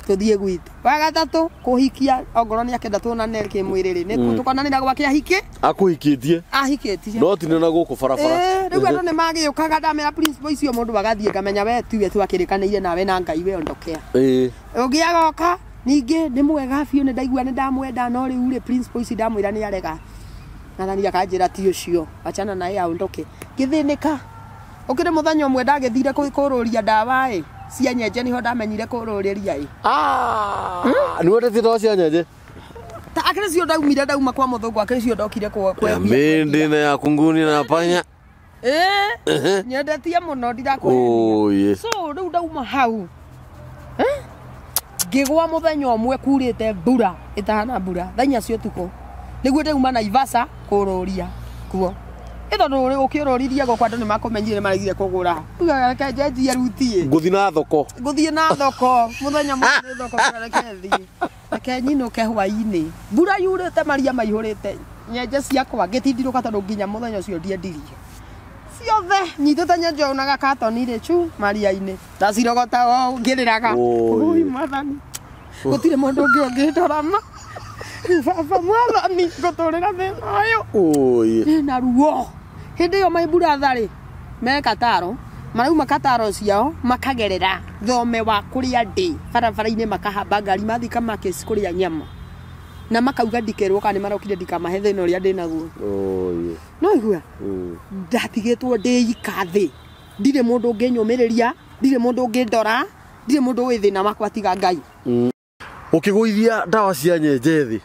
Speaker 2: tũthiĩ gwitũ. Wa gatatũ kũhikia ongorwo nĩ akenda tuonane kĩmwĩrĩ rĩ nĩ tũkonanĩra gwake ahike.
Speaker 1: Akũhikĩtie.
Speaker 2: Ahikĩtie.
Speaker 1: No ti na gũkũ barabara.
Speaker 2: Rĩu andũ nĩ magĩũkaga ndamera principal icio mũndũ agathiĩ ngamenya we tiwe twakĩrĩkanĩire nawe na Ngai we ondokea. Ũngĩ agoka ningĩ nĩ mwega biũ nĩ ndaigua nĩ ndamwenda no rĩu rĩ principal ici ndamwĩra nĩ arega. Nathani akanjĩra ti ũcio achana naye aondoke. Ngĩthĩnĩka. Ũkĩrĩ mũthenya ũmwe ndagĩthire kũrũria ndawa ĩ cia nyenje niho ndamenyire kũrũrĩria ĩ.
Speaker 1: Nĩ wendete ndawa cia nyenje?
Speaker 2: Ta akĩrĩ cio ndaumire ndauma kwa mũthũngũ akĩrĩ cio ndokire kwa
Speaker 1: mĩndĩ na ya kunguni na panya.
Speaker 2: Nyendetie mũno ndirakũhenia. So rĩu ndauma hau. Ngĩgwa mũthenya ũmwe kurĩte mbura ĩtahana mbura thaa inya cia ũtukũ. Nĩguo ndauma Naivasha kũrũria kuo. Ĩ tondũ ũkĩrũririe gũkũ andũ nĩmakũmenyire nĩmaregire kũgũra. Ugaga reke njenjie ruti ĩ.
Speaker 1: Ngũthiĩ na thoko.
Speaker 2: Ngũthiĩ na thoko. Mũthenya mũthenya nĩ thoko reke thiĩ. Reke nyinũke hwaĩ-inĩ. Mbura yurĩte maria maihũrĩte. Nyenje ciakwa ngĩtindirũka tondũ nginya mũthenya ũcio ndiendirie. Ciothe nyitĩte nyenje ũyũ na gakatoni rĩ chu maria-inĩ. Ndacirogota o ngĩrĩraga. Ũi mwathani. Gũtirĩ mũndũ ũngĩ ũngĩndorama. Baba mwathani ngũtũrĩra thĩna ũyũ. Na ruo. Hĩndĩ ĩyo my brother rĩ me Kataro marauma Kataro ciao makagerera thome wa kũrĩa ndĩ barabara-inĩ makahamba ngari mathiĩ Kamakis kũrĩa nyama na makauga ndikerwo kana nĩmarokire ndikamahe thĩna ũrĩa ndĩ naguo. No igua ndatigĩtwo ndĩ ika thĩ ndirĩ mũndũ ũngĩnyũmĩrĩria ndirĩ mũndũ ũngĩndora ndirĩ mũndũ wĩ thĩna wakwa tiga Ngai.
Speaker 1: Ũkĩgũithia ndawa cia nyenje thĩ?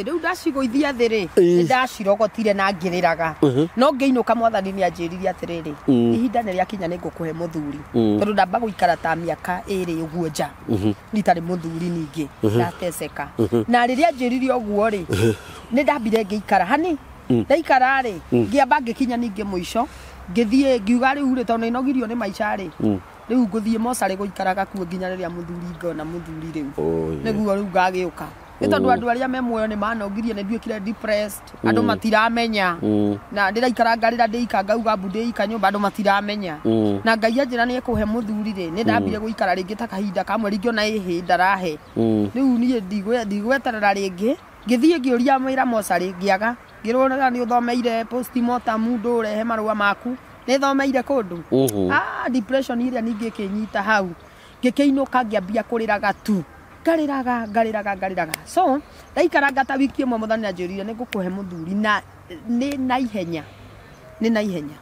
Speaker 2: Rĩu ndacigũithia thĩ rĩ nĩ ndacirogotire na ngĩrĩraga. No ngĩinũka mwathani nĩ anjĩrire atĩrĩrĩ ihinda nĩ rĩakinya nĩ ngũkũhe mũthuri tondũ ndamba gũikara ta mĩaka ĩrĩ ũguo nja nitarĩ mũthuri ningĩ ndateceka. Na rĩrĩa anjĩrire ũguo rĩ nĩ ndambire ngĩikara hani ndaikara rĩ ngĩamba ngĩkinya ningĩ mũico ngĩthiĩ ngiuga rĩu rĩ tondũ nĩnogirio nĩ maica rĩ rĩu ngũthiĩ mocarĩ gũikaraga kuo nginya rĩrĩa mũthuri ngona mũthuri rĩu nĩguo rĩu ngagĩũka. Nĩ tondũ andũ arĩa me muoyo nĩ manogirie nĩ nduĩkire depressed andũ matiramenya na ndĩraikara ngarĩra ndĩika ngauga mbu ndĩika nyũmba andũ matiramenya. Na Ngai anjĩra nĩ ekũhe mũthuri rĩ nĩ ndambire gũikara rĩngĩ ta kahinda kamwe rĩngĩ ona ĩhĩ ndarahe. Rĩu niĩ ndigweterera rĩngĩ ngĩthiĩ ngĩũria wĩra mocarĩ ngĩaga ngĩrwo nĩ ũthomeire postmortem ndũrehe marũa maku nĩ thomeire kũndũ. Depression ĩrĩa ningĩ ĩkĩnyita hau ngĩkĩinũka ngĩambia kũrĩraga tu ngarĩraga ngarĩraga ngarĩraga. So ndaikaranga ta wiki ĩmwe mũthani anjĩrire nĩ ngũkũhe mũthuri na nĩ naihenya nĩ naihenya.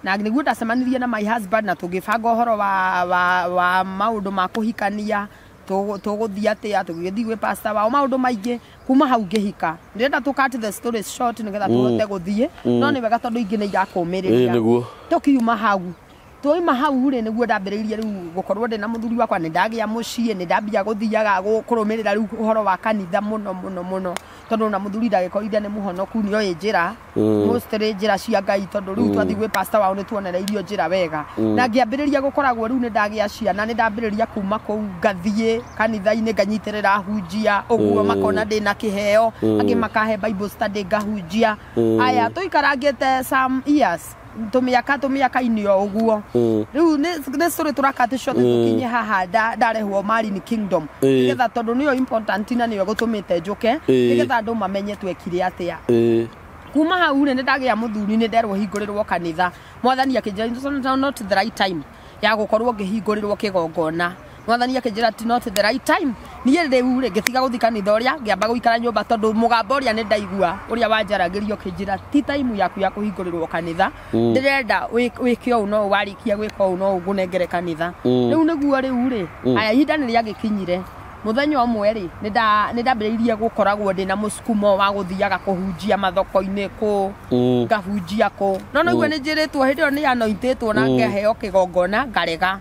Speaker 2: Na nĩguo ndacemanirie na my husband na tũgĩbanga ũhoro wa maũndũ ma kũhikania tũgũthiĩ atĩa tũgĩthiĩ gwĩ pastor wao maũndũ maingĩ kuma hau ngĩhika. Ndĩrenda tũ cut the story short nĩgetha tũhote gũthiĩ no nĩ wega tondũ ingĩ nĩ irakũmĩrĩria. Tũkiuma hau twaima hau rĩ nĩguo ndambĩrĩirie rĩu gũkorwo ndĩ na mũthuri wakwa nĩ ndagĩa mũciĩ nĩ ndambia gũthiaga kũrũmĩrĩra rĩu ũhoro wa kanitha mũno mũno mũno tondũ na mũthuri ndagĩkorire nĩ mũhonoku nĩoĩ njĩra mostly njĩra cia Ngai tondũ rĩu twathiĩ gwĩ pastor wao nĩ tuonereirio njĩra wega. Na ngĩambĩrĩria gũkoragwo rĩu nĩ ndagĩa ciana nĩ ndambĩrĩria kuma kũu ngathiĩ kanitha-inĩ nganyitĩrĩra hunjia ũguo makona ndĩ na kĩheo angĩ makahe Bible study ngahunjia. Aya tũikarangĩte some years Tũmĩaka-inĩ o ũguo. Rĩu nĩ story tũrakati ciothe tũkinye haha ndarehwo Marine Kingdom. Nĩgetha tondũ nĩyo important na nĩyo gũtũmĩte njũke, nĩgetha andũ mamenye twekire atĩa. Kuma hau rĩ, nĩ ndagĩa mũthuri, nĩ nderwo hingũrĩrwo kanitha. Mwathani akĩnjĩra not the right time ya gũkorwo ngĩhingũrĩrwo kĩgongona. Mwathani akĩnjĩra not the right time. Niĩ rĩu rĩ, ngĩtiga gũthiĩ kanitha ũrĩa, ngĩamba gũikara nyũmba tondũ mũgambo ũrĩa nĩ ndaigua ũrĩa wanjaragĩrio ũkĩnjĩra ti time yaku ya kũhingũrĩrwo kanitha. Ndĩrenda wĩke ũũ no warĩkia gwĩka ũũ no ngũnengere kanitha. Rĩu nĩguo rĩu rĩ, aya ihinda nĩ rĩagĩkinyire. Mũthenya ũmwe rĩ, nĩ ndambĩrĩirie gũkoragwo ndĩna mũsukumo wa gũthiaga kũhunjia mathoko-inĩ kũ, ngahunjia kũ. No naigua nĩ njĩrĩtwo hĩndĩ ĩyo nĩ anointĩtwo na ngaheo kĩgongona ngarega.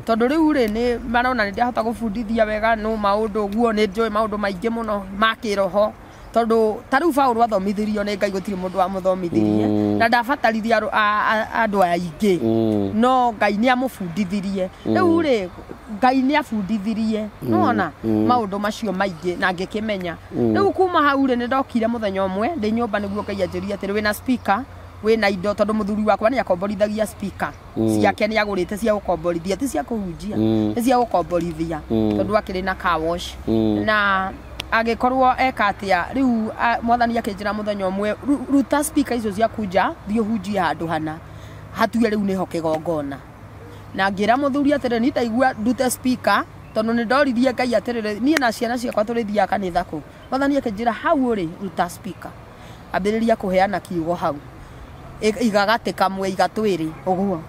Speaker 2: Tondũ rĩu rĩ, nĩ marona nĩ ndahota gũbundithia wega no maũndũ ũguo, nĩ njũĩ maũndũ maingĩ mũno ma kĩroho. Tondũ ta rĩu Paũlũ athomithirio nĩ Ngai, gũtirĩ mũndũ wamũthomithirie na ndabataririe andũ aingĩ, no Ngai nĩ amũbundithirie. Rĩu rĩ, Ngai nĩ abundithirie, nĩwona maũndũ macio maingĩ na ngĩkĩmenya. Rĩu kuma hau rĩ, nĩ ndokire mũthenya ũmwe ndĩ nyũmba nĩguo Ngai anjĩrire atĩrĩ, wĩna speaker, wĩna indo, tondũ mũthuri wakwa nĩ akomborithagia speaker ciake, nĩ agũrĩte cia gũkomborithia, ti cia kũhunjia, nĩ cia gũkomborithia, tondũ akĩrĩ na car wash. Na agĩkorwo eka atĩa rĩu, mwathani akĩnjĩra mũthenya ũmwe, ruta speaker icio ciaku nja, thiĩ ũhunjie handũ hana hatue rĩu nĩho kĩgongona. Na ngĩra mũthuri atĩrĩ, niĩ ndaigua ndute speaker tondũ nĩ ndoririe Ngai atĩrĩrĩ, niĩ na ciana ciakwa tũrĩthiaga kanitha kũ. Mwathani akĩnjĩra hau ũrĩ, ruta speaker, ambĩrĩria kũheana kiugo hau, iga gatĩ kamwe, iga twĩrĩ ũguo.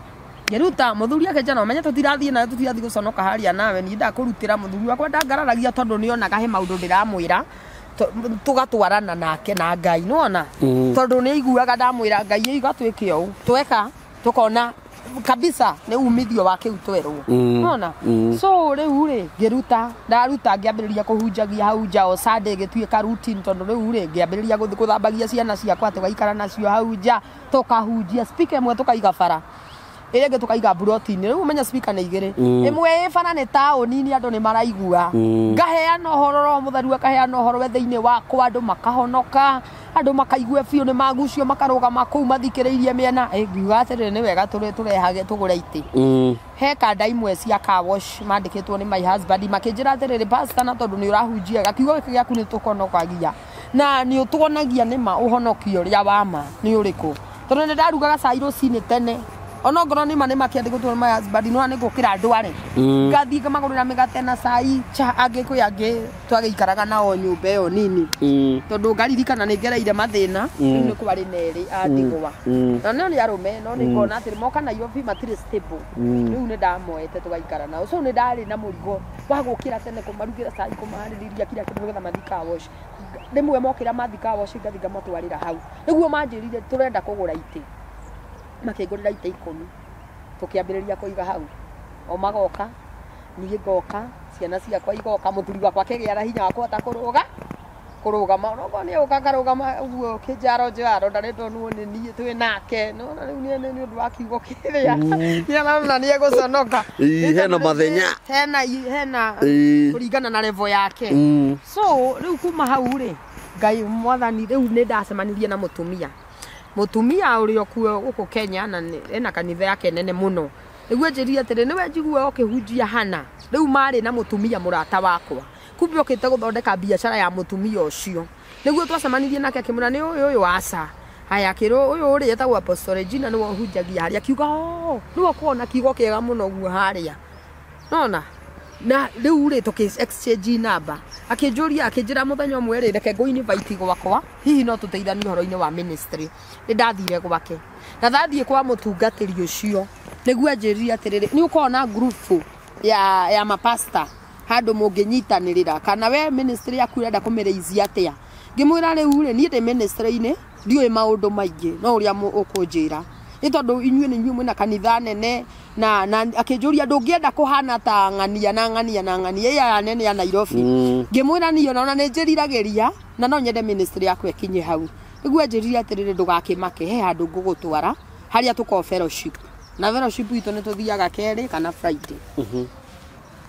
Speaker 2: Ngĩruta, mũthuri akĩnjĩra no menye tũtirathiĩ nawe, tũtirathiĩ gũconoka harĩa nawe, niĩ ndakũrutĩra. Mũthuri wakwa ndangararagia tondũ nĩonaga he maũndũ ndĩramwĩra, tũgatwarana nake na Ngai, nĩwona? Tondũ nĩ aiguaga ndamwĩra Ngai iga twĩke ũũ, tweka tũkona kabisa nĩ umithio wa kĩu twerwo, nĩwona? So rĩu rĩ, ngĩruta, ndaruta ngĩambĩrĩria kũhunjagia hau nja o Sunday, gĩtuĩka routine, tondũ rĩu rĩ, ngĩambĩrĩria gũthiĩ gũthambagia ciana ciakwa, tũgaikara nacio hau nja, tũkahunjia. Speaker ĩmwe tũkaiga bara, ĩrĩa ĩngĩ tũkaiga mburoti-inĩ. Rĩu ũmenye speaker nĩ igĩrĩ, ĩmwe ĩ bara nĩ taũni-inĩ, andũ nĩ maraigua. Ngaheana ũhoro, Roho Mũtheru akaheana ũhoro we thĩinĩ wakwa, andũ makahonoka, andũ makaigua biũ nĩ magucio, makarũgama kũu mathikĩrĩirie mĩena. Ngiuga atĩrĩrĩ, nĩ wega tũrehage tũgũre itĩ. He kanda imwe cia car wash mandĩkĩtwo nĩ my husband, makĩnjĩra atĩrĩrĩ, pastor, na tondũ nĩ ũrahunjia kiugo gĩkĩ gĩaku nĩ tũkonokagia na nĩ ũtuonagia nĩma ũhonokio ũrĩa wa ma nĩ ũrĩkũ, tondũ nĩ ndarugaga cai rũcinĩ tene, onongorwo nĩma nĩ makĩandĩkĩtwo nĩ my husband, no nĩ ngũkĩra ndware, ngathiĩ ngamagũrĩra mĩgate na cai cha. Angĩ kwĩ angĩ twagĩikaraga nao nyũmba ĩyo nini, tondũ ngaririkana nĩ ngereire mathĩna. Rĩu nĩ kwarĩ na erĩ a ndigwa, na no nĩ arũme, no nĩ ngona atĩrĩ moka Nairobi matirĩ stable. Rĩu nĩ ndamoete tũgaikara nao, so nĩ ndarĩ na mũrigo wa gũkĩra tene, kũmarugĩra cai, kũmaharĩrĩria kila kĩndũ nĩgetha mathiĩ car wash. Rĩmwe mokĩra mathiĩ car wash, ngathiĩ ngamatwarĩra hau. Nĩguo manjĩrire tũrenda kũgũra itĩ, makĩngũrĩra itĩ 10, tũkĩambĩrĩria kũiga hau, o magoka, niĩ ngoka, ciana ciakwa igoka, mũthuri wakwa akĩgĩa na hinya wa kũhota kũrũgama, onokorwo nĩ egũka akarũgama ũguo kĩnjaro njaro, ndarĩ ndonwo nĩ niĩ twĩ nake. Nĩwona rĩu nĩ ũndũ wa kiugo kĩrĩa nĩ arona nĩ egũconoka.
Speaker 1: Hena mathenya.
Speaker 2: Hena kũringana na level yake. So rĩu kuma hau rĩ, Ngai mwathani, rĩu nĩ ndacemanirie na mũtumia ũrĩa ũkuo gũkũ Kenya na ena kanitha yake nene mũno. Nĩguo njĩrire atĩrĩ, nĩwe njigua ũkĩhunjia hana. Rĩu marĩ na mũtumia mũrata wakwa, kumbe okĩte gũthondeka biacara ya mũtumia ũcio. Nĩguo twacemanirie nake, akĩmwĩra nĩ ũyũ ũyũ, aca haya, akĩrwo ũyũ ũrĩa etagwo Apostle Regina, nĩwe ũhunjagia harĩa. Akiuga oh, nĩwe ũkoragwo na kiugo kĩega mũno ũguo harĩa nona. Na rĩu rĩ, tũkĩ exchange number, akĩnjũria, akĩnjĩra mũthenya ũmwe rĩ, reke ngũ invite gwakwa, hihi no tũteithanie ũhoro-inĩ wa ministry. Nĩ ndathire gwake, na ndathiĩ kwa mũtungatĩri ũcio, nĩguo anjĩrire atĩrĩrĩ, nĩ ũkoragwo na group ya mapasta handũ mũngĩnyitanĩrĩra, kana we ministry yaku ũrenda kũmĩraisia atĩa? Ngĩmwĩra rĩu rĩ, niĩ ndĩ ministry-inĩ, ndiũĩ maũndũ maingĩ, no ũrĩa ũkũnjĩra nĩ tondũ inyuĩ nĩ inyuĩ mwĩna kanitha nene. Na akĩnjũria, ndũngĩenda kũhana ta ng'ania na ng'ania na ng'ania ĩya nene ya Nairobi? Ngĩmwĩra niĩ ona nĩ njĩriragĩria na no nyende ministry yakwa ĩkinye hau. Nĩguo anjĩrire atĩrĩrĩ, ndũgakĩmake, he handũ ngũgũtwara harĩa tũkorwo fellowship, na fellowship itũ nĩ tũthiaga kerĩ kana Friday.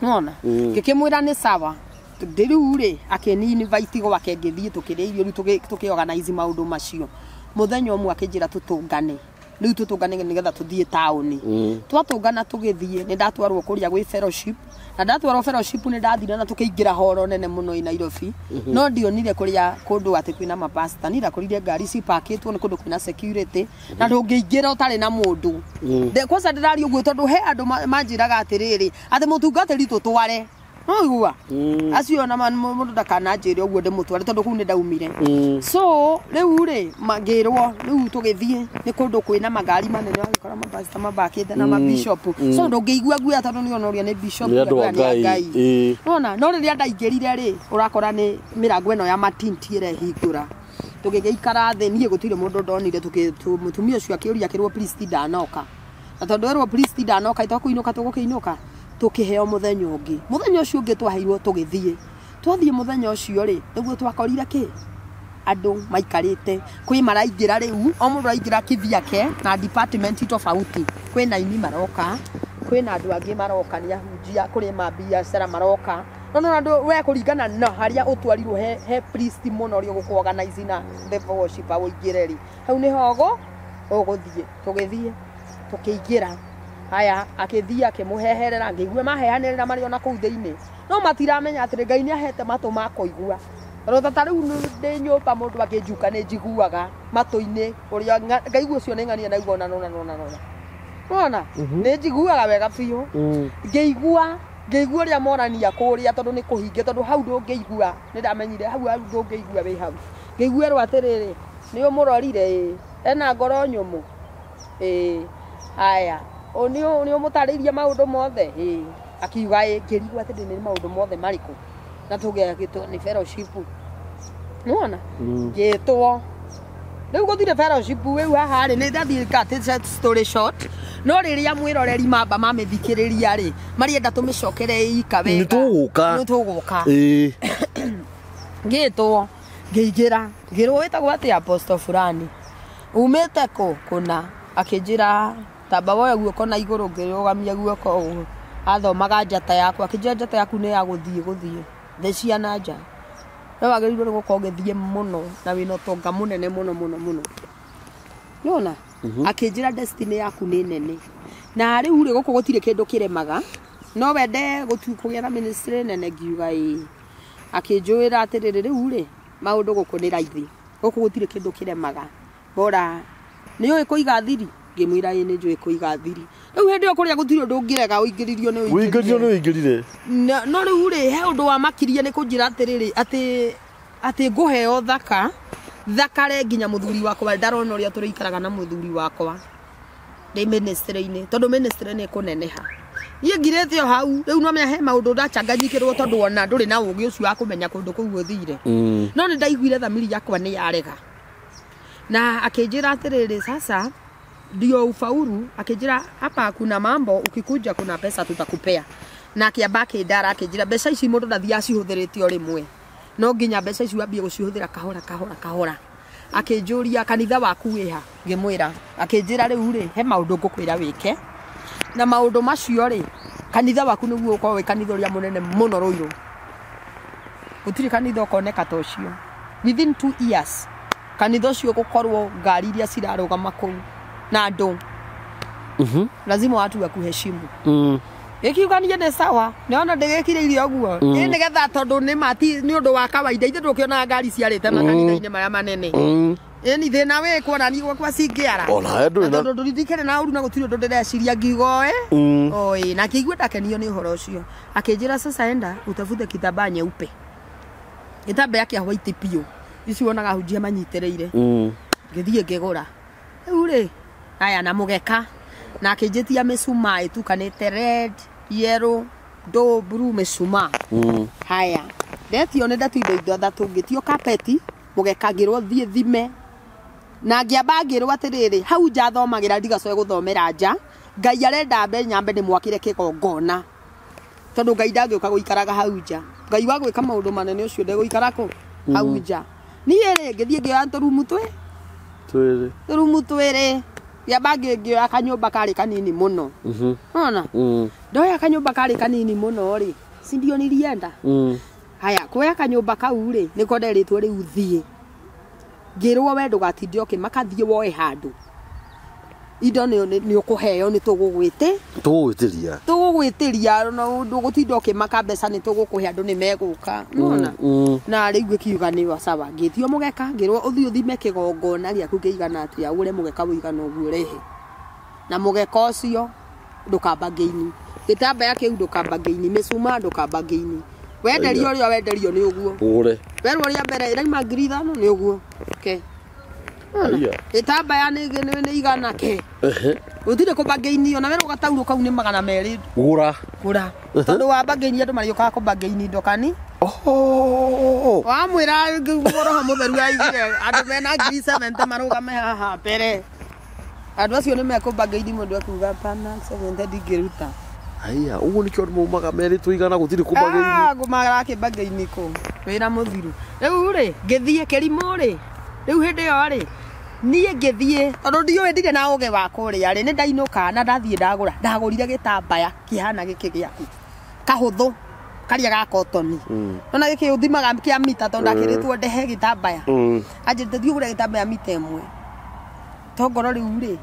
Speaker 2: Nona ngĩkĩmwĩra nĩ sawa. Rĩu rĩ, akĩni invite gwake, ngĩthiĩ, tũkĩrĩa irio, rĩu tũkĩ organize maũndũ macio. Mũthenya ũmwe akĩnjĩra tũtũngane. Rĩu tũtũngane nĩgetha tũthiĩ taũni. Twatũngana tũgĩthiĩ nĩ ndatwarwo kũrĩa gwĩ fellowship na ndatwarwo fellowship nĩ ndathire na tũkĩingĩra horo nene mũno i Nairobi. No ndionire kũrĩa kũndũ atĩ kwĩna mapasta, ni ndakorire ngari cipakĩtwo nĩ kũndũ kwĩna security na ndũngĩingĩra ũtarĩ na mũndũ. Kwanza ndĩraria ũguo tondũ he andũ manjĩraga atĩrĩrĩ atĩ mũtungatĩri tũtware. Noigua acio na mũndũ ndakananjĩre ũguo ndĩmũtware tondũ kũu nĩ ndaumire. So rĩu rĩ ngĩrwo rĩu tũgĩthiĩ nĩ kũndũ kwĩna magari manene wagĩkora mapasta mabakĩte na mabishop. So ndũngĩigua guoya tondũ nĩ ona ũrĩa nĩ bishop
Speaker 1: Nĩ andũ a Ngai.
Speaker 2: Nona no rĩrĩa ndaingĩrire rĩ ũrakora nĩ mĩrango ĩno ya matinti ĩrehingũra. Tũgĩgĩikara thĩ niĩ gũtirĩ mũndũ ndonire mũtumia ũcio akĩũria akĩrwo priest ndanoka. Na tondũ erwo priest ndanoka itokũinũka tũgũkĩinũka tukiheo muthenya ungi. Muthenya ucio ungi twaheirwo tugithie. Twathie muthenya ucio ri niguo twakorire ki andu maikarite kwi maraingira riu o mundu araingira kivyake na department tofauti. Kwina ini maroka, kwina andu angi maroka ni ahunjia, kuri mabiacara maroka. No andu we kuringana na haria utwarirwo he priest muno ri uguku organize na the worship awingire ri hau niho ugo uguthie. Tugithie tukiingira. Haya akithia akimuheherera ngĩigua maheanĩrĩra marĩ ona kũu thĩinĩ no matiramenya atĩrĩ Ngai nĩ ahete matũ ma kũigua. Tondũ ta rĩu ndĩ nyũmba mũndũ akĩnjuka nĩ njiguaga matũ-inĩ ũrĩa ngaigua ũcio nĩ ng'ania naigua ona nona nona nona. Nona nĩ njiguaga wega biũ. Ngĩigua ũrĩa morania kũrĩa tondũ nĩ kũhinge tondũ hau ndũngĩigua nĩ ndamenyire hau ndũngĩigua wĩ hau. Ngĩiguerwo atĩrĩrĩ nĩ ũmũrorire ĩ ena ngoro nyũmũ ĩ haya ni ũmũtarĩirie maũndũ mothe ĩ akiuga ĩ ngĩrigwo atĩ nĩ maũndũ mothe marĩkũ na tũgĩtwo nĩ fellowship. Nĩwona ngĩtwo rĩu gũtirĩ fellowship rĩu haha rĩ nĩ ndathiĩ cut story short no rĩrĩa mwĩroreri mamba mamĩthikĩrĩria rĩ marienda tũmĩcokere ika wega
Speaker 1: nĩ
Speaker 2: tũgũka ĩ ngĩtwo ngĩingĩra ngĩrwo wĩtagwo atĩa apostle fulani umĩte kũ kũna akĩnjĩra tamba woya guoko na igũrũ ngĩrũgamia guoko ũguo athomaga njata yakwa akĩnjĩra njata yaku nĩ ya gũthiĩ thĩ cia na nja we wagĩrĩirwo nĩ gũkorwo ũgĩthiĩ mũno na wĩna ũtonga mũnene mũno mũno mũno. Nĩwona akĩnjĩra destiny yaku nĩ nene na rĩu rĩ gũkũ gũtirĩ kĩndũ kĩremaga no wende kũgĩa na ministry nene ngiuga ĩĩ. Akĩnjũĩra atĩrĩrĩ rĩu rĩ maũndũ gũkũ nĩ raithi gũkũ gũtirĩ kĩndũ kĩremaga bora nĩ ũĩ kũiga thiri ngĩmwĩra ĩ nĩ njũĩ kũiga thiri. Rĩu hĩndĩ ĩyo kũrĩa gũtirĩ ũndũ ũngĩrega ũingĩririo nĩ
Speaker 1: ũingĩrire.
Speaker 2: No rĩu rĩ he ũndũ wa makirie nĩ kũnjĩra atĩrĩrĩ atĩ ngũheo thaka thakare nginya mũthuri wakwa ndarona ũrĩa tũrĩikaraga na mũthuri wakwa ndĩ ministry-inĩ tondũ ministry nĩ kũneneha. Niĩ ngirĩte o hau rĩu no menya he maũndũ ndachanganyikĩrwo tondũ ona ndũrĩ na ũgĩ ũcio wa kũmenya kũndũ kũu ũthire. No nĩ ndaiguire thamiri yakwa nĩ yarega na akĩnjĩra atĩrĩrĩ sasa ndio ufaulu. Akijira hapa kuna mambo ukikuja kuna pesa tutakupea. Na akiamba akindara akijira mbeca ici mundu ndathia acihũthĩrĩte o rĩmwe no nginya mbeca ici wambie gũcihũthĩra kahora kahora kahora. Akĩnjũria kanitha waku wĩha ngĩmwĩra akĩnjĩra rĩu rĩ he maũndũ ngũkwĩra wĩke na maũndũ macio rĩ kanitha waku nĩguo ũkorwo wĩ kanitha ũrĩa mũnene mũno Rũirũ gũtirĩ kanitha ũkoneka ta ũcio within 2 years kanitha ũcio gũkorwo ngari iria cirarũgama kũu na andũ lazima watu wakuheshimu. Ikiuga niĩ nĩ sawa nĩona ndĩgĩkire ũguo ĩ nĩgetha tondũ nĩ mati nĩ ũndũ wa kawaida ithe ndũkĩonaga ngari ciarĩte makanitha-inĩ marĩa manene ĩni thĩna wĩ kuona ni gwakwa cingĩara tondũ ndũrindikĩre na ũru na gũtirĩ ũndũ ndĩreciria ngiuga oe oe na akĩigua ndakenio nĩ ũhoro ũcio akĩnjĩra sasa enda utafute kitambaa nyeupe gĩtambaya kĩa white biũ ici wonaga ahunjia manyitĩrĩire ngĩthiĩ ngĩgũra rĩu rĩ aya na mũgeka na akĩnjĩtia mĩcumaa ĩtukanĩte red yellow do blue mĩcumaa. Haya ndetio nĩ ndatuire indo ithatũ ngĩtio kapeti mũgeka ngĩrwo thiĩ thime na ngĩamba ngĩrwo atĩrĩrĩ hau nja thomagĩra ndigacoe gũthomera nja Ngai arenda mbe nyambe ndĩmwakĩre kĩgongona tondũ Ngai ndangĩũka gũikaraga hau nja. Ngai wa gwĩka maũndũ manene ũcio ndegũikara kũ hau nja. Niĩ rĩ ngĩthiĩ ngĩoya tũrumu twĩrĩ tũrumu twĩrĩ ngĩamba ngĩoya kanyũmba karĩ kanini mũno. Ona ndoya kanyũmba karĩ kanini mũno rĩ si ndio nilienda. Haya kuoya kanyũmba kau rĩ nĩko nderĩtwo rĩu thiĩ ngĩrwo we ndũgatinde ũkĩmaka thiĩ woe handũ. Indo nĩ ũkũheo nĩ tũgũgwĩtĩ.
Speaker 1: Tũgũgwĩtĩria.
Speaker 2: Tũgũgwĩtĩria no ndũgũtinda ũkĩmaka mbeca nĩ tũgũkũhe andũ nĩ megũka. Nĩwona? Na rĩu ngĩkiuga nĩ sawa ngĩtio mũgeka ngĩrwo ũthiĩ ũthime kĩgongona gĩaku kĩigana atĩa ũgũre mũgeka ũigana ũguo ũrehe. Na mũgeka ũcio ndũkamba ngĩini. Gĩtambaya kĩu ndũkamba ngĩini, mĩcumaa ndũkamba ngĩini. Wenderio ũrĩa wenderio nĩ ũguo.
Speaker 1: Ũgũre.
Speaker 2: Werwo rĩa mbere ĩraima 5,000 nĩ ũguo. Ke. Gĩtambaya nĩ igana ke. Gũtirĩ kũbangĩinio na werwo gataurũ kau nĩ 200.
Speaker 1: Gũra.
Speaker 2: Gũra. Tondũ wa bangĩini andũ marĩũkaga kũbangĩini indo kani.
Speaker 1: Oh.
Speaker 2: Wamwĩra roho mũtheru aigire andũ mena 70,000 marũgame haha mbere. Andũ acio nĩ mekũbangĩini mũndũ akuga pana 70 ndingĩruta.
Speaker 1: Haya, ũguo nĩkĩo andũ maumaga merĩtwo igana gũtirĩ kũbangĩini.
Speaker 2: Ah, ngũmarakĩbangĩini kũ. Wĩra mũthiru. Rĩu rĩ, ngĩthiĩ kĩrimũ rĩ. Rĩu hĩndĩ ĩyo rĩ, niĩ ngĩthiĩ tondũ ndiũĩ ndirĩ na ũgĩ wa kũrĩa rĩ, nĩ ndainũka na ndathiĩ ndagũra. Ndagũrire gĩtambaya kĩhana gĩkĩ gĩaku. Kahũthũ karĩa ga kotoni. Nona gĩkĩ ũthimaga kĩa mita tondũ ndakĩrĩtwo ndehe gĩtambaya. Anjĩrĩte thiĩ ũgũre gĩtambaya mita ĩmwe. Tongoro rĩu rĩ,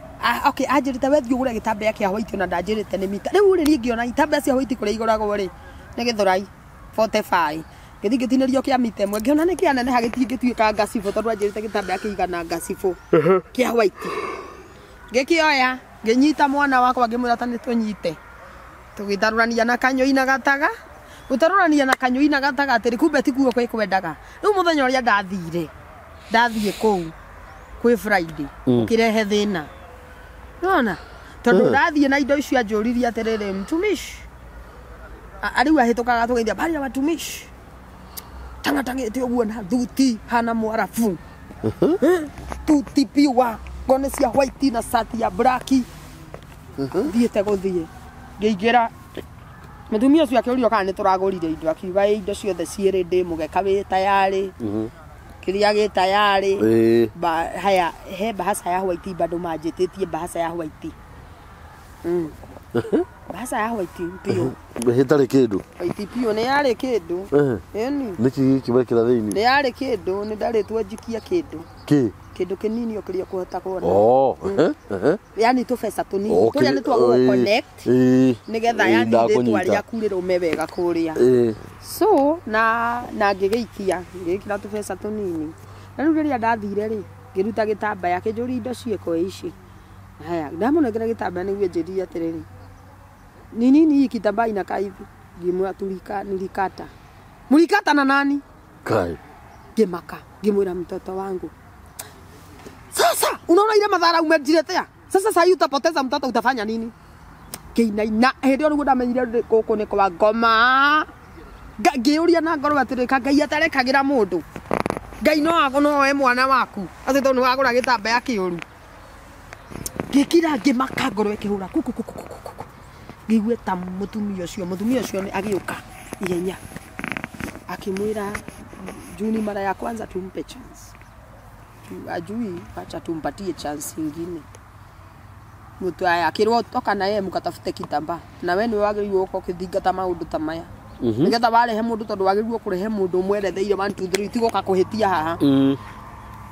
Speaker 2: okay, anjĩrĩte we thiĩ ũgũre gĩtambaya kĩa white ona ndanjĩrĩte nĩ mita. Rĩu rĩ niĩ ngĩona itambaya cia white kũrĩa igũragwo rĩ, nĩ Gĩthũrai 45. Ngĩthiĩ ngĩtinĩrio kĩa mita ĩmwe ngĩona nĩ kĩaneneha gĩtingĩtuĩka ngacibũ tondũ anjĩrĩte gĩtambaya kĩigana ngacibũ kĩa white. Ngĩkĩoya ngĩnyita mwana wakwa ngĩmwĩra ta nĩ tũnyite. Tũgĩtarũrania na kanyũi na gataga. Gũtarũrania na kanyũi na gatagatĩ rĩ, kumbe tikuo kwĩkwendaga. Rĩu mũthenya ũrĩa ndathire, ndathiĩ kũu kwĩ Friday, ũkĩrehe thĩna. Nĩwona? Tondũ ndathiĩ na indo icio anjũririe atĩrĩrĩ, mtumishi. Rĩu ahĩtũkaga tũgeithia, bari ya watumishi. Tangatangĩte ũguo na thuti hana mwarabu. Thuti piwa, ngone cia white na sati ya black. Thiĩte gũthiĩ. Ngĩingĩra mũtumia ũcio akĩũrio kana nĩ tũragũrire indo akiuga ĩ indo ciothe ciĩrĩ ndĩ mũgeka wĩ tayarĩ. Kĩrĩa gĩ tayarĩ. Haya he bahasha ya white bado manjĩtĩtie bahasha ya white. Bahasha ya white piũ.
Speaker 1: Ĩtarĩ kĩndũ.
Speaker 2: White piũ nĩ yarĩ kĩndũ. Ĩni.
Speaker 1: Nĩkĩ gĩkĩ wekĩra thĩinĩ?
Speaker 2: Nĩ yarĩ kĩndũ, nĩ ndarĩtwo njikie kĩndũ.
Speaker 1: Kĩ?
Speaker 2: Kĩndũ kĩnini o kĩrĩa ũkũhota kuona.
Speaker 1: Oh.
Speaker 2: Yani tũbeca tũnini tũrĩa nĩ twa gũ connect nĩgetha yani rĩtwa rĩaku rĩrũme wega kũrĩa. So na ngĩgĩikia ngĩgĩkĩra tũbeca tũnini. Na rĩu rĩrĩa ndathire rĩ, ngĩruta gĩtambaya kĩnjũria indo ciĩko ici. Haya, ndamũnengera gĩtambaya nĩguo anjĩrire atĩrĩrĩ, ni nini hii kitambaa inakaa hivi? Ngĩmwĩra tulika nilikata. Mlikata na nani?
Speaker 1: Kai.
Speaker 2: Ngĩmaka, ngĩmwĩra mtoto wangu. Sasa unaona ile madhara umejiletea. Sasa sasa utapoteza mtoto utafanya nini? Ngĩinaina hĩndĩ ĩyo nĩguo ndamenyire gũkũ nĩ kwa ngoma. Ngĩũria na ngoro atĩrĩ ka Ngai atarekagĩra mũndũ. Ngai no oe mwana waku. Atĩ tondũ nĩwagũra gĩtambaya kĩũru. Ngĩkira ngĩmaka ngoro ĩkĩhũra kuku kuku kuku. Ngĩigua ta mũtumia ũcio agĩũka ihenya. Akimwĩra Juni mara ya kwanza tumpe chance. Ajui acha tumpatie chance ingine. Mtu aya akirwo toka na yeye mukatafute kitambaa. Na we ni wagĩrĩirwo gũkorwo ũkĩthingata maũndũ ta maya. Nĩgetha warehe mũndũ tondũ wagĩrĩirwo kũrehe mũndũ ũmweretheire 1 2 3 tigoka kũhĩtia haha.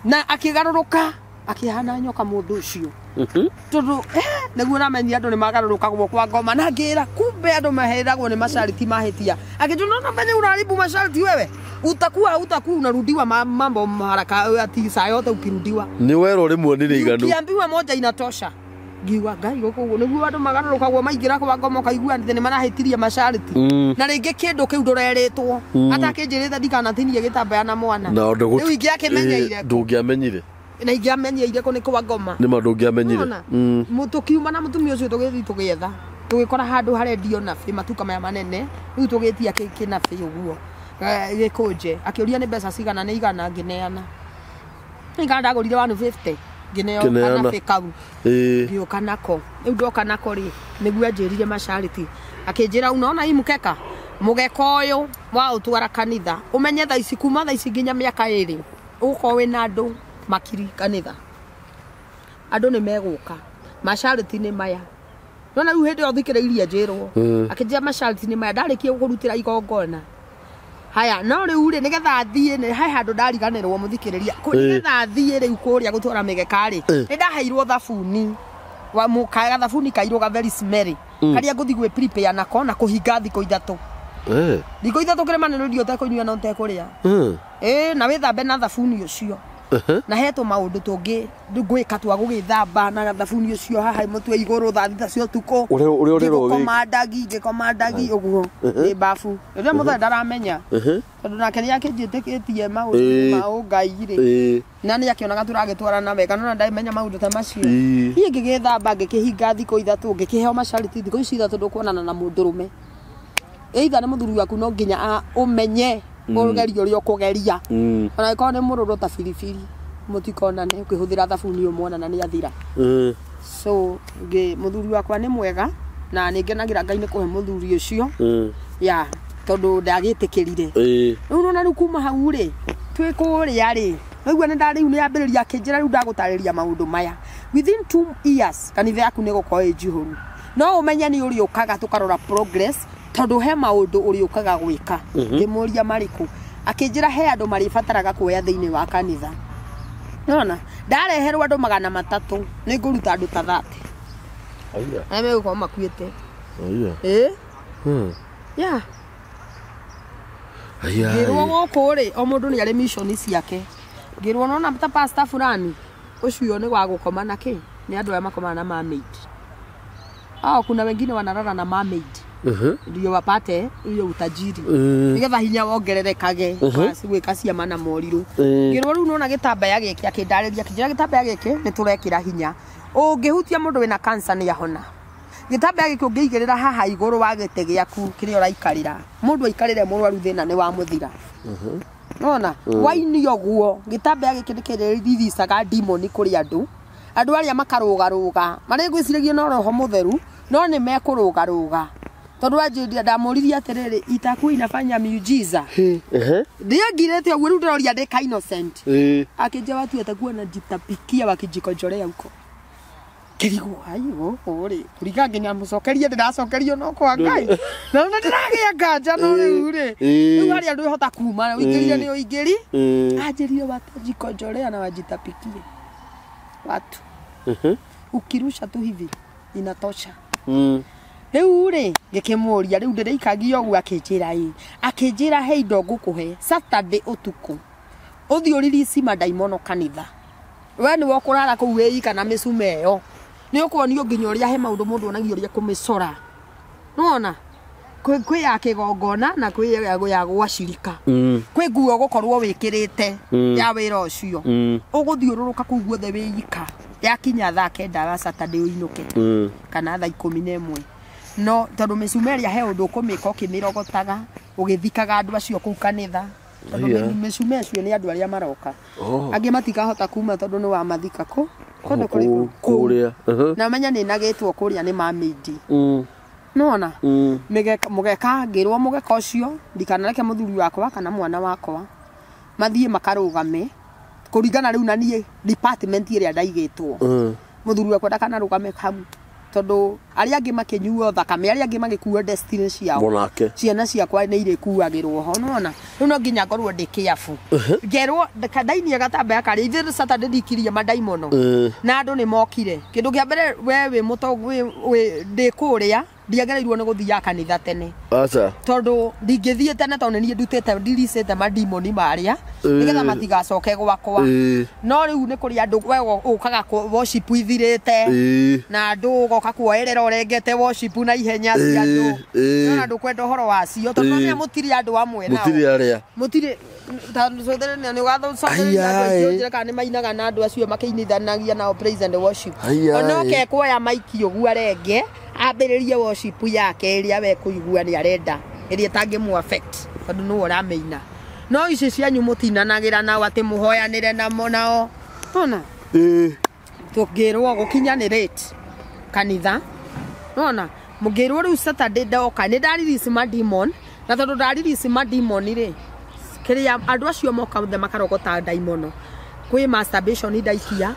Speaker 2: Na akĩgarũrũka akĩhana nyoka mũndũ ũcio. Tondũ nĩguo namenyire andũ nĩ magarũrũkagwo kwa ngoma na ngĩra kumbe andũ maheragwo nĩ masharti mahĩtia. Akĩnjũra no menye unaharibu masharti wewe. Utakuwa unarudiwa mambo haraka ati saa yote ukirudiwa.
Speaker 1: Ni werwo rĩmwe nĩ rĩiganu.
Speaker 2: Ukiambiwa moja inatosha. Ngiuga Ngai gũkũ nĩguo andũ magarũrũkagwo maingĩra kwa ngoma ũkaigua atĩ nĩ marahĩtirie masharti. Na rĩngĩ kĩndũ kĩu ndũrerĩtwo. Atakĩnjĩrĩte ndikanatinie gĩtambaya na mwana. Rĩu ingĩakĩmenyeire.
Speaker 1: Ndũngĩamenyire.
Speaker 2: Na ingĩamenyeire kũ nĩ kwa ngoma.
Speaker 1: Nĩ ma ndũngĩamenyire.
Speaker 2: Tũkiuma na mũtumia ũcio tũgĩthiĩ tũgĩetha. Tũgĩkora handũ harendio nabĩ matuka maya manene. Rĩu tũgĩtia kĩnabĩ ũguo. Gĩkũnje. Akĩũria nĩ mbeca cigana nĩ igana ngĩneana. Nĩ ndagũrire 150 ngĩneo kanabĩ kau. Ngĩũka nako. Rĩu ndoka nako rĩ, nĩguo anjĩrire masharti. Akĩnjĩra unaona hii mkeka? Mũgeka ũyũ waũtwara kanitha. Ũmenye thaa ici kuma thaa ici nginya mĩaka ĩrĩ. Ũgũkorwo wĩna andũ makiri kanitha. Andũ nĩ megũka. Masharti nĩ maya. Nona rĩu hĩndĩ ĩyo thikĩrĩirie njĩrwo. Akĩnjĩra masharti nĩ maya ndarĩkia gũkũrutĩra igongona. Haya, no rĩu rĩ nĩgetha thiĩ nĩ he handũ ndariganĩrwo mũthikĩrĩria. Nĩgetha thiĩ rĩu kũrĩa gũtwara mĩgeka rĩ, nĩ ndaheirwo thabuni. Wa mukaga thabuni kairũ ga very smelly. Karia ngũthi gwĩ prepare nako na kũhinga thikũ ithatũ. Thikũ ithatũ kĩrĩma nĩ rũrio ũtekũnyua na ũtekũrĩa. Na wĩthambe na thabuni ũcio. Na hetwo maũndũ tũngĩ ngwĩka twa gũgĩthamba na thabuni ũcio haha mũtwe igũrũ thaa thita cia ũtukũ.
Speaker 1: Ũrĩa ũrerwo wĩke.
Speaker 2: Ngĩkoma ndagi ũguo ndĩ babu. Rĩrĩa mũthee ndaramenya. Tondũ nake nĩakĩnjĩtĩkĩtie maũndũ ma ũngai rĩ. Na nĩakĩonaga tũragĩtwarana wega no ndamenya maũndũ ta macio. Niĩ ngĩgĩthamba ngĩkĩhinga thikũ ithatũ ngĩkĩheo macariti thikũ ici ithatũ ndũkuonana na mũndũrũme. Either nĩ mũthuri waku no nginya ũmenye ũgerie ũrĩa ũkũgeria. Ona ĩkorwo nĩ mũrũrũ ta biribiri mũtikonane ũkĩhũthĩra thabuni ũmwe na nĩ athira. So mũthuri wakwa nĩ mwega na nĩ ngenagĩra Ngai nĩ kũhe mũthuri ũcio. Ya tondũ ndagĩtĩkĩrire. Rĩu nona rĩu kuma hau rĩ twĩ kũrĩa rĩ rĩu nĩ ndarĩu nĩ yambĩrĩria akĩnjĩra rĩu ndagũtarĩria maũndũ maya. Within 2 years kanitha yaku nĩ gũkorwo ĩ njihũru. No ũmenye nĩ ũrĩũkaga tũkarora progress tondũ he maũndũ ũrĩũkaga gwĩka. Ngĩmũria marĩkũ akĩnjĩra he andũ marĩbataraga kuoya thĩinĩ wa kanitha. Nona ndareherwo andũ 300 nĩ ngũruta andũ ta 30.
Speaker 1: Aya.
Speaker 2: Arĩa megũkorwo makuĩte.
Speaker 1: Aya.
Speaker 2: Yeah.
Speaker 1: Aya.
Speaker 2: Ngĩrwo gũkũ rĩ o mũndũ nĩ arĩ mission ciake. Ngĩrwo nona ta pastor fulani ũcio nĩ wa gũkoma na kĩ nĩ andũ arĩa makomaga na mermaid. Kuna wengine wanarara na mermaid. Ndio wapate hiyo utajiri. Nigetha hinya wongererekage gwĩka ciama na morirũ. Ngĩrwo rĩu nona gĩtambaya gĩkĩ akĩndarĩria akĩnjĩra gĩtambaya gĩkĩ nĩ tũrekĩra hinya. Ũngĩhutia mũndũ wĩna cancer nĩ ahona. Gĩtambaya gĩkĩ ũngĩigĩrĩra haha igũrũ wa gĩtĩ gĩaku kĩrĩa ũraikarĩra. Mũndũ aikarĩre mũrwaru thĩna nĩ wamũthira. Nona waini ũguo gĩtambaya gĩkĩ nĩ kĩrĩriricaga demon kũrĩ andũ. Andũ arĩa makarũgarũga marĩ gwĩciragia no roho mũtheru no nĩ mekũrũgarũga. Tondũ anjĩria ndamũririe atĩrĩrĩ itakuwa inafanya miujiza. Ndiangirĩte ũguo rĩu ndĩroria ndĩ ka innocent. Akĩnjĩra watu watakuwa wanajitapikia wakijikojolea huko. Kĩrigwo ai gũkũ rĩ kũringa nginya mũcokerie ndĩracokerio no kwa Ngai. Na ndĩragĩa nganja no rĩu rĩ rĩu harĩa ndwĩhota kuma ũingĩrire nĩ ũingĩri. Anjĩrire watajikojolea na wajitapikie watu. Ukirusha tu hivi inatosha. Rĩu rĩ ngĩkĩmũria rĩu ndĩrĩikagia ũguo akĩnjĩra ĩ akĩnjĩra he indo ngũkũhe Saturday ũtukũ ũthiĩ ũririci mandaimono kanitha. We nĩwe ũkũrara kũu wĩika na mĩcume ĩyo nĩ ũkuonio nginya ũrĩa he maũndũ mũndũ onagio ũrĩa kũmĩcora. Nĩwona kwĩ ya kĩgongona na kwĩ ya gwacirika. Kwĩ nguo ũgũkorwo wĩkĩrĩte ya wĩra ũcio ũgũthiũrũrũka kũu guothe wĩika yakinya thaa 9 wa Saturday ũinũke kana thaa 11. No tondũ mĩcume ĩrĩa he ũndũ ũkũmĩka ũkĩmĩrogotaga ũgĩthikaga andũ acio kũu kanitha. Tondũ mĩcume ĩcio nĩ andũ arĩa maroka. Angĩ matikahota kuma tondũ nĩ wamathika kũ kũndũ kũrĩkũ
Speaker 1: kũrĩa.
Speaker 2: Na menya nĩ nagĩtwo kũrĩa nĩ mermaid. Nona mũgeka ngĩrwo mũgeka ũcio ndikanareke mũthuri wakwa kana mwana wakwa mathiĩ makarũgame kũringana rĩu na niĩ department ĩrĩa ndaigĩtwo. Mũthuri wakwa ndakanarũgame hau tondũ arĩa angĩ makĩnyuo thakame arĩa angĩ magĩkuo destiny ciao ciana ciakwa nĩ irĩkuagĩrwo ho. Nona rĩu no nginya ngorwo ndĩ careful. Ngerwo ndainie gatambaya karĩa ithuĩ Saturday ndikirie mandaimono na andũ nĩ mokire. Kĩndũ kĩa mbere we wĩ mũtongo ndĩ kũrĩa ndiagĩrĩirwo nĩ gũthiaga kanitha tene.
Speaker 1: Aca.
Speaker 2: Tondũ ndingĩthiĩ tene tondũ nĩ niĩ ndutĩte ndiricĩte mandimoni marĩa nĩgetha matigacoke gwakwa. No rĩu nĩ kũrĩ andũ we ũkaga worship ithirĩte na andũ ũgoka kuoerera ũrengete worship na ihenya cia andũ. Nona ndũkwenda ũhoro wacio tondũ nĩ mũtirĩ andũ amwe nao.
Speaker 1: Mũtirĩ arĩa.
Speaker 2: Mũtirĩ nĩ ũgathocokeria andũ acio njĩra kana nĩ mainaga na andũ acio makĩinithanagia nao praise and worship. Onoke kuoya maiki ũguo arenge ambĩrĩrie worship yake ĩrĩa we kũigua nĩ arenda ĩrĩa ĩtangĩmũ affect tondũ nĩwe ũramĩina. No ici cianyu mũtinanagĩra nao atĩ mũhoyanĩre namo nao. Nona tũngĩrwo gũkinya nĩ late kanitha. Nona mũngĩrwo rĩu Saturday ndoka nĩ ndaririci mademon na tondũ ndaririci mademon rĩ kĩrĩa andũ acio moka othe makarogota ndaimono. Kwĩ masturbation ndaikia,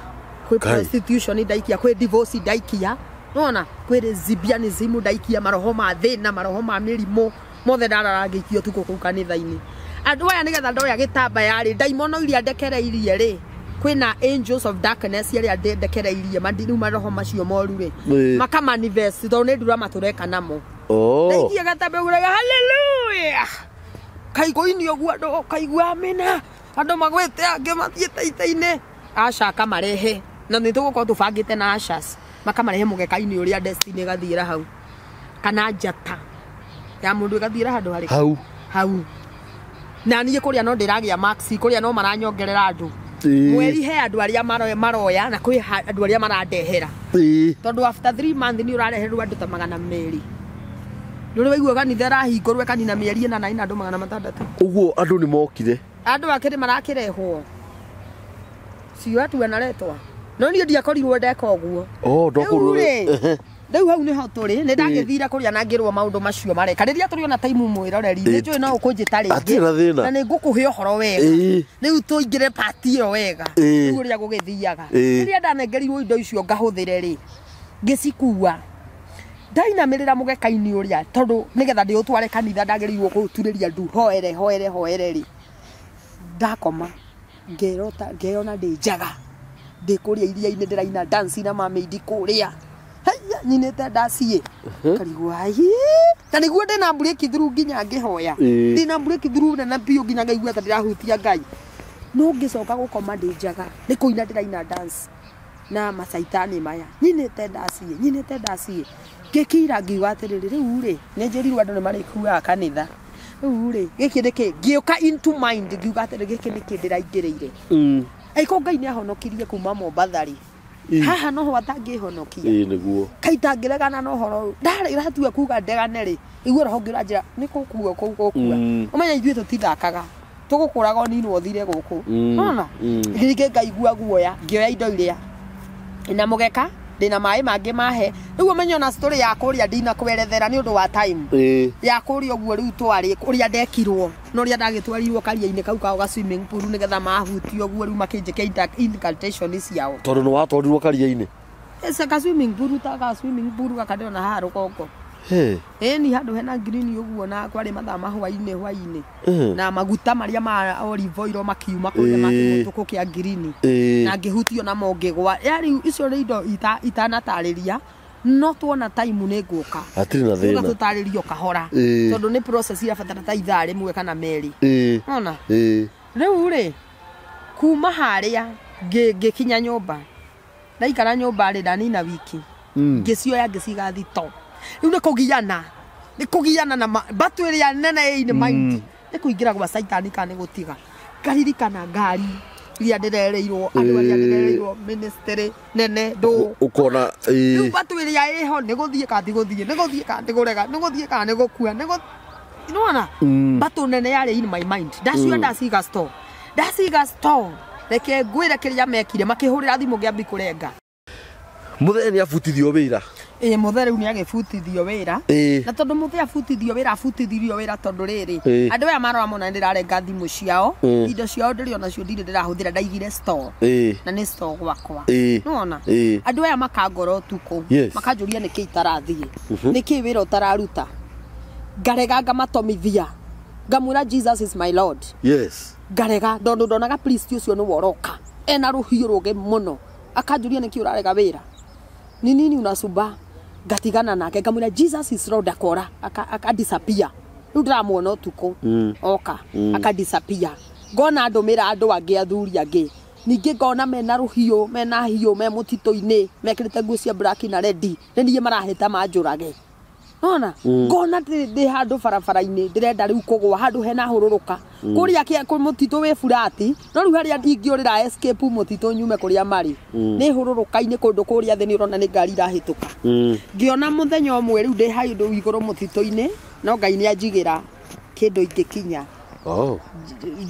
Speaker 2: kwĩ prostitution ndaikia, kwĩ divorce ndaikia. Nona kwĩ lesbianism ndaikia, maroho ma thĩna, maroho ma mĩrimũ mothe ndararangĩikio tukũ kũu kanitha-inĩ. Andũ aya nĩgetha ndoya gĩtambaya rĩ ndaimono iria ndekereirie rĩ Kwĩna angels of darkness arĩa ndekereirie rĩu maroho macio moru rĩ maka manifest tondũ nĩ ndurama tũreka namo. Ndaikia gatambe ũraga hallelujah. Kaigũini ũguo andũ kaigua amina. Andũ magwĩte angĩ mathiĩte ita-inĩ. Aca akamarehe. Na nĩ tũgũkorwo tũbangĩte na ashas. Makamarehe mũgeka-inĩ ũrĩa destiny ĩgathiĩra hau. Kana njata ya mũndũ ĩgathiĩra handũ harĩkũ?
Speaker 1: Hau.
Speaker 2: Hau. Na niĩ kũrĩa no ndĩragĩa max, kũrĩa no maranyongerera andũ. Mweri he andũ arĩa maroya na kwĩ andũ arĩa marandehera. Tondũ after 3 months nĩ ũrareherwo andũ ta 200. Nĩ waigua kanitha ĩrahingũrwo ĩkanina mĩeri ĩna na ĩna andũ 600.
Speaker 1: Ũguo andũ nĩ mokire.
Speaker 2: Andũ akĩrĩ marakĩrehwo. Ciũa naretwa. No niĩ ndiakorirwo ndeka ũguo.
Speaker 1: Oh, ndokorwo.
Speaker 2: Rĩu hau nĩho tũrĩ, nĩ ndagĩthire kũrĩa na ngĩrwo maũndũ macio mareka. Rĩrĩa tũrĩona time mwĩroreri, nĩ njũĩ no ũkũnjĩta rĩngĩ.
Speaker 1: Hatirĩ na thĩna.
Speaker 2: Na nĩ ngũkũhe ũhoro wega. Rĩu tũingĩre part ĩyo wega. Rĩu ũrĩa gũgĩthiaga. Rĩrĩa ndanengerirwo indo icio ngahũthĩre rĩ, ngĩcikua. Ndainamĩrĩra mũgeka-inĩ ũrĩa tondũ nĩgetha ndĩũtware kanitha ndagĩrĩirwo kũũturĩria ndu hoere hoere hoere rĩ. Ndakoma ngerota ngeyona ndĩ njaga. Ndĩ kũrĩa iria-inĩ ndĩraina dance na mermaid kũrĩa. Haiya nyinĩte ndaciĩ. Karigwo ai. Na nĩguo ndĩna breakthrough nginya ngĩhoya. Ndĩna breakthrough nene biũ nginya ngaigua ta ndĩrahutia Ngai. No ngĩcoka gũkoma ndĩ njaga. Nĩ kũina ndĩraina dance na macaitani maya. Nyinĩte ndaciĩ, nyinĩte ndaciĩ. Ngĩkira ngiuga atĩrĩrĩ rĩu rĩ, nĩ njĩrirwo andũ nĩ marĩkuaga kanitha. Rĩu rĩ, gĩkĩ nĩkĩ? Ngĩũka into mind ngiuga atĩrĩ gĩkĩ nĩkĩ ndĩraingĩrĩire. Aiko Ngai nĩ ahonokirie kuma Mombatha rĩ. Haha noho atangĩhonokia.
Speaker 1: Nĩguo.
Speaker 2: Kaĩ itangĩregana na ũhoro ũyũ. Ndarĩ ratua kuga ndegane rĩ. Igua roho ngĩranjĩra nĩ gũkua kũu gũkua. Ũmenye ithuĩ tũtithakaga. Tũgũkũraga ũninwo ũthire gũkũ. Nona? Rĩngĩ ngaigua guoya, ngĩoya indo iria. Ndĩna mũgeka, ndĩna maĩ mangĩ mahe. Rĩu ũmenye ona story ya kũrĩa ndinakwerethera nĩ ũndũ wa time. Ya kũrĩa ũguo rĩu twarĩ, ũrĩa ndekirwo, na ũrĩa ndagĩtwarirwo karia-inĩ kau kao ga swimming pool nĩgetha mahutio ũguo rĩu makĩnjĩke incantation ciao.
Speaker 1: Tondũ nĩ watwarirwo karia-inĩ?
Speaker 2: Ĩca ka swimming pool ta ka swimming pool gaka ndĩrona haha rũgongo. Ĩni handũ hena green ũguo na kwarĩ mathaa ma hwaĩ-inĩ hwaĩ-inĩ. Na maguta marĩa ma olive oil makiuma kũrĩa makĩmũtũkũ kĩa green. Na ngĩhutio namo ngĩgwa. Yaani icio nĩ indo itanatarĩria. No tuona time nĩ ngũka.
Speaker 1: Hatirĩ na thĩna.
Speaker 2: Tũka tũtarĩrio kahora. Tondũ nĩ process irabatara ta ithaa rĩmwe kana merĩ. Nona? Rĩu rĩ, kuma harĩa ngĩkinya nyũmba. Ndaikara nyũmba rĩ ndanina wiki. Ngĩcioya ngĩciga thito. Rĩu nĩ kũgiana. Nĩ kũgiana na mbatu ĩrĩa nene ĩ mind. Nĩ kũingĩra gwa caitani kana nĩ gũtiga. Ngaririkana ngari iria ndĩrereirwo, andũ arĩa ndĩrereirwo ministry nene ndũ.
Speaker 1: Ũkona
Speaker 2: Rĩu mbatu ĩrĩa ĩho nĩ gũthiĩ kana ti gũthiĩ, nĩ gũthiĩ kana nĩ kũrega, nĩ gũthiĩ kana nĩ gũkua, nĩ gũ Nĩwona? Mbatu nene yarĩ in my mind. Ndacio ndaciga store. Ndaciga store. Reke ngwĩre kĩrĩa mekire makĩhũrĩra thimũ ngĩambi kũrenga.
Speaker 1: Mũthee nĩ abutithio wĩra.
Speaker 2: Ĩĩ mũthee rĩu nĩ agĩbutithio wĩra. Na tondũ mũthee abutithio wĩra abutithirio wĩra tondũ rĩrĩ. Andũ aya marora mona ndĩrarenga thimũ ciao. Indo ciao ndĩrĩ onacio ndirĩ ndĩrahũthĩra ndaigire store. Na nĩ store gwakwa. Nĩwona? Andũ aya makangora ũtukũ. Makanjũria nĩkĩ itarathiĩ. Nĩkĩ wĩra ũtararuta. Ngarega ngamatomithia. Ngamwĩra Jesus is my Lord.
Speaker 1: Yes.
Speaker 2: Ngarega tondũ ndonaga priest ũcio nĩwe ũroka. Ena rũhiũ rũgĩ mũno. Akanjũria nĩkĩ ũrarega wĩra. Ni nini unasuba? Ngatigana nake ngamwĩra Jesus is Lord akora aka disappear. Rĩu ndĩramuona ũtukũ. Oka aka disappear. Ngona ndũmĩra andũ angĩ athuri angĩ. Ningĩ ngona mena rũhiũ, mena hiũ, me mũtitũ-inĩ, mekĩrĩte nguo cia black na red. Nĩ niĩ marahĩta manjũrage. Nona? Ngona ndĩ handũ barabara-inĩ ndĩrenda rĩu kũgũa handũ hena hũrũrũka. Kũrĩa mũtitũ wĩ burati, no rĩu harĩa ingĩũrĩra escape mũtitũ nyume kũrĩa marĩ. Nĩ hũrũrũka-inĩ kũndũ kũrĩa thĩ nĩ ũrona nĩ ngari irahĩtũka. Ngĩona mũthenya ũmwe rĩu ndĩ handũ igũrũ mũtitũ-inĩ, no Ngai nĩ anjigĩra kĩndũ ingĩkinya.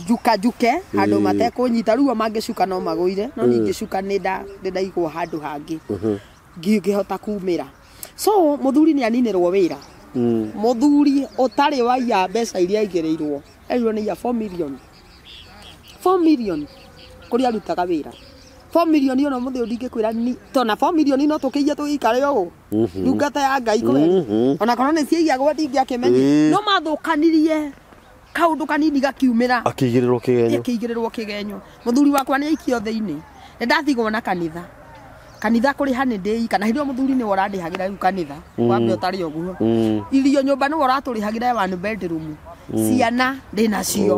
Speaker 2: Njuka njuke handũ matekũnyita rĩu o mangĩcuka no magũire, no niĩ ingĩcuka nĩ ndaigwo handũ hangĩ. Ngĩhota kumĩra. So mũthuri nĩ aninĩrwo wĩra. Mũthuri ũtarĩ waiya mbeca iria aigĩrĩirwo erirwo nĩ iya 4 million. 4 million kũrĩa arutaga wĩra. 4 million ona mũthĩ ndingĩkwĩra ni tona 4 million no tũkĩiye tũgĩikare ũũ. Ndungata ya Ngai kweri. Ona korwo nĩ ciaiyagwo ndingĩakĩmenye. No mathũkanirie Kaundu kanini gakiumira.
Speaker 1: Akĩigĩrĩrwo kĩgenyo.
Speaker 2: Akĩigĩrĩrwo kĩgenyo. Mũthuri wakwa nĩ aikio thĩinĩ. Nĩ ndathigwo na kanitha. Kanitha kũrĩha nĩ ndĩika na hĩndĩ ĩyo mũthuri nĩwe ũrandĩhagĩra rĩu kanitha. Wambe ũtarĩ ũguo. Irio nyũmba nĩwe ũratũrĩhagĩra one bedroom. Ciana ndĩ nacio.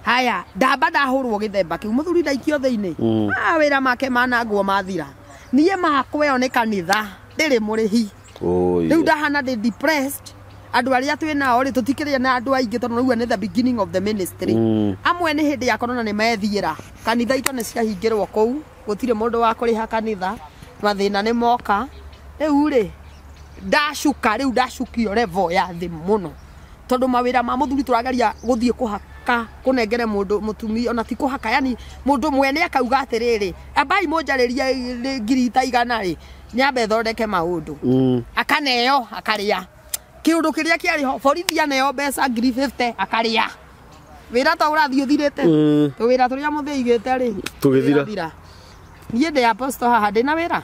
Speaker 2: Haya, ndamba ndahũrwo gĩthemba kĩu mũthuri ndaikio thĩinĩ. Ah, wĩra make manangwo mathira. Niĩ makwa ĩyo nĩ kanitha, ndĩrĩ mũrĩhi. Rĩu ndahana ndĩ depressed. Andũ arĩa twĩ nao rĩ tũtikĩrĩa na andũ aingĩ tondũ rĩu nĩ the beginning of the ministry. Amwe nĩ hĩndĩ ya corona nĩ methiĩra. Kanitha itũ nĩ ciahingĩrwo kũu, gũtirĩ mũndũ wa kũrĩha kanitha, mathĩna nĩ moka. Rĩu rĩ ndacuka rĩu ndacukio level ya thĩ mũno. Tondũ mawĩra ma mũthuri tũrageria gũthiĩ kũhaka kũnengere mũndũ mũtumia ona ti kũhaka yani mũndũ mwene akauga atĩrĩrĩ ambai mũnjarĩrie ngiri ta igana rĩ nyambe thondeke maũndũ. Akaneo akarĩa kĩũndũ kĩrĩa kĩarĩ ho borithi aneo mbeca ngiri 50 akarĩa wĩra ta ũrathiĩ ũthirĩte tũwĩra tũrĩa mũthĩigĩte rĩ
Speaker 1: tũgĩthira.
Speaker 2: Niĩ ndĩ apostle haha ndĩna wĩra.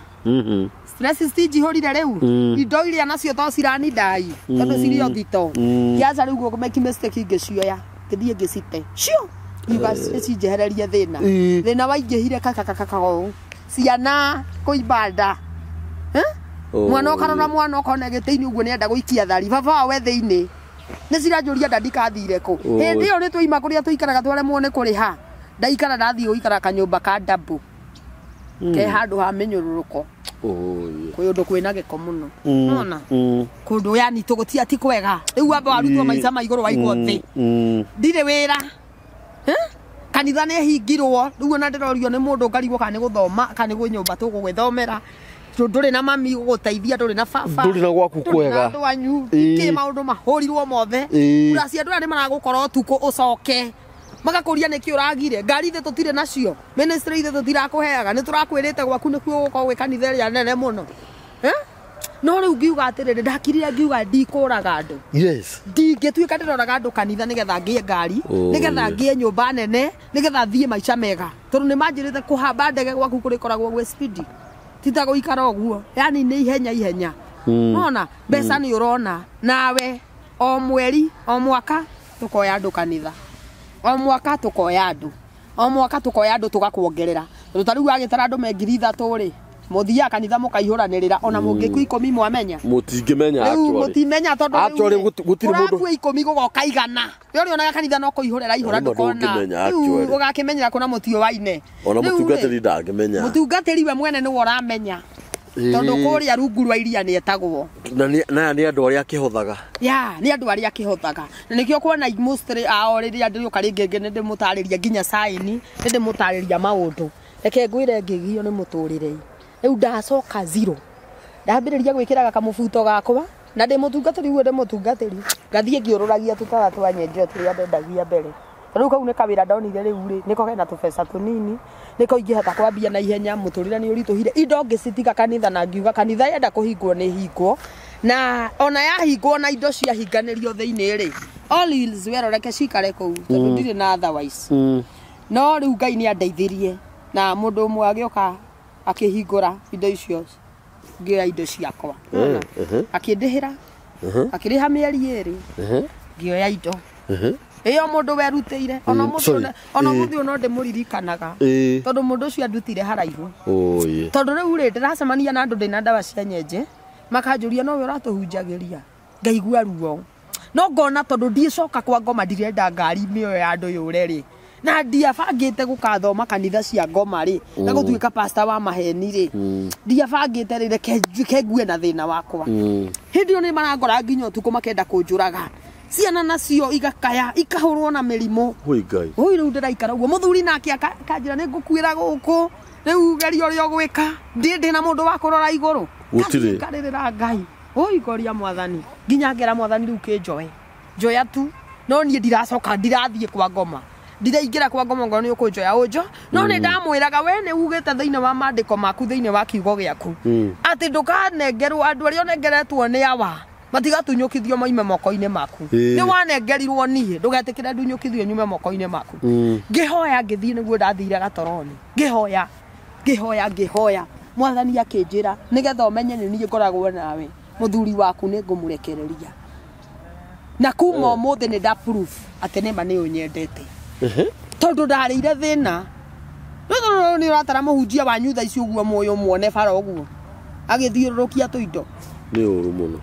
Speaker 2: Stress citinjihũrire rĩu indo iria nacio to ciranindai tondũ cirĩ o thito ngiaca rĩu gũkũ make mistake ngĩcioya ngĩthiĩ ngĩcite cio ngiuga cinjehererie thĩna thĩna waingĩhire kakakakaka ũũ ciana kũimba nda. Mwana ũkarora mwana ũkona gĩtĩ-inĩ ũguo nĩenda gũikia thari baba wao we thĩinĩ nĩ ciranjũria nda ndikathire kũ. Hĩndĩ ĩyo nĩ twaima kũrĩa tũikaraga twaremwo nĩ kũrĩha ndaikara ndathiĩ gũikara kanyũmba ka ndabũ ke handũ ha mĩnyũrũrũko. Kwĩ ũndũ kwĩna gĩko mũno. Nona kũndũ yani tũgũtia ti kwega rĩu wamba warutwo maica ma igũrũ waigwo thĩ. Ndirĩ wĩra. Kanitha nĩ hingirwo rĩu ona ndĩrorio nĩ mũndũ ngarigwo kana nĩ gũthoma kana nĩ gwĩ nyũmba tũgũgĩthomera. Ndũrĩ na mami gũgũteithia ndũrĩ na baba
Speaker 1: ndũrĩ na gwaku kwega
Speaker 2: andũ anyu kĩ maũndũ mahũrirwo mothe. Kura cia andũ aya nĩ maragũkora ũtukũ ũcoke magakũria nĩkĩ ũragire ngari ithe tũtirĩ nacio ministry ithe tũtirakũheaga nĩ tũrakwĩrĩte gwaku nĩkuo ũgũkorwo gwĩ kanitha ĩrĩa nene mũno. No rĩu ngiuga atĩrĩrĩ ndakirire ngiuga ndikũraga andũ.
Speaker 1: Yes.
Speaker 2: Ndingĩtuĩka ndĩroraga andũ kanitha nĩgetha ngĩe ngari nĩgetha ngĩe nyũmba nene nĩgetha thiĩ maica mega tondũ nĩ manjĩrĩte kũhamba ndege gwaku kũrĩkoragwo gwĩ speed tita gũikara ũguo yani nĩ ihenya ihenya. Nona mbeca nĩ ũrona nawe o mweri o mwaka tũkoya andũ kanitha o mwaka tũkoya andũ o mwaka tũkoya andũ tũgakuongerera tondũ ta rĩu wagĩtara andũ me ngiri ithatũ rĩ mũthiaga kanitha mũkaihũranĩrĩra ona mũngĩkua ikũmi mwamenya
Speaker 1: mũtingĩmenya
Speaker 2: actually mũtimenya tondũ
Speaker 1: actually gũtirĩ mũndũ
Speaker 2: ũrakua ikũmi gũgoka igana we ũrĩonaga kanitha no kũihũrĩra ihũra ndũkona rĩu ũgakĩmenyera kũna mũtio waine
Speaker 1: ona mũtungatĩri ndangĩmenya
Speaker 2: mũtungatĩri we mwene nĩwe ũramenya tondũ kũrĩa rungu rwa iria nĩetagwo
Speaker 1: na nĩ andũ arĩa akĩhothaga
Speaker 2: ya nĩ andũ arĩa akĩhothaga na nĩkĩo kuona mostly ao rĩrĩa ndĩũka rĩngĩ nĩ ndĩmũtarĩria nginya saini nĩ ndĩmũtarĩria maũndũ reke ngwĩre ngĩgio nĩ mũtũrĩre rĩu ndacoka zero ndambĩrĩria gwĩkĩraga kamũbuto gakwa na ndĩ mũtungatĩri ũguo ndĩ mũtungatĩri ngathiĩ ngĩũrũragia tũtara twa nyenje tũrĩa ndendagia mbere rĩu kau nĩ kawĩra ndonire rĩu rĩ nĩko kena tũbeca tũnini nĩko ingĩhota kwambia na ihenya mũtũrĩre nĩ ũritũhire indo ngĩcitiga kanitha na ngiuga kanitha yenda kũhingwo nĩ hingwo na ona yahingwo na indo ciahinganĩrio thĩinĩ rĩ all is well reke cikare kũu tondũ ndirĩ na otherwise. No rĩu Ngai nĩ andeithirie na mũndũ ũmwe agĩũka akĩhingũra indo icio ngĩoya indo ciakwa akĩndĩhĩra akĩrĩha mĩeri ĩrĩ ngĩoya indo ĩyo mũndũ werutĩire ona mũthĩ no ndĩmũririkanaga tondũ mũndũ ũcio andutire haraihu tondũ rĩu rĩ ndĩracemania na andũ ndĩna ndawa cia nyenje makanjũria nowe ũratũhunjagĩria ngaigua ruo no ngona tondũ ndiĩcoka kwa ngoma ndirenda ngari mĩoyo ya andũ yũre rĩ na ndiabangĩte gũkathoma kanitha cia ngoma rĩ na gũtuĩka pastor wa maheni rĩ ndiabangĩte rĩ reke ngue na thĩna wakwa. Hĩndĩ ĩyo nĩ marangora nginya ũtukũ makenda kũnjũraga ciana nacio igakaya ikahũrwo na mĩrimũ.
Speaker 1: Oi Ngai
Speaker 2: oi rĩu ndĩraikara ũguo mũthuri nake akanjĩra nĩ ngũkuĩra gũkũ rĩu geria ũrĩa ũgwĩka ndĩ na mũndũ wa kũrora igũrũ
Speaker 1: gũtirĩ
Speaker 2: ngarĩrĩra Ngai oi ngoria mwathani nginya ngera mwathani rĩu kĩnjoe njoya tu no niĩ ndiracoka ndirathiĩ kwa ngoma ndiraingĩra kwa ngoma ngoro nĩ ũkũnjoya ũnjo no nĩ ndamwĩraga we nĩ ugĩte thĩinĩ wa maandĩko maku thĩinĩ wa kiugo gĩaku atĩ ndũkanengerwo andũ arĩa ũnengeretwo nĩ awa matigatunyũkithio moime moko-inĩ maku nĩ wanengerirwo niĩ ndũgetĩkĩre ndunyũkithio nyume moko-inĩ maku. Ngĩhoya ngĩthiĩ nĩguo ndathire gatoroni ngĩhoya ngĩhoya ngĩhoya mwathani akĩnjĩra nĩgetha ũmenye nĩ niĩ ngoragwo nawe mũthuri waku nĩ ngũmũrekereria. Na kuma ũmũthĩ nĩ nda proof atĩ nĩma nĩ ũnyendete. Tondũ ndarĩire thĩna. Rĩu nĩ ũratara mũhunjia wanyu thaa ici ũguo mũyũ muone bara ũguo. Agĩthiũrũrũkia tũindo.
Speaker 1: Nĩ ũru mũno.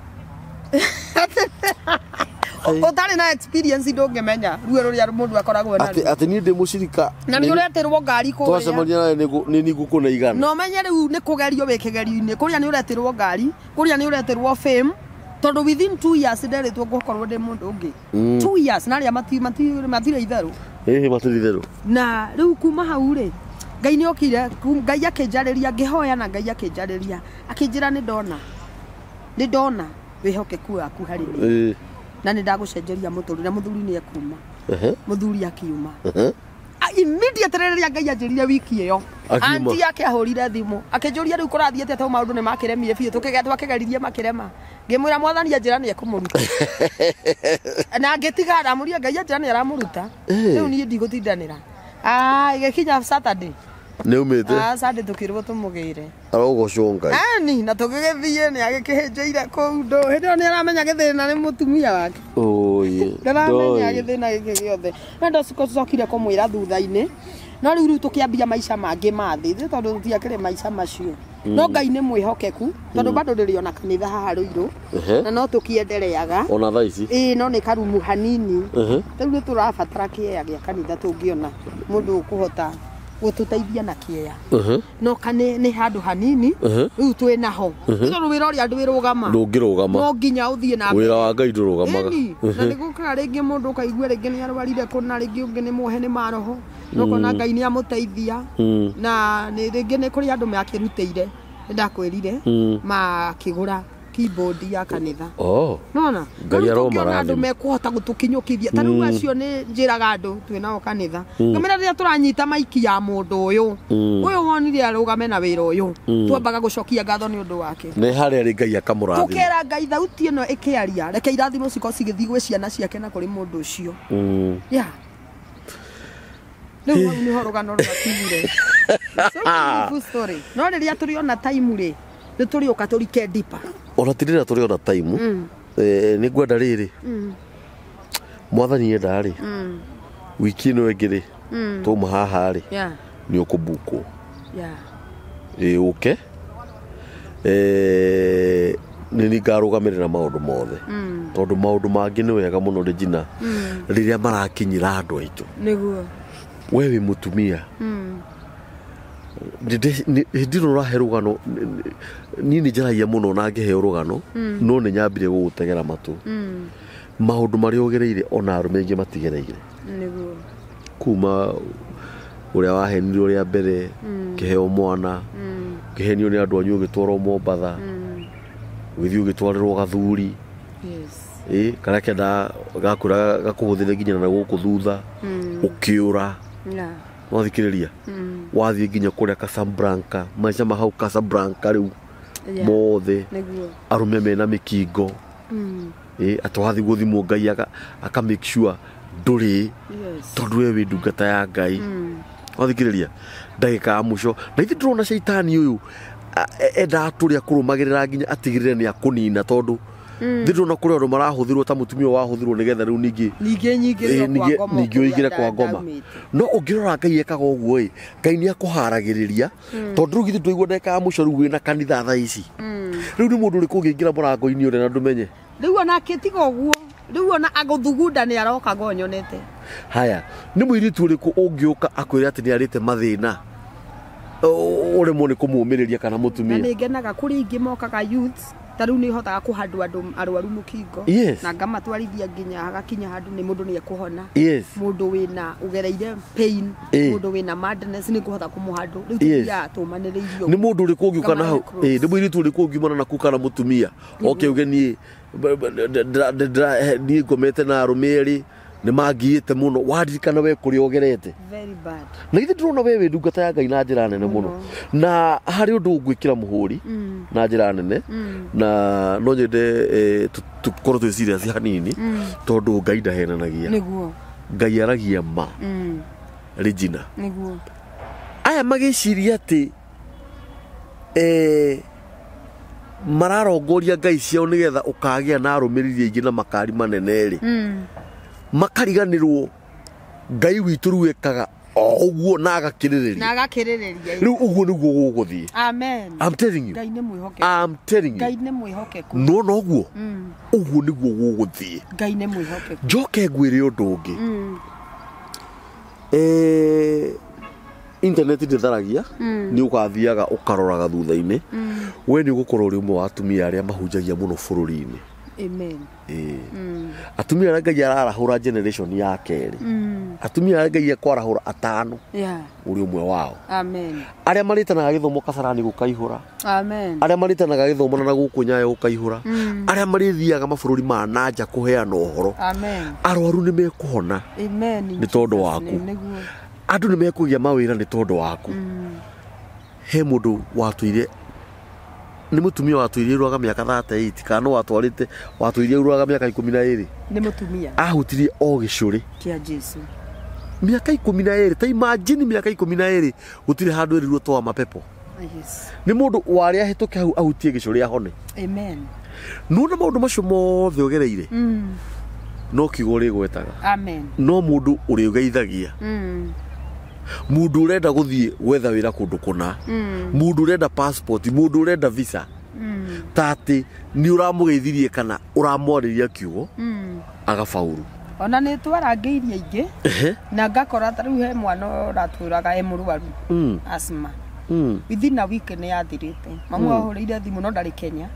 Speaker 2: Ũtarĩ na experience ndũngĩmenya ruo rũrĩa mũndũ akoragwo naruo.
Speaker 1: Atĩ niĩ ndĩ mũcirika.
Speaker 2: Na nĩ ũreterwo ngari kũrĩa.
Speaker 1: Twacemania nawe nĩ niĩ ngũkũne igana.
Speaker 2: No menye rĩu nĩ kũgerio wĩ kĩgerio-inĩ. Kũrĩa nĩ ũreterwo ngari, kũrĩa nĩ ũreterwo fame. Tondũ within 2 years nderitwo ngũkorwo ndĩ mũndũ ũngĩ. 2 years na arĩa matirĩ itherũ.
Speaker 1: Ĩhĩ matirĩ itherũ.
Speaker 2: Na rĩu kuma hau rĩ, Ngai nĩ okire, Ngai akĩnjarĩria, ngĩhoya na Ngai akĩnjarĩria. Akĩnjĩra nĩ ndona. Nĩ ndona wĩhokeku waku harĩ niĩ. Na nĩ ndagũcenjeria mũtũrĩre, na mũthuri nĩ ekuma. Mũthuri akiuma. Immediately rĩrĩa Ngai anjĩrire wiki ĩyo, auntie yake ahũrire thimũ akĩnjũria rĩu kũrathiĩ atĩa tondũ maũndũ nĩ makĩremire biũ, twakĩgeririe makĩrema. Ngĩmwĩra mwathani anjĩra nĩ ekũmũruta. Na ngĩtiga ndamũria Ngai anjĩra nĩ aramũruta. Rĩu niĩ ndigũtindanĩra. Ĩgĩkinya Saturday.
Speaker 1: Nĩ umĩte?
Speaker 2: Saturday tũkĩrwo tũmũgĩre.
Speaker 1: Arogocwo Ngai.
Speaker 2: Ani na tũgĩgĩthiĩ nĩ agĩkĩhĩnjĩire kũu ndũ. Hĩndĩ ĩyo nĩ aramenya gĩthĩna nĩ mũtumia wake.
Speaker 1: Oye.
Speaker 2: Ndaramenya gĩthĩna gĩkĩ gĩothe. Na ndacokire kũmwĩra thutha-inĩ. No rĩu tũkĩambia maica mangĩ ma thĩ, ithuĩ tondũ tũtiakĩrĩ maica macio. No Ngai nĩ mwĩhokeku tondũ bado ndĩrĩ ona kanitha haha Rũirũ. Na no tũkĩendereaga.
Speaker 1: Ona thaa ici?
Speaker 2: Ĩĩ no nĩ karumu hanini. Rĩu nĩ tũrabatara kĩea gĩa kanitha tũngĩona mũndũ ũkũhota gũtũteithia na kĩea. No nĩ handũ hanini rĩu twĩ naho. Tondũ wĩra ũrĩa ndwĩrũgama.
Speaker 1: Ndũngĩrũgama.
Speaker 2: No nginya ũthiĩ na mbere.
Speaker 1: Wĩra wa Ngai ndũrũgamaga.
Speaker 2: Na nĩ gũkaga rĩngĩ mũndũ ũkaigua rĩngĩ nĩ arwarire kũna, rĩngĩ ũngĩ nĩ muohe nĩ maroho. No kona Ngai nĩ amũteithia. Na rĩngĩ nĩ kũrĩ andũ makĩrutĩire, nĩ ndakwĩrire, makĩgũra keyboard ya kanitha. Nona?
Speaker 1: Ngai aromarathima.
Speaker 2: Andũ mekũhota gũtũkinyũkithia. Ta rĩu acio nĩ njĩraga andũ twĩ nao kanitha. Ngamĩra rĩrĩa tũranyita maiki ya mũndũ ũyũ. Ũyũ wonire arũgame na wĩra ũyũ. Twambaga gũcokia ngatho nĩ ũndũ wake.
Speaker 1: Nĩ harĩa rĩ Ngai akamũrathima.
Speaker 2: Tũkera Ngai thauti ĩno ĩkĩaria, reke irathimo cikorwo cigĩthiĩ gwĩ ciana ciake na kũrĩ mũndũ ũcio. Yeah. Rĩu hau nĩho rũgano rwakinyire. So beautiful story. No rĩrĩa tũrĩona time rĩ, nĩ tũrĩũka tũrike deeper.
Speaker 1: Ona ti rĩrĩa tũrĩona time, nĩ ngwenda rĩrĩ. Mwathani enda rĩ. Wiki ĩno ĩngĩ rĩ, twauma haha rĩ, nĩ ũkũbukwo. Ĩ ũke. Nĩ niĩ ngarũgamĩrĩra maũndũ mothe. Tondũ maũndũ mangĩ nĩ wega mũno Regina, rĩrĩa marakinyĩra andũ aitũ.
Speaker 2: Nĩguo.
Speaker 1: We wĩ mũtumia. Hĩndĩ ĩno ũrahe rũgano, niĩ nĩ njaragia mũno na ngĩheo rũgano, no nĩ nyambire gũgũtegera matũ. Maũndũ marĩa ũgereire ona arũme aingĩ matigereire.
Speaker 2: Nĩguo.
Speaker 1: Kuma ũrĩa wahenirwo rĩa mbere, kĩheo mwana, kĩhenio nĩ andũ anyu ũgĩtwarwo Mombatha, ũgĩthiĩ ũgĩtwarĩrwo gathuri.
Speaker 2: Yes.
Speaker 1: Karĩa kenda gakwĩra gakũhũthĩre nginya na gũkũ thutha, ũkĩũra. Wathikĩrĩria. Wathiĩ nginya kũrĩa Casablanca, maica ma hau Casablanca rĩu mothe. Arũme mena mĩkingo. Atĩ wathiĩ gũthimwo Ngai aka make sure ndũrĩ, tondũ we wĩ ndungata ya Ngai. Wathikĩrĩria ndagĩka ya mũico. Na ithuĩ ndĩrona caitani ũyũ endaga tũrĩa kũrũmagĩrĩra nginya atigĩrĩre nĩ akũnina, tondũ ndĩrona kũrĩ andũ marahũthĩrwo ta mũtumia wahũthĩrwo nĩgetha rĩu ningĩ
Speaker 2: ningĩ
Speaker 1: ũingĩre kwa ngoma. No ũngĩrora Ngai ekaga ũguo ĩ, Ngai nĩ akũharagĩrĩria, tondũ rĩu githĩ ndũigua ndagĩka ya mũico rĩu wĩna kanitha thaa ici. Rĩu nĩ mũndũ ũrĩkũ ũngĩingĩra mũrango-inĩ ũrĩa na ndũmenye?
Speaker 2: Rĩu ona akĩtiga ũguo, rĩu ona agũthugunda nĩ arokaga onyonete.
Speaker 1: Haya, nĩ mũirĩtu ũrĩkũ ũngĩũka akwĩre atĩ nĩ arĩte mathĩna, ũremwo nĩ kũmũmĩrĩria kana mũtumia?
Speaker 2: Na nĩ ngenaga kũrĩ ingĩ mokaga youths, ta rĩu nĩ hotaga kũhandwo andũ arwaru mũkingo. Na ngamatwarithia nginya hagakinya handũ nĩ mũndũ nĩ ekũhona. Mũndũ wĩna ũgereire pain, mũndũ wĩna madness nĩ ngũhota kũmũhandwo. Rĩu tũthiaga tũmanĩrĩirio.
Speaker 1: Nĩ mũndũ ũrĩkũ ũngiũka na hau? Nĩ mũirĩtu ũrĩkũ ũngiumana na kũu kana mũtumia? Oke uge niĩ niĩ ngomete na arũme erĩ, nĩ mangiĩte mũno, waririkana we kũrĩa ũgerete.
Speaker 2: Very bad.
Speaker 1: Na ithuĩ ndĩrona we wĩ ndungata ya Ngai na njĩra nene mũno. Na harĩ ũndũ ũngwĩkĩra mũhũri na njĩra nene, na no nyende tũkorwo twĩ serious hanini, tondũ Ngai ndahenanagia.
Speaker 2: Nĩguo.
Speaker 1: Ngai aragia ma. Regina.
Speaker 2: Nĩguo.
Speaker 1: Aya magĩciria atĩ Mararongoria ngai ciao nĩgetha ũkagĩa na arũmĩrĩri aingĩ na makari manene rĩ. Makariganĩrwo Ngai witũ rĩu ekaga o ũguo na agakĩrĩrĩria.
Speaker 2: Na agakĩrĩrĩria.
Speaker 1: Rĩu ũguo nĩguo gũgũthiĩ.
Speaker 2: Amen.
Speaker 1: I'm telling you.
Speaker 2: Ngai nĩ mwĩhokeku.
Speaker 1: I'm telling you.
Speaker 2: Ngai nĩ mwĩhokeku.
Speaker 1: No noguo. Ũguo nĩguo gũgũthiĩ.
Speaker 2: Ngai nĩ mwĩhokeku.
Speaker 1: Njoke ngwĩre ũndũ ũngĩ. Internet ndĩtharagia, nĩ ũgathiaga ũkaroraga thutha-inĩ. We nĩ ũgũkorwo ũrĩ ũmwe wa atumia arĩa mahunjagia mũno bũrũri-inĩ.
Speaker 2: Amen.
Speaker 1: Atumia arĩa Ngai ararahũra generation ya kerĩ. Atumia arĩa Ngai ekwarahũra atano. Ũrĩ ũmwe wao.
Speaker 2: Amen.
Speaker 1: Arĩa marĩtanaga gĩthomo Kasarani gũkaihũra.
Speaker 2: Amen.
Speaker 1: Arĩa marĩtanaga gĩthomo na gũkũ Nyayo gũkaihũra. Arĩa marĩthiaga mabũrũri ma nanja kũheana ũhoro.
Speaker 2: Amen.
Speaker 1: Arwaru nĩ mekũhona.
Speaker 2: Amen.
Speaker 1: Nĩ tondũ waku. Andũ nĩ mekũgĩa mawĩra nĩ tondũ waku. He mũndũ watũire nĩ mũtumia watũire rwaga mĩaka 38 kana no watwarĩte watũire rwaga mĩaka 12.
Speaker 2: Nĩ mũtumia.
Speaker 1: Ahutirie o gĩcũrĩ
Speaker 2: kĩa Jesu.
Speaker 1: Mĩaka 12 ta imagine mĩaka 12 gũtirĩ handũ ĩrirwo toa mapepo.
Speaker 2: Yes.
Speaker 1: Nĩ mũndũ warĩa ahĩtũke hau ahutie gĩcũrĩ ahone.
Speaker 2: Amen.
Speaker 1: Nona maũndũ macio mothe ũgereire. No kiugo ũrĩgwetaga.
Speaker 2: Amen.
Speaker 1: No mũndũ ũrĩgeithagia. Mũndũ ũrenda gũthiĩ gwetha wĩra kũndũ kũna. Mũndũ ũrenda passport, mũndũ ũrenda visa. Ta atĩ nĩ ũramũgeithirie kana ũramwarĩria kiugo agabauru.
Speaker 2: Ona nĩ twarangĩirie ingĩ na ngakora ta rĩu he mwana ũratũraga e mũrwaru asthma. Within a week nĩ yathirĩte. Mamu ahũrĩire thimũ no ndarĩ Kenya.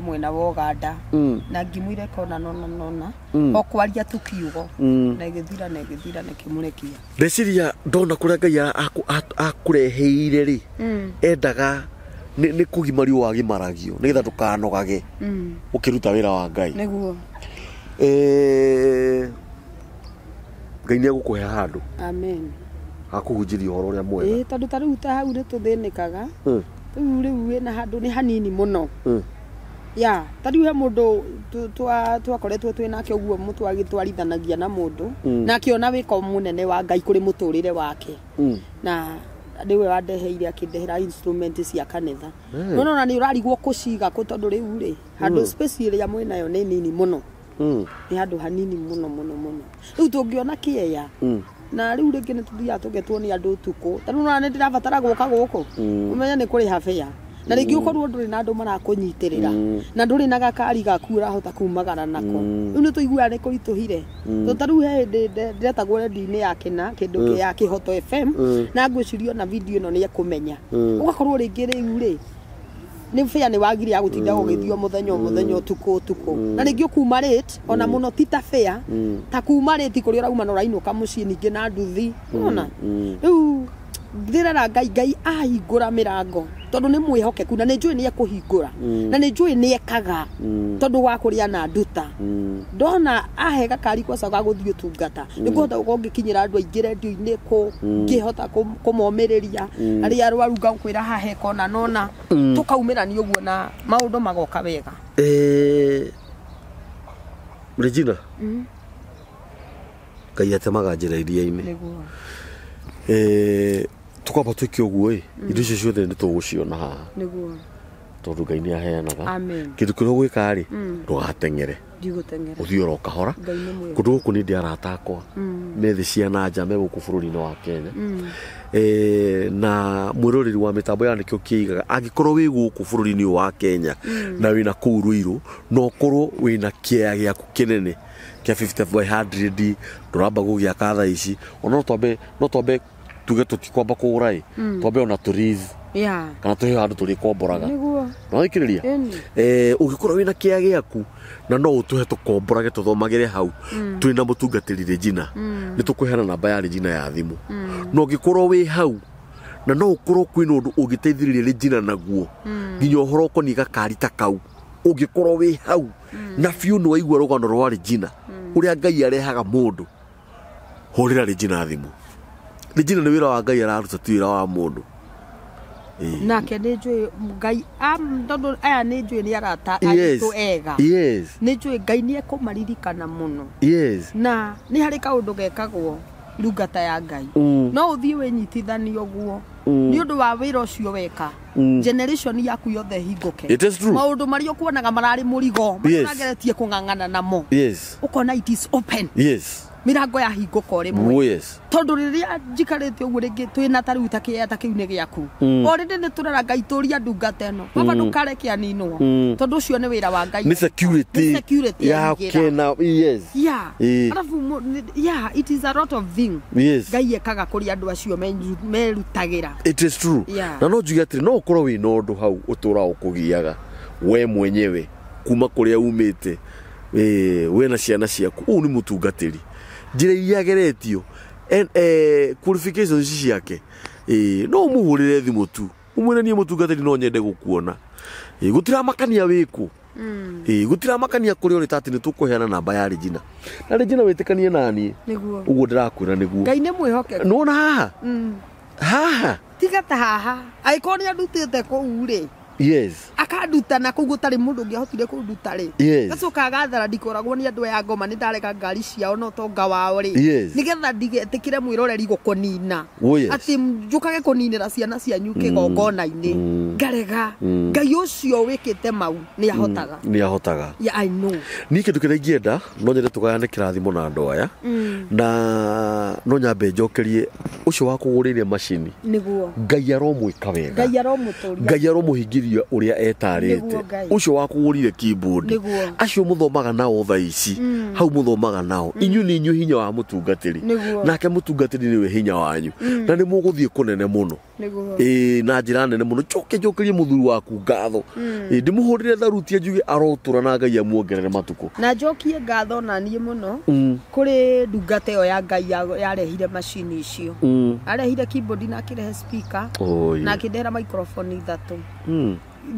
Speaker 2: Mwena wa Uganda. Na ngĩmwĩra kona nona nona. O kwaria tu kiugo. Na ĩgĩthira na ĩgĩthira na ĩkĩmũrekia.
Speaker 1: Ndeciria ndona kũrĩa Ngai akũreheire rĩ endaga nĩ kũgimario wagimaragio nĩgetha ndũkanogage ũkĩruta wĩra wa Ngai.
Speaker 2: Nĩguo.
Speaker 1: Ngai nĩ egũkũhe handũ.
Speaker 2: Amen.
Speaker 1: Hakũhunjĩria ũhoro ũrĩa mwega.
Speaker 2: Tondũ ta rĩu ta hau nĩ tũthĩnĩkaga. Rĩu rĩu wĩna handũ nĩ hanini mũno. Ya, ta rĩu he mũndũ twakoretwo twĩ nake ũguo mũtwagĩtwarithanagia na mũndũ na akĩona wĩko mũnene wa Ngai kũrĩ mũtũrĩre wake. Na nĩwe wandeheire akĩndehera instrument cia kanitha. No nona nĩ ũrarigwo kũciga kũ tondũ rĩu rĩ handũ space ĩrĩa mwĩnayo nĩ nini mũno. Nĩ handũ hanini mũno mũno mũno. Rĩu tũngĩona kĩeya. Na rĩu rĩngĩ nĩ tũthiaga tũgetwo nĩ andũ ũtukũ. Ta rĩu nona nĩ ndĩrabatara gũka gũkũ. Ũmenye nĩ kũrĩha fare. Na rĩngĩ ũkorwo ndũrĩ na andũ marakũnyitĩrĩra. Na ndũrĩ na gakari gaku ũrahota kumagara nako. Rĩu nĩ tũiguaga nĩ kũritũhire. Tondũ ta rĩu he hĩndĩ ndĩretagwo redio-inĩ ya Kĩna, kĩndũ ya Kĩhoto FM, na ngwĩciria ona video ĩno nĩ ekũmenya. Ũgakorwo rĩngĩ rĩu rĩ nĩ fare nĩ wagire ya gũtinda ũgĩthiĩ o mũthenya o mũthenya ũtukũ ũtukũ. Na rĩngĩ ũkuma late ona mũno ti ta fare, ta kuma late kũrĩa ũrauma na ũrainũka mũciĩ ningĩ na nduthi. Ũrona? Rĩu ndĩrera Ngai Ngai ahingũra mĩrango tondũ nĩ mwĩhokeku na nĩ njũĩ nĩ ekũhingũra na nĩ njũĩ nĩ ekaga tondũ wa kũrĩa na nduta. Ndona ahe gakari kwaca ga gũthiĩ ũtungata nĩ ngũhota gũkorwo ngĩkinyĩra andũ aingĩ redio-inĩ kũ ngĩhota kũmomĩrĩria arĩa arwaru ngakwĩra haha he kona nona tũkaumĩrania ũguo na maũndũ magoka wega.
Speaker 1: Regina. Ngai atemaga njĩra iria-inĩ.
Speaker 2: Nĩguo.
Speaker 1: Tukwamba twĩke ũguo ĩ indo icio ciothe nĩ tũgũciona haha.
Speaker 2: Nĩguo.
Speaker 1: Tondũ Ngai nĩ aheanaga.
Speaker 2: Amen.
Speaker 1: Kĩndũ kĩrĩa ũgwĩka rĩ ndũgateng'ere.
Speaker 2: Ndigũteng'era.
Speaker 1: Ũthiĩ oro kahora.
Speaker 2: Ngai nĩ mwega.
Speaker 1: Kũndũ gũkũ nĩ ndĩ arata akwa me thĩ cia na nja me gũkũ bũrũri-inĩ wa Kenya. Na mwĩroreri wa mĩtambo ya nĩkĩo kĩigaga angĩkorwo wĩ gũkũ bũrũri-inĩ wa Kenya na wĩna kũu Ruiru no ũkorwo wĩna kĩea gĩaku kĩnene kĩa 50 by 100 ndũramba gũgĩaka thaa ici ona no twambe tuge tũtikwamba kũgũra ĩ twambe ona tũriz kana tũheo handũ tũrĩkomboraga.
Speaker 2: Nĩguo.
Speaker 1: No thikĩrĩria ũngĩkorwo wĩna kĩea gĩaku na no ũtũhe tũkomborage tũthomagĩre hau twĩna mũtungatĩri Regina nĩ tũkũheana namba ya Regina ya thimũ. Na ũngĩkorwo wĩ hau na no ũkorwo kwĩna ũndũ ũngĩteithĩrĩria Regina naguo nginya ũhoro ũkoniĩ gakari ta kau ũngĩkorwo wĩ hau na biũ nĩ waigua rũgano rwa Regina ũrĩa Ngai arehaga mũndũ hũrĩra Regina thimũ. Regina nĩ wĩra wa Ngai araruta ti wĩra wa mũndũ.
Speaker 2: Nake nĩ njũĩ Ngai tondũ aya nĩ njũĩ nĩ arata aitũ ega.
Speaker 1: Yes.
Speaker 2: Nĩ njũĩ Ngai nĩ ekũmaririkana mũno.
Speaker 1: Yes.
Speaker 2: Na nĩ harĩ kaũndũ gekagwo Ndungata ya Ngai no ũthiĩ wĩnyitithanie ũguo nĩ ũndũ wa wĩra ũcio weka generation yaku yothe hingũke.
Speaker 1: It is true.
Speaker 2: Maũndũ marĩa ũkuonaga mararĩ mũrigo
Speaker 1: Yes.
Speaker 2: ũrageretie kũng'ang'ana namo
Speaker 1: Yes.
Speaker 2: ũkona it is open.
Speaker 1: Yes.
Speaker 2: Mĩrango yahingũka o rĩmwe.
Speaker 1: Oh, yes.
Speaker 2: Tondũ rĩrĩa njikarĩte ũguo rĩngĩ twĩna ta rĩu ta kĩea ta kĩu nĩ gĩaku already nĩ tũrera Ngai tũria ndungata ĩno baba ndũkareke aninwo tondũ ũcio nĩ wĩra wa Ngai.
Speaker 1: Nĩ security.
Speaker 2: Nĩ security
Speaker 1: ya
Speaker 2: yaingĩra.
Speaker 1: kena. Yes.
Speaker 2: Yeah.
Speaker 1: Eh.
Speaker 2: Alafu yeah, it is a lot of thing.
Speaker 1: Yes.
Speaker 2: Ngai ekaga kũrĩ andũ acio merutagĩra.
Speaker 1: It is true.
Speaker 2: Yeah.
Speaker 1: Na no njuge atĩrĩ no ũkorwo wĩna ũndũ hau ũtũraga ũkũgiaga we mwenyewe kuma kũrĩa umĩte we na ciana ciaku ũũ nĩ mũtungatĩri njĩra iria ageretio qualifications ciake no ũmũhũrĩre thimũ tu ũmwĩre niĩ mũtungatĩri no nyende gũkuona gũtiramakania wĩkũ gũtiramakania kũrĩa ũrĩ ta atĩ nĩ tũkũheana namba ya Regina na Regina wĩtĩkanie naniĩ
Speaker 2: Nĩguo.
Speaker 1: ũguo ndĩrakwĩra nĩguo
Speaker 2: Ngai nĩ mwĩhokeku.
Speaker 1: nĩwona haha haha
Speaker 2: Tiga ta haha angĩkorwo nĩ andutĩte kũu rĩ
Speaker 1: Yes.
Speaker 2: akanduta na kũu gũtarĩ mũndũ ũngĩahotire kũnduta rĩ
Speaker 1: Yes.
Speaker 2: gacoka agathara ndikoragwo nĩ andũ aya ngoma nĩ ndarega ngari ciao na ũtonga wao rĩ
Speaker 1: Yes.
Speaker 2: nĩgetha ndigetĩkĩre mwĩroreri gũkũnina
Speaker 1: Oh, yes.
Speaker 2: atĩ njũkage kũninĩra ciana cianyu kĩgongona-inĩ ngarega Ngai ũcio wĩkĩte mau nĩ ahotaga.
Speaker 1: Nĩ ahotaga.
Speaker 2: Yeah, I know.
Speaker 1: Niĩ kĩndũ kĩrĩa ingĩenda no nyende tũgayane kĩrathimo na andũ aya na no nyambe njokerie ũcio wa kũgũrĩire macini
Speaker 2: Nĩguo.
Speaker 1: Ngai aromwĩka wega.
Speaker 2: Ngai aromũtũria.
Speaker 1: Ngai aromũhingĩria ũrĩa etarĩte
Speaker 2: Nĩguo Ngai.
Speaker 1: ũcio wa kũgũrire keyboard
Speaker 2: Nĩguo.
Speaker 1: acio mũthomaga nao thaa ici hau mũthomaga nao inyuĩ nĩ inyuĩ hinya wa mũtungatĩri
Speaker 2: Nĩguo.
Speaker 1: nake mũtungatĩri nĩwe hinya wanyu na nĩ mũgũthiĩ kũnene mũno
Speaker 2: Nĩguo.
Speaker 1: Na njĩra nene mũno njoke njokerie mũthuri waku ngatho ndĩmũhũrĩre tharuti njuge arotũra na Ngai amuongerere matukũ
Speaker 2: Na njokie ngatho na niĩ mũno kũrĩ ndungata ĩyo ya Ngai yarehire macini icio arehire keyboard na akĩrehe speaker
Speaker 1: Oh,
Speaker 2: na
Speaker 1: yeah.
Speaker 2: akĩndehera microphone ithatũ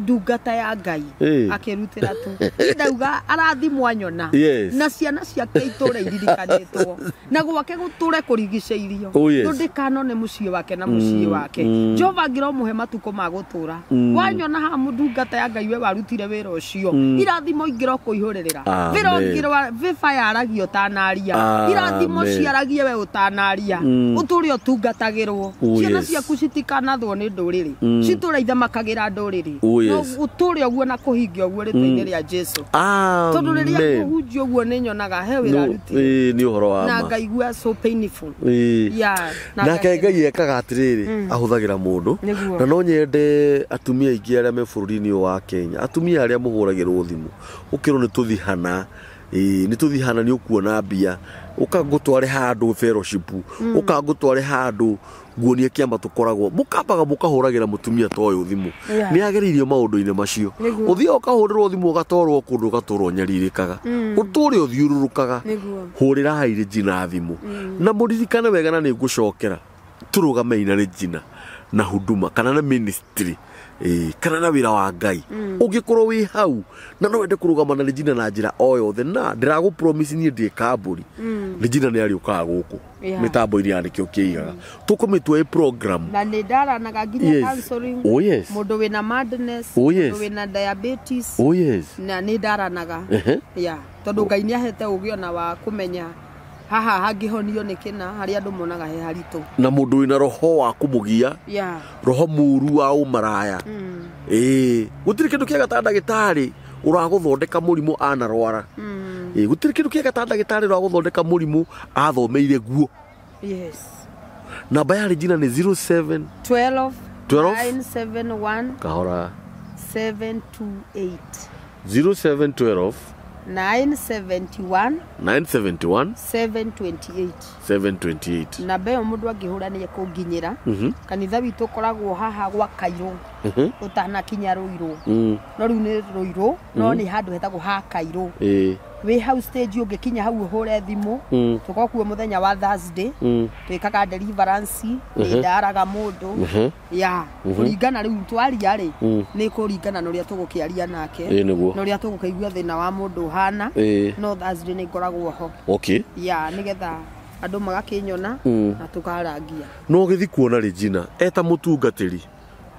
Speaker 2: ndungata ya Ngai akĩrutĩra tu ndauga arathimwo anyona
Speaker 1: Yes.
Speaker 2: na ciana ciake itũre iririkanĩtwo na gwake gũtũre kũrigicĩirio
Speaker 1: Oh, yes.
Speaker 2: ndũndĩkanone mũciĩ wake na mũciĩ wake Jehova angĩromũhe matukũ ma gũtũra wanyona haha ndungata ya Ngai we warutire wĩra ũcio irathimo ingĩro kũihũrĩrĩra
Speaker 1: Amen.
Speaker 2: vĩba yaragia ũtanaria
Speaker 1: Amen.
Speaker 2: irathimo ciaragie we ũtanaria ũtũre ũtungatagĩrwo
Speaker 1: Oh,
Speaker 2: ciana
Speaker 1: yes.
Speaker 2: ciaku citikanathwo nĩ ndũrĩrĩ citũre ithamakagĩra ndũrĩrĩ
Speaker 1: Oh, yes.
Speaker 2: No ũtũre ũguo na kũhingia ũguo rĩtwa-inĩ rĩa Jesu tondũ rĩrĩa
Speaker 1: Amen.
Speaker 2: ngũhunjia ũguo nĩ nyonaga he wĩra
Speaker 1: No,
Speaker 2: arutire
Speaker 1: nĩ ũhoro wa
Speaker 2: na
Speaker 1: ma
Speaker 2: ngaigua so painful. Yeah, na
Speaker 1: nake
Speaker 2: ngakena.
Speaker 1: Ngai ekaga atĩrĩrĩ ahũthagĩra mũndũ
Speaker 2: Nĩguo.
Speaker 1: na no nyende atumia aingĩ arĩa me bũrũri-inĩ ũyũ wa Kenya atumia arĩa mũhũragĩrwo thimũ ũkĩrwo nĩ tũthihana nĩ tũthihana nĩ ũkuona mbia ũkangũtware handũ fellowship ũkangũtware handũ nguonie kĩama tũkoragwo mũkambaga mũkahũragĩra mũtumia ta ũyũ thimũ
Speaker 2: Yeah.
Speaker 1: nĩ agereirio maũndũ-inĩ macio
Speaker 2: Nĩguo.
Speaker 1: ũthiaga ũkahũrĩrwo thimũ ũgatwarwo kũndũ ũgatũrwo nyarirĩkaga ũtũre ũthiũrũrũkaga
Speaker 2: Nĩguo.
Speaker 1: hũrĩrai Regina thimũ na mũririkane wega na nĩ ngũcokera tũrũgamei na Regina na huduma kana na ministry kana na wĩra wa Ngai ũngĩkorwo wĩ hau na no wende kũrũgama na Regina na njĩra o yothe na ndĩragũ promise niĩ ndĩ kambũri Regina nĩ arĩũkaga gũkũ
Speaker 2: Yeah.
Speaker 1: mĩtambo-inĩ ya nĩkĩo kĩigaga tũkũmĩtua ĩ program
Speaker 2: na nĩ ndaranaga nginya
Speaker 1: Yes.
Speaker 2: counseling
Speaker 1: Oh, yes.
Speaker 2: mũndũ wĩna madness
Speaker 1: Oh, yes.
Speaker 2: mũndũ wĩna diabetes
Speaker 1: oh yes
Speaker 2: na nĩ ndaranaga
Speaker 1: Ehe.
Speaker 2: yeah tondũ Ngai nĩ ahete ũgĩ ona wa kũmenya haha hangĩhonio nĩ kĩna harĩa andũ monaga he haritũ
Speaker 1: na mũndũ wĩna roho wa kũmũgia
Speaker 2: yeah
Speaker 1: roho mũru wa ũmaraya gũtirĩ kĩndũ kĩega ta ndagĩtarĩ ũragũthondeka mũrimũ anarwara gũtirĩ kĩndũ kĩega ta ndagĩtarĩ ũragũthondeka mũrimũ athomeire guo
Speaker 2: yes
Speaker 1: namba ya Regina nĩ 07
Speaker 2: 12
Speaker 1: 12
Speaker 2: 971
Speaker 1: kahora
Speaker 2: 728
Speaker 1: 0712
Speaker 2: 971
Speaker 1: 971
Speaker 2: 728
Speaker 1: 728
Speaker 2: namba ĩyo mũndũ angĩhũra nĩ ekũnginyĩra kanitha witũ ũkoragwo haha gwa Kairũ ũtanakinya Rũirũ no rĩu nĩ Rũirũ no nĩ handũ hetagwo ha Kairũ wĩ hau stage ũngĩkinya hau ũhũre thimũ tũkorwo kuo mũthenya wa Thursday twĩkaga deliverance nĩ ndaraga mũndũ ya kũringana rĩu twaria rĩ nĩ kũringana na ũrĩa tũgũkĩaria nake
Speaker 1: nĩguo
Speaker 2: na ũrĩa tũgũkĩigua thĩna wa mũndũ ũhana no Thursday nĩ ngoragwo ho
Speaker 1: okay
Speaker 2: ya nĩgetha andũ magakĩnyona na tũkarangia
Speaker 1: no ũgĩthiĩ kuona Regina eta mũtungatĩri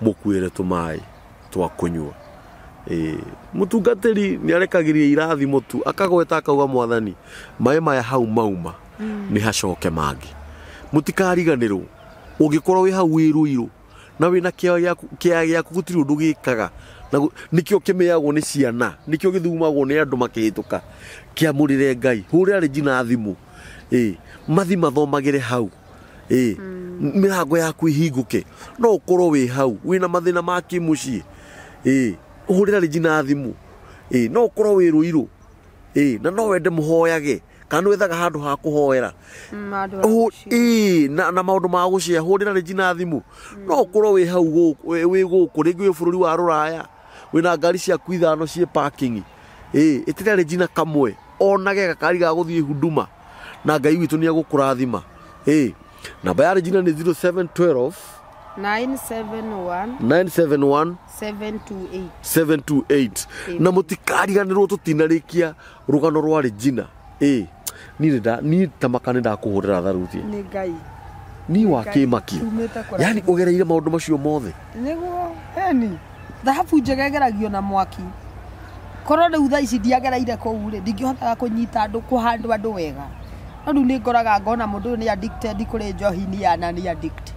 Speaker 1: mũkuĩre tũmaĩ twa kũnyua mũtungatĩri nĩ arekagĩria irathimo tu akagweta akauga mwathani maĩ maya hau mauma nĩ hacoke mangĩ Mũtikariganĩrwo ũngĩkorwo wĩ hau wĩ Ruiru na wĩna kĩa gĩaku gũtirĩ ũndũ gĩkaga na nĩkĩo kĩmĩagwo nĩ ciana, nĩkĩo gĩthumagwo nĩ andũ makĩhĩtũka. Kĩamũrĩre Ngai, hũrĩra Regina thimũ, mathi mathomagĩre hau, mĩrango yaku ĩhingũke. No ũkorwo wĩ hau wĩna mathĩna ma kĩmũciĩ, ũhũrĩra Regina thimũ, no ũkorwo wĩ Ruiru, na no wende mũhoyage kana nĩ wethaga handũ ha kũhoera na maũndũ ma gũcea, hũrĩra Regina thimũ. No ũkorwo wĩ hau wĩ gũkũ rĩngĩ wĩ bũrũri wa Rũraya wĩna ngari ciaku ithano ciĩ parking, ĩtĩra Regina kamwe onage gakari ga gũthiĩ Huduma na Ngai witũ nĩ egũkũrathima. Namba ya Regina nĩ 0712
Speaker 2: 971
Speaker 1: 971
Speaker 2: 728
Speaker 1: 728. Na mũtikariganĩrwo tũtinarĩkia rũgano rwa Regina. Niĩ ta maka nĩ ndakũhũrĩra tharuti.
Speaker 2: Nĩ Ngai.
Speaker 1: Niĩ wa kĩmakio. Yaani ũgereire maũndũ macio mothe.
Speaker 2: Nĩguo, heni. Thahabu njega ĩgeragio na mwaki. Korwo rĩu thaa ici ndiagereire kũu rĩ, ndingĩhotaga kũnyita andũ, kũhandwo andũ wega. No rĩu nĩ ngoraga ngona mũndũ ũyũ nĩ addicted kũrĩ njohi na nĩ addict.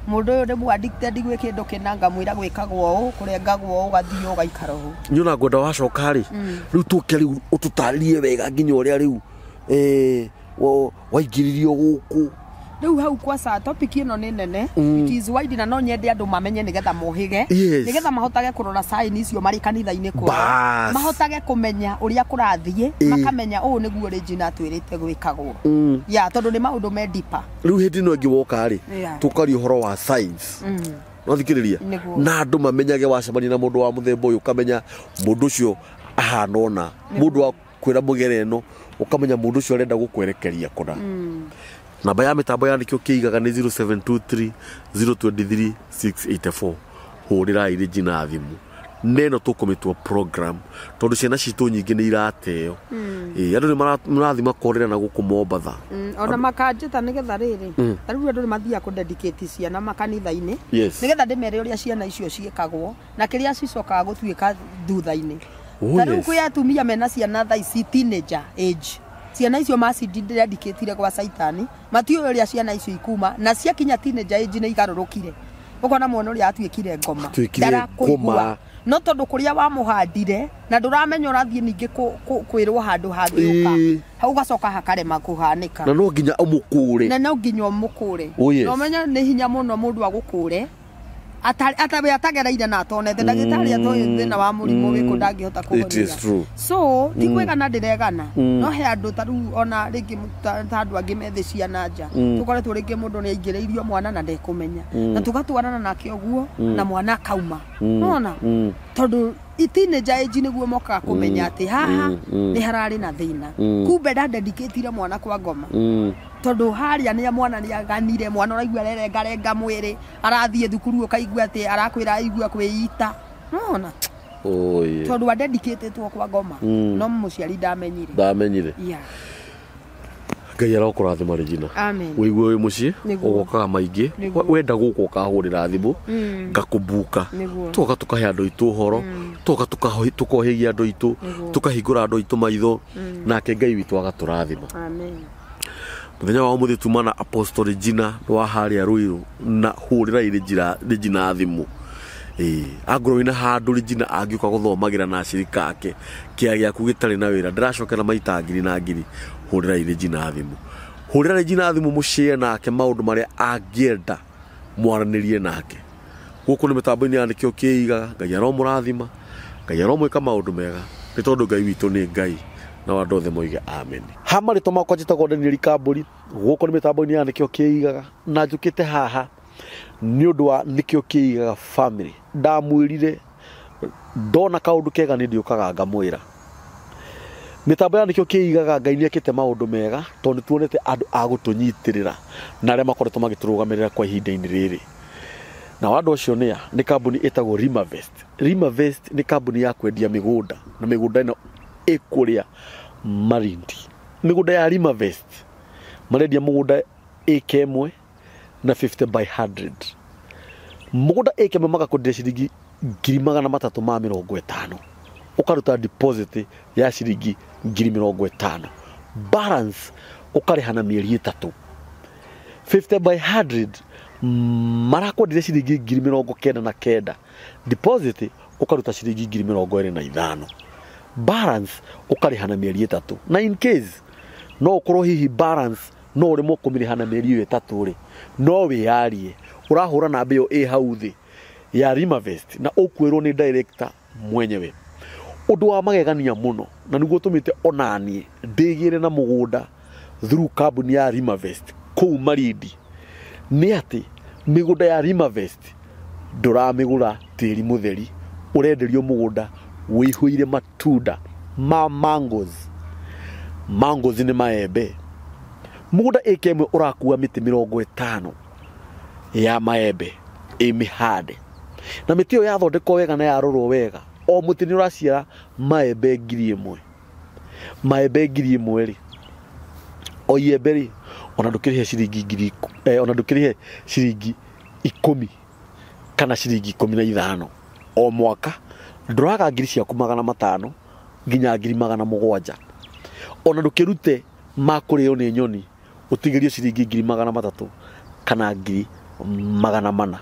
Speaker 2: Mũndũ ũyũ nĩ mu addicted gwĩ kĩndũ kĩna, ngamwĩra gwĩkagwo ũũ, kũrengagwo ũũ, ũgathiĩ ũgaikara ũũ.
Speaker 1: Niĩ ngwenda wacoka rĩ, rĩu tũke rĩu ũtũtarĩrie wega nginya ũrĩa rĩu waingĩririo gũkũ.
Speaker 2: Rĩu hau kwa topic ĩno nĩ nene, it is wide na no nyende andũ mamenye nĩgetha mohĩge, nĩgetha mahotage kũrora sign icio marĩ kanitha-inĩ kwao, mahotage kũmenya ũrĩa kũrathiĩ, makamenya ũũ nĩguo Regina atwĩrĩte gwĩkagwo. Ya tondũ nĩ maũndũ me deeper.
Speaker 1: Rĩu hĩndĩ ĩno ĩngĩ woka rĩ, tũkaria ũhoro wa science. No thikĩrĩria na andũ mamenyage wacemania na mũndũ wa mũthemba ũyũ, ũkamenya mũndũ ũcio ahana ũna, mũndũ wa kwĩra mũgere ĩno, ũkamenya mũndũ ũcio arenda gũkwerekeria kũna. Namba ya mĩtambo ya nĩkĩo kĩigaga nĩ 0723 023 684. Hũrĩrai Regina thimũ. Neno tũkũmĩtua program tondũ ciana citũ nyingĩ nĩ irateo. Andũ nĩ marathiĩ makorera na gũkũ Mombatha.
Speaker 2: Ona makanjĩta nĩgetha rĩrĩ, ta rĩu andũ nĩ mathiaga kũdedicate ciana makanitha-inĩ, nĩgetha ndĩmere ũrĩa ciana icio ciĩkagwo na kĩrĩa cicokaga gũtuĩka thutha-inĩ. Ta rĩu kwĩ atumia mena ciana thaa ici teenager age, ciana icio macidedicatire gwa Caitani, matiũĩ ũrĩa ciana icio ikuma, na ciakinya teenager age nĩ igarũrũkire. Ũkona mwana ũrĩa atuĩkire ngoma, ndarakũigua, no tondũ kũrĩa wamũhandire na ndũramenya ũrathiĩ ningĩ kwĩrwo handũ hangĩũka, hau gacoka hakarema kũhanĩka.
Speaker 1: Na no nginya ũmũkũre.
Speaker 2: Na no nginya ũmũkũre. Na ũmenye nĩ hinya mũno mũndũ agũkũre atagereire na atonete ndagĩtarĩ atoĩ thĩna wa mũrimũ wĩkũ ndangĩhota kũhonia. So ti kwĩgana ndĩregana, no he andũ ta rĩu ona rĩngĩ ta andũ angĩ methĩ ciana nja, tũkoretwo rĩngĩ mũndũ nĩ aingĩrĩirio mwana na ndekũmenya, na tũgatwarana nake ũguo na mwana akauma. Nona tondũ teenager age nĩguo mokaga kũmenya atĩ haha nĩ hararĩ na thĩna, kumbe ndadedicatire mwana kwa ngoma. Tondũ harĩa nĩ mwana nĩ aganire, mwana ũraigua arerengarenga mwĩrĩ, arathiĩ thukuru ũkaigua atĩ arakwĩra aigua kwĩita. Nona tondũ adedicatĩtwo kwa ngoma, no mũciari ndamenyire.
Speaker 1: Ngai arokũrathima Regina. Wĩigue wĩ mũciĩ, ũgokaga maingĩ, wenda gũka ũkahũrĩra thimũ, ngakũbuka, tũgoka tũkahe andũ aitũ ũhoro, tũgoka tũkohĩgia andũ aitũ, tũkahingũra andũ aitũ maitho, nake Ngai witũ agatũrathima. Mũthenya wa ũmũthĩ tuma na Apostle Regina wa harĩa Ruiru, na hũrĩrai Regina thimũ. Angorwo wĩna handũ Regina angĩũka gũthomagĩra na acirika ake, kĩa gĩaku gĩtarĩ na wĩra, ndĩracokera maita ngiri na ngiri, hũrĩrai Regina thimũ. Hũrĩra Regina thimũ mũshare nake maũndũ marĩa angĩenda mwaranĩrie nake. Gũkũ nĩ mĩtambo-inĩ ya nĩkĩo kĩigaga. Ngai aromũrathima, Ngai aromwĩka maũndũ mega, nĩ tondũ Ngai witũ nĩ Ngai, na andũ othe moige amen. Ha marĩtwa makwa njĩtagwo Daniel Kambũri, gũkũ nĩ mĩtambo-inĩ ya nĩkĩo kĩigaga, na njũkĩte haha nĩ ũndũ wa nĩkĩo kĩigaga family. Ndamwĩrire ndona kaũndũ kega nĩ ndiũkaga ngamwĩra. Mĩtambo ya nĩkĩo kĩigaga Ngai nĩ ekĩte maũndũ mega, tondũ nĩ tuonete andũ a gũtũnyitĩrĩra na arĩa makoretwo magĩtũrũgamĩrĩra kwa ihinda-inĩ rĩrĩ. Na andũ acio nĩa nĩ kambuni ĩtagwo Rimavest. Rimavest nĩ kambuni ya kwendia mĩgũnda, na mĩgũnda ĩno ĩkũrĩa Malindi. Mĩgũnda ya Rimavest marendia mũgũnda ĩka ĩmwe na 50 by 100. Mũgũnda ĩka ĩmwe magakwenderia ciringi 350,000. Ũkaruta deposit ya ciringi 50,000. Balance ũkarĩha na mĩeri 3. 50 by 100 marakwendire ciringi 99,000, deposit ukaruta ciringi 25,000, balance ukariha na mĩeri 3. Na in case no ukorwo hihi balance no ũremwo kũmĩrĩha na mĩeri ĩyo 3 rĩ, no wĩyarie ũrahũra namba ĩyo ĩ hau thĩ ya Rimavest na ũkwĩrwo nĩ director mwenyewe. Ũndũ wa magegania mũno na nĩguo ũtũmĩte onaniĩ ndĩgĩre na mũgũnda through kambuni ya Rimavest kũu Malindi nĩ atĩ mĩgũnda ya Rimavest ndũramĩgũra tĩri mũtheri, ũrenderio mũgũnda wĩihũire matunda ma mangoes. Mangoes nĩ maembe. Mũgũnda ĩka ĩmwe ũrakua mĩtĩ 50 ya maembe ĩmĩhande, na mĩtĩ ĩyo yathondekwo wega na yarorwo wega, o mũtĩ nĩ ũraciara maembe 1,000. Maembe 1,000 rĩ, o iembe rĩ, ona ndũkĩrĩhe ciringi ngiri, ona ndũkĩrĩhe ciringi 10 kana ciringi 15 o mwaka, ndũraga ngiri ciaku 500 nginya ngiri 700. Ona ndũkĩrute ma kũrĩo nĩ nyoni, ũtigĩrio ciringi ngiri 300 kana ngiri 400.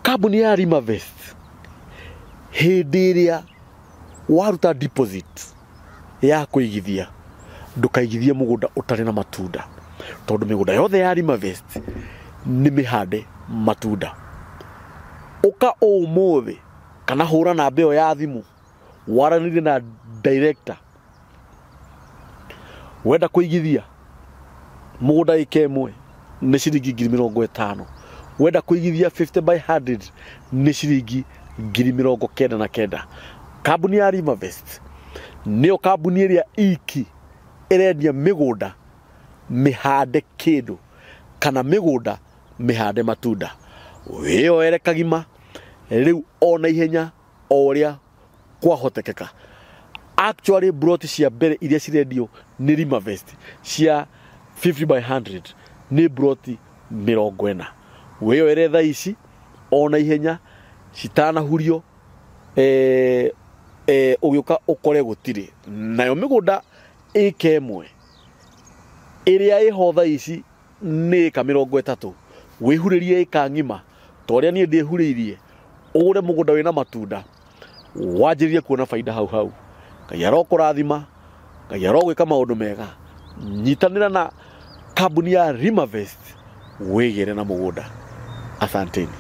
Speaker 1: Kambuni ya Rimavest hĩndĩ ĩrĩa waruta deposit ya kũigithia, ndũkaigithie mũgũnda ũtarĩ na matunda, tondũ mĩgũnda yothe ya Rimavest nĩ mĩhande matunda. Ũka ũmũthĩ kana hũra namba ĩyo ya thimũ waranĩrie na director. Wenda kũigithia mũgũnda ĩka ĩmwe nĩ ciringi 50,000, wenda kũigithia 50 by 100 nĩ ciringi 99,000. Kambuni ya Rimavest nĩyo kambuni ĩrĩa iki ĩrendia mĩgũnda mĩhande kĩndũ kana mĩgũnda mĩhande matunda. Wĩyoere kagima rĩu ona ihenya o ũrĩa kwahotekeka. Actually broti cia mbere iria cirendio nĩ Rimavest cia 50 by 100 nĩ broti 40. Wĩyoere thaa ici ona ihenya citanahurio, ũgĩũka ũkore gũtirĩ. Nayo mĩgũnda ĩka ĩmwe ĩrĩa ĩho thaa ici nĩ ĩka 30, wĩhurĩrie ĩka ng'ima ta ũrĩa niĩ ndĩhurĩirie, ũgũre mũgũnda wĩna matunda, wanjĩrĩrie kuona baida hau hau. Ngai arokũrathima, Ngai arogwĩka maũndũ mega. Nyitanĩra na kambuni ya Rimavest wĩgĩre na mũgũnda. Asanteni.